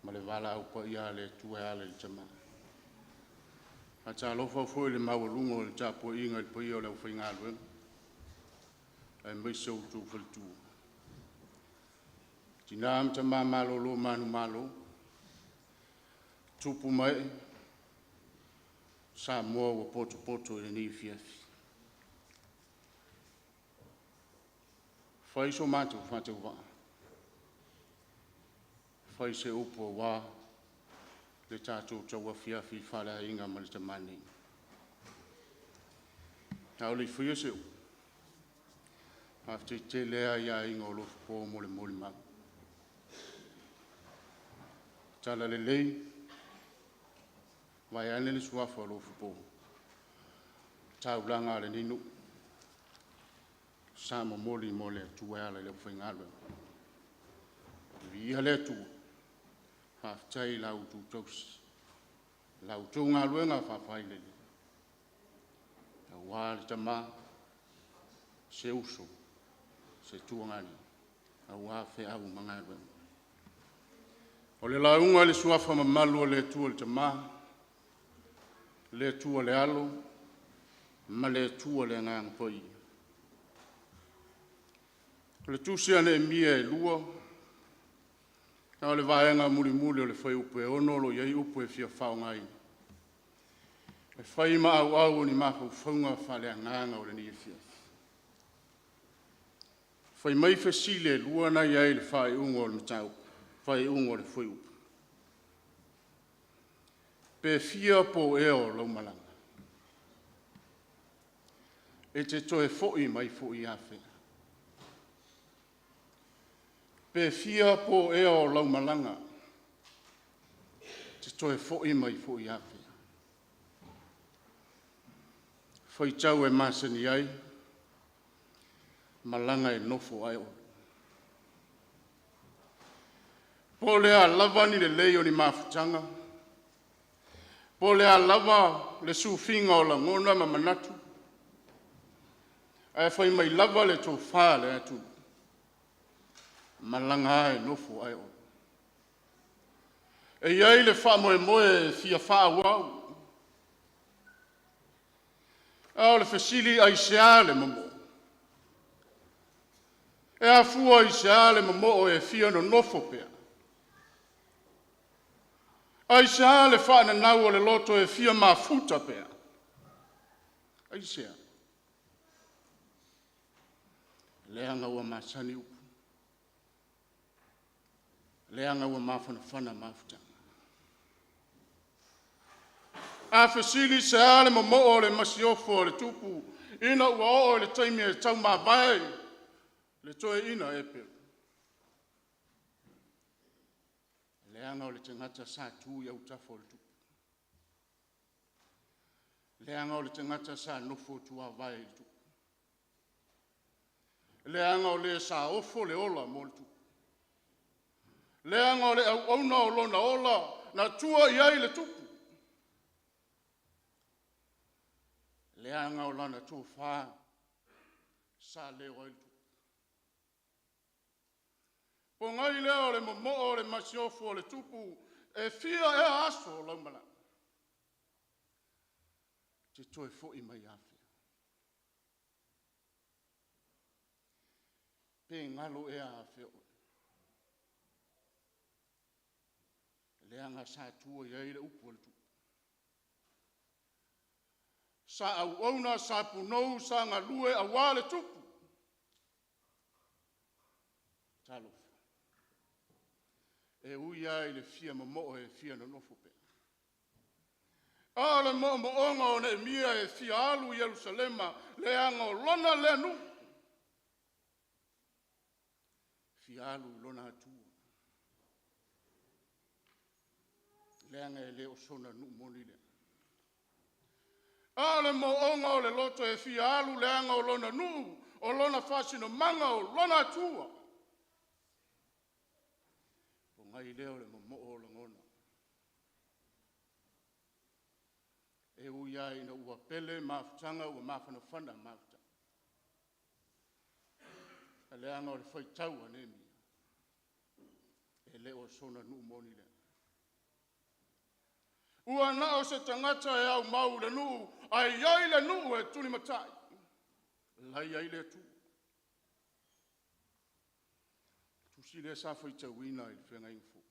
Speaker 14: ma le valaau paia a le Atua e ala i le tama. Faatalofa foi i le maualuga o le tapuaiga i le paia o le aufaigaluega, aemaise o outou faletua. Tina ma tama malolo manumalo, tupu ma ee, Samoa ua potopoto i lenei afiafi. Fai so matou faatauvaa, fai se upu aua le tatou tauafiafi faaleaiga ma le tama nei. A o le i faia se upu, faafetai tele lava i aiga o Lofipo mo le molimau. Talalelei, vaeane le suafa o Lofipo, taulaga a lenei nuu, sa momoli mo le Atua e ala i le aufaigaluega. Viia le Atua, faafetai i la outou tausi, la outou galuega faafailele aua le tama, se uso, se tuagane aua feau ma galuega. O le lauga i le suafa mamalu o le Atua le Tama, le Atua le Alo ma le Atua le Agaga Paia. O le tusi a Neemia e 2, a o le vaega mulimuli o le fuaiupu e 6 o lo o i ai upu e fia faaaogaina, e fai ma auau o ni mafaufauga faaleagaga o lenei afiafi. Fai mai fesili e lua na i ai i le faaiuga o le mataupu, faaiuga o le fuaiupu. Pe fia po ea o lau malaga? E te toe foi mai foi afea? Pe fia po ea o lau malaga? E te toe foi mai foi afea? Faitau e masani ai, malaga e nofo ae olu. Po o le a lava ni lelei o ni mafutaga, po o le a lava le sufiga o lagona ma manatu, ae fai mai lava le tofa a le atunuu, malaga lava e nofo ae olu. E i ai le faamoemoe e fia faaauau, a o le fesili, aisea le momo'o? E afua i se a le momo'o e fia nonofo pea? Aisea le faananau o le loto e fia mafuta pea? Aisea? Leaga ua masani upu, leaga ua mafanafana mafutaga. A fesili se a le momo'o o le masiofo a le tupu ina ua oo i le taimi e taumavae le toeaina Epelu? Leaga o le tagata sa tu i autafa o le tupu. Leaga o le tagata sa nofo tuavae i le tupu. Leaga o le sa ofo le ola mo le tupu. Leaga o le auauna o lona ola na tua i ai le tupu. Leaga o lana tofa sa leo ai le tupu. Pogai lea o le momoo o le masiofo a le tupu, e fia ea aso o lau malaga? E te toe foi mai afea? Pe galo ea afea oe? Leaga sa tua i ai le upu a le tupu. Sa auauna, sa punou, sa galue aua le tupu. Talofa, e ui lava ina fia momoo e fia nonofo pea, a o le moomooga o Neemia e fia alu i Yerusalema leaga o lona lea nuu, e fia alu i lona Atua, leaga e le o sona nuu moni lea. A o le moonooga o le loto e fia alu leaga o lona nuu, o lona faasinomaga, o lona Atua. Pogai lea o le momoo o lagona, e ui lava ina ua pele mafutaga ua mafanafana mafutaga, ae leaga o le faitau a Neemia, e le o sona nuu moni lea.
Speaker 15: Ua na o se tagata e au mau le nuu, ae iai le nuu e tulimatai. Lai ai le Atua. Tusi lea sa faitauina i le feagaiga fou.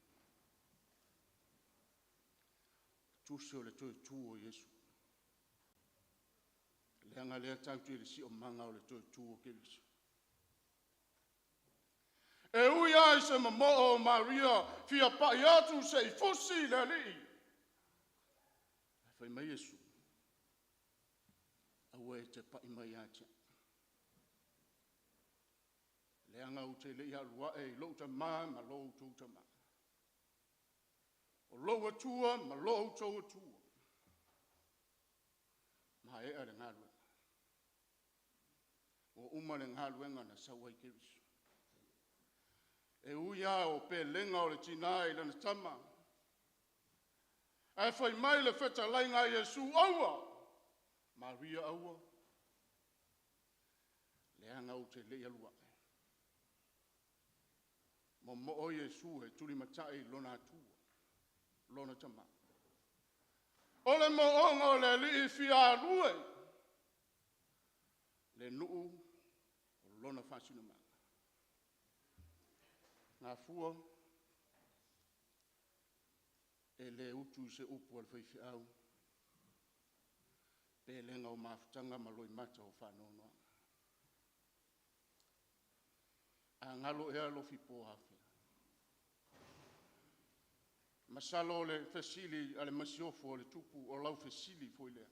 Speaker 15: Tusi o le toe tu o Iesu. Leaga lea tatou te i le siomaga o le toe tu o Keriso. E ui lava i se momoo o Maria fia pai atu se i fusi le alii, ae fai mai Iesu, aua e te pai mai ia te au, leaga ou te le i alu ae i lou Tama ma lo outou Tama, o lou Atua ma lo outou Atua. Maea le galuega. Ua uma le galuega na sau ai Keriso. E ui lava o pelega o le tina i lana tama, ae fai mai le fetalaiga a Iesu, aua, Maria aua, leaga ou te le i alu ae. Momoo Iesu e tulimatai lona Atua, lona Tama. O le moonga o le alii e fia alue, le nuu o lona faasinomaga. Gafua e le utu i se upu a le faifeau, pelega o mafutaga ma loimata o faanoanoaga. A galo ea Lofipoa? Masalo o le fesili a le masiofo a le tupu o lau fesili foi lea.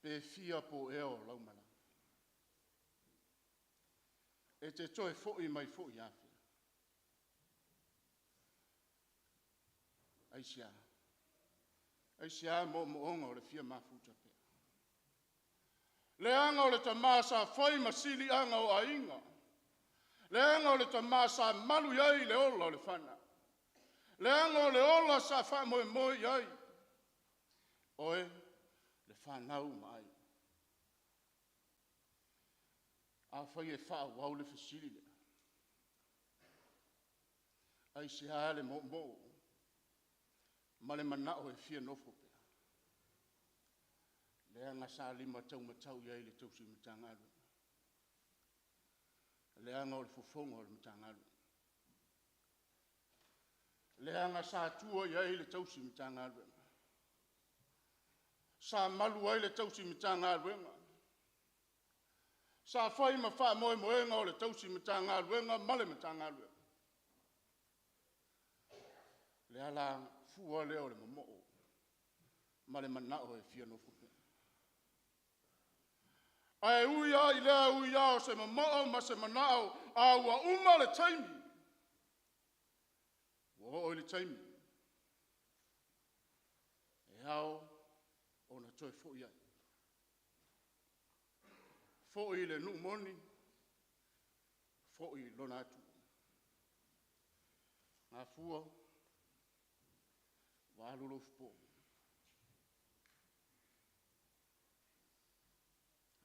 Speaker 15: Pe fia po ea o lau malaga? E te toe foi mai foi afea? Aisea? Aisea moomooga o le fia mafuta pea? Leaga o le tama sa fai ma siliaga o aiga. Leaga o le tama sa malu i ai le ola o le fanau. Leaga o le ola sa faamoemoe i ai, oe, le fanau ma aiga. Afai e faaauau le fesili lea, aisea le moomoo ma le manao e fia nofo pea? Leaga sa lima taumatau i ai le tausi Matagaluega. Leaga o le fofoga o le Matagaluega. Leaga sa tua i ai le tausi Matagaluega. Sa malu ai le tausi Matagaluega. Sa fai ma faamoemoega o le tausi Matagaluega ma le Matagaluega. O le alafua lea o le momoo ma le manao e fia nofo pea. Ae ui lava i lea ui lava o se momoo ma se manao, a ua uma le taimi, ua oo i le taimi e ao ona toe foi ai. Foi i le nuu moni, foi i lona Atua. Gafua, ua alu Lofipoa.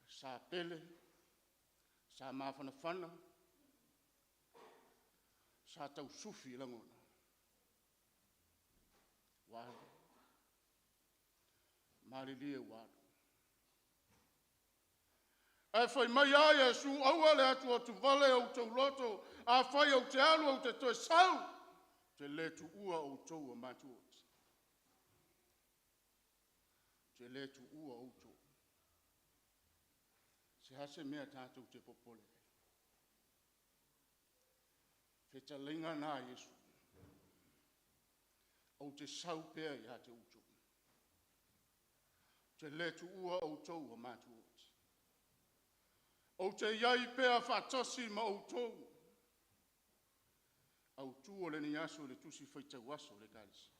Speaker 15: Sa pele, sa mafanafana, sa tausufi lagona, ua alu. Malilie ua alu. Ae fai mai lava Iesu, aua le atuatuvale o outou loto, afai ou te alu ou te toe sau, ou te le tuua outou o matuaoti. Ou te le tuua outou. Se a se mea tatou te popole ai? Fetalaiga na a Iesu, ou te sau pea ia te outou. Ou te le tuua outou o matuaoti. Ou te i ai pea faatasi ma outou. Autu o lenei aso i le tusi faitau aso a le Ekalesia.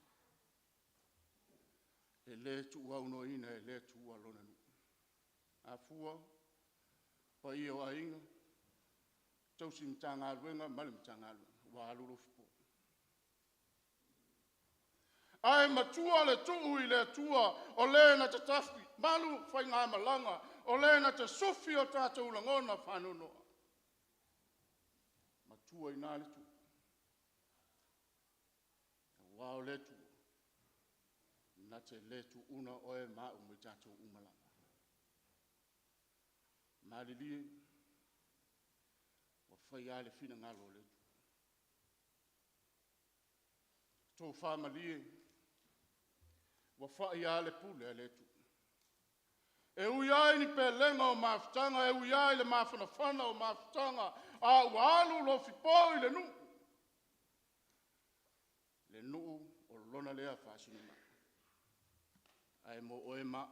Speaker 15: E le tuuaunoaina e le Atua lona nuu. Afua, paia o aiga, tausi Matagaluega ma le Matagaluega, ua alu Lofipoa. Ae matua le tuu i le Atua o le na tatafi malu faigamalaga, o le na te sufi o tatou lagona faanoanoa. Matua i ina le tuu, aua o le Atua
Speaker 14: Na te le tuuna oe ma a'u ma i tatou uma lava. Malilie, ua fai lava le finagalo o le Atua. Tofa malie, ua fai lava le pule a le Atua. E ui lava i ni pelega o mafutaga, e ui lava i le mafanafana o mafutaga, a ua alu Lofipo i le nuu, le nuu o lona lea faasinomaga. Ae mo oe ma a'u,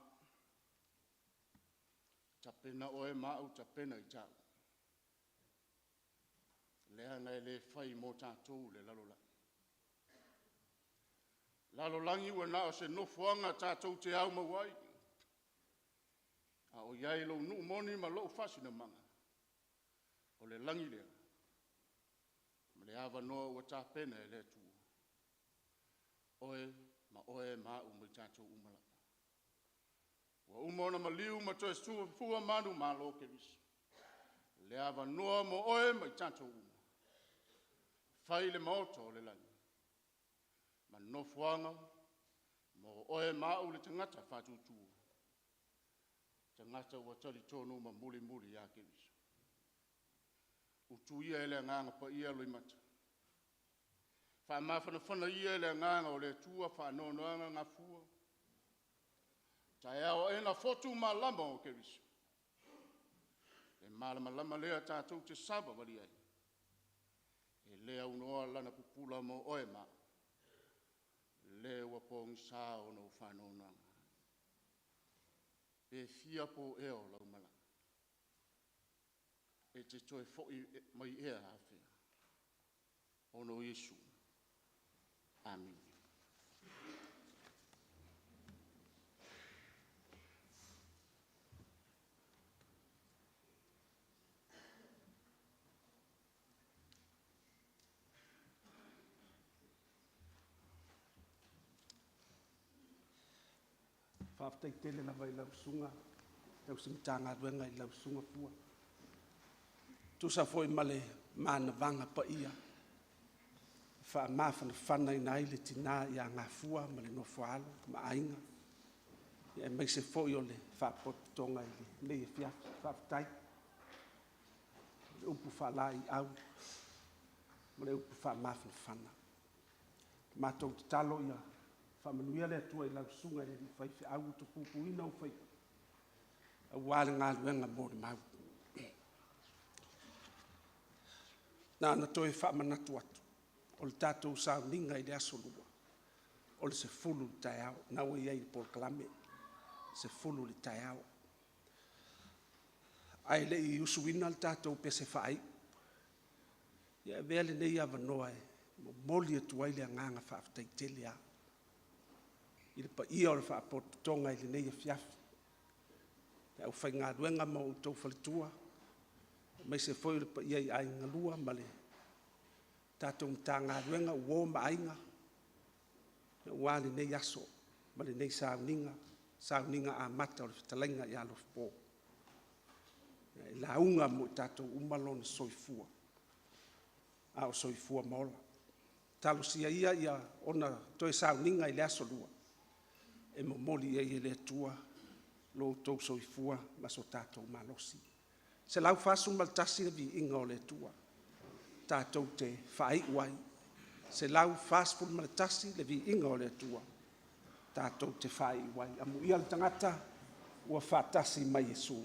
Speaker 14: tapena oe ma a'u, tapena i ta'u, leaga e le fai mo tatou le lalolagi. Lalolagi ua na o se nofoaga tatou te aumau ai, a o i ai lou nuu moni ma lou faasinomaga, o le lagi lea ma le avanoa ua tapena e le Atua oe ma oe ma a'u ma i tatou uma lava. Ua uma ona maliu ma toe soifua manumalo Keriso. O le avanoa mo oe ma i tatou uma, fai le maota o le lagi ma nofoaga mo oe ma a'u le tagata faatuatua, tagata ua talitonu ma mulimuli ia Keriso. Utu ia e le Agaga Paia loimata, faamafanafana ia e le Agaga o le Atua faanoanoaga gafua, taeao aena fotu malama o Keriso. Le malamalama lea tatou te savavali ai, e le aunoa Lana pupula mo oe ma a'u, le ua pogisa ona ou faanoanoaga. Pe fia po ea o lau malaga? E te toe foi mai ea afea? Ona o Iesu. Amene.
Speaker 1: Faafetai tele lava i lau Susuga tausi Matagaluega i lau Susuga Fua, e tusa foi ma le manavaga paia e faamafanafanaina ai le tina ia Gafua ma le nofo a alo ma aiga, aemaise foi o le faalapotopotoga i lenei afiafi. Faafetai. O le upu faalaeiau ma le upu faamafanafana. Matou tatalo ia faamanuia le Atua i lau susuga i le alii faifeau ua utupupuina ou faiva aua le galuega molimau. Na ona toe faamanatu atu, o le tatou sauniga i le Aso Lua, o le 10:00 i le taeao. O lena ua i ai i le polokalame, 10:00 i le taeao. Ae le i usuina le tatou pese faaiu, ia e avea lenei avanoa e momoli atu ai le agaga faafetai tele lava i le paia o le Faalapotopotoga i lenei afiafi, le aufaigaluega ma outou faletua, aemaise foi o le paia i aiga galue ma le tatou Matagaluega, uo ma aiga, aua lenei aso ma lenei sauniga, sauniga amata o le Fetalaiga ia Lofipo. E lauga mo i tatou uma lona soifua, a o soifua ma ola. Talosia ia ia ona toe sauniga i le Aso Lua, e momoli i ai e le Atua lo outou soifua ma so tatou malosi. 141 le Viiga o le Atua, tatou te faaiu ai, 141 le Viiga o le Atua, tatou te faaiu ai. Amuia le tagata ua faatasi ma Iesu.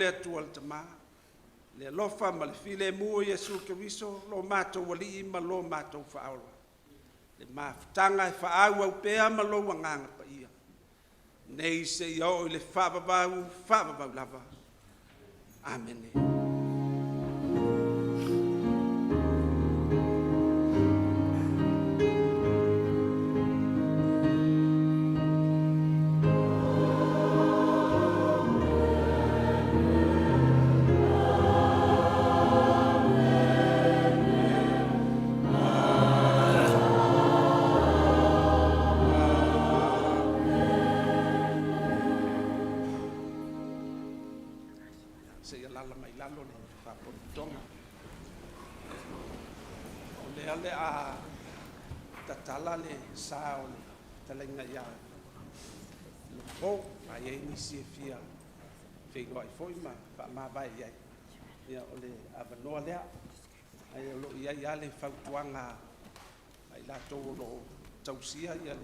Speaker 1: le Atua le Tamā, le alofa ma le filemu o Iesu Keriso, lo matou Alii ma lo matou Faaola, le mafutaga e faaauau pea ma lou Agaga Paia, nei seia oo i le faavavau, faavavau lava. Amene. Se i alaala mai i lalo le faapotopotoga. O lea o le a tatala le sa o le fetalaiga ia Lopo. A i ai nisi e fia feiloai foi ma faamavae i ai, ia o le avanoa lea. Ae o lo o i ai lava le fautuaga a i latou o lo o tausia le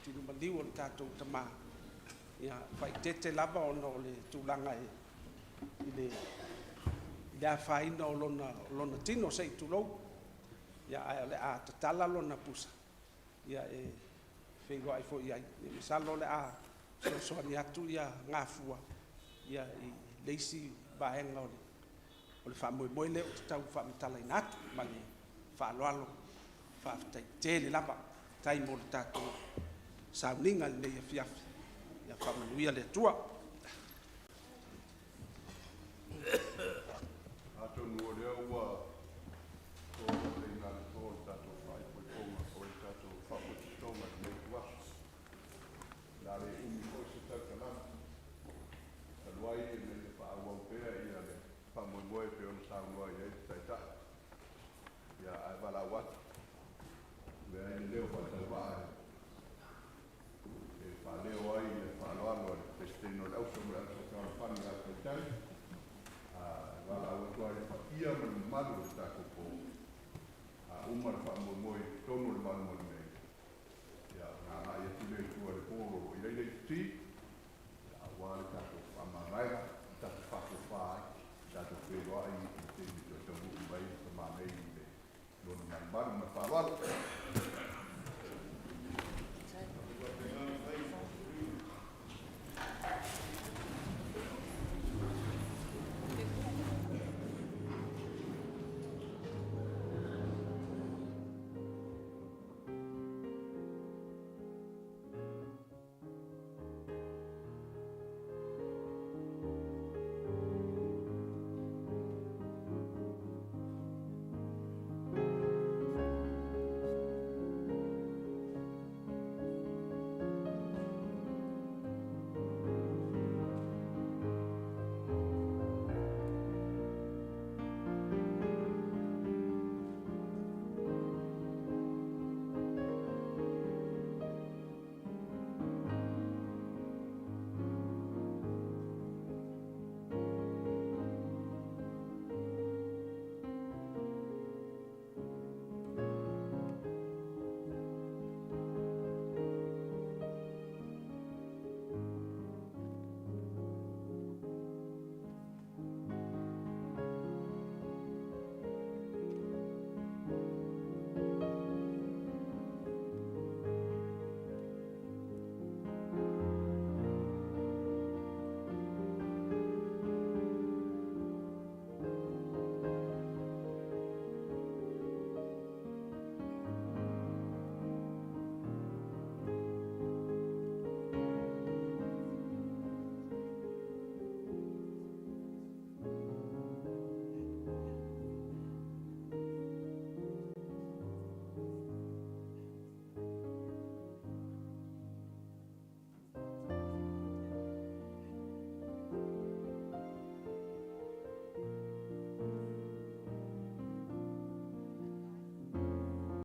Speaker 1: tino maliu o le tatou tama, ia faaeteete lava ona o le tulaga i le afaina o lona tino, se i tulou, ae o le a tatala lona pusa e feiloai foi i ai. Masalo o le a fesoasoani atu Gafua i le isi vaega o le faamoemoe lea ou te tau faamatalaina atu ma le faaaloalo. Faafetai tele lava. Faafetai mo le tatou sauniga i lenei afiafi. Ia faamanuia le Atua.
Speaker 14: Atonu o lea ua tootaiga le fo le tatou faaipoipoga o le tatou faapotopotoga i lenei ituaso. O le a le umi foi se tautalaga. Talu ai ina ia faaauau pea le faamoemoe e pei ona saunoa i ai le Taitai. Ia, ae valaau atu, avea ai le leo faatauvaa e faaleo ai le faaaloalo a le Peresetene o le Auso ma le Auso Fealofani a le Taitai, e valaau atu ai i le paia ma le mamalu o le tatou po, a uma le faamoemoe i totonu o le malumalu nei, ia, ona agai atu lea i tua i le po o lo o i ai le iputi, aua le tatou faamavaega, tatou faatofa ai, tatou feiloai i le taimi e toe taunuu mai ai le tama nei i le lona malumalu. Ma le faaaloalo.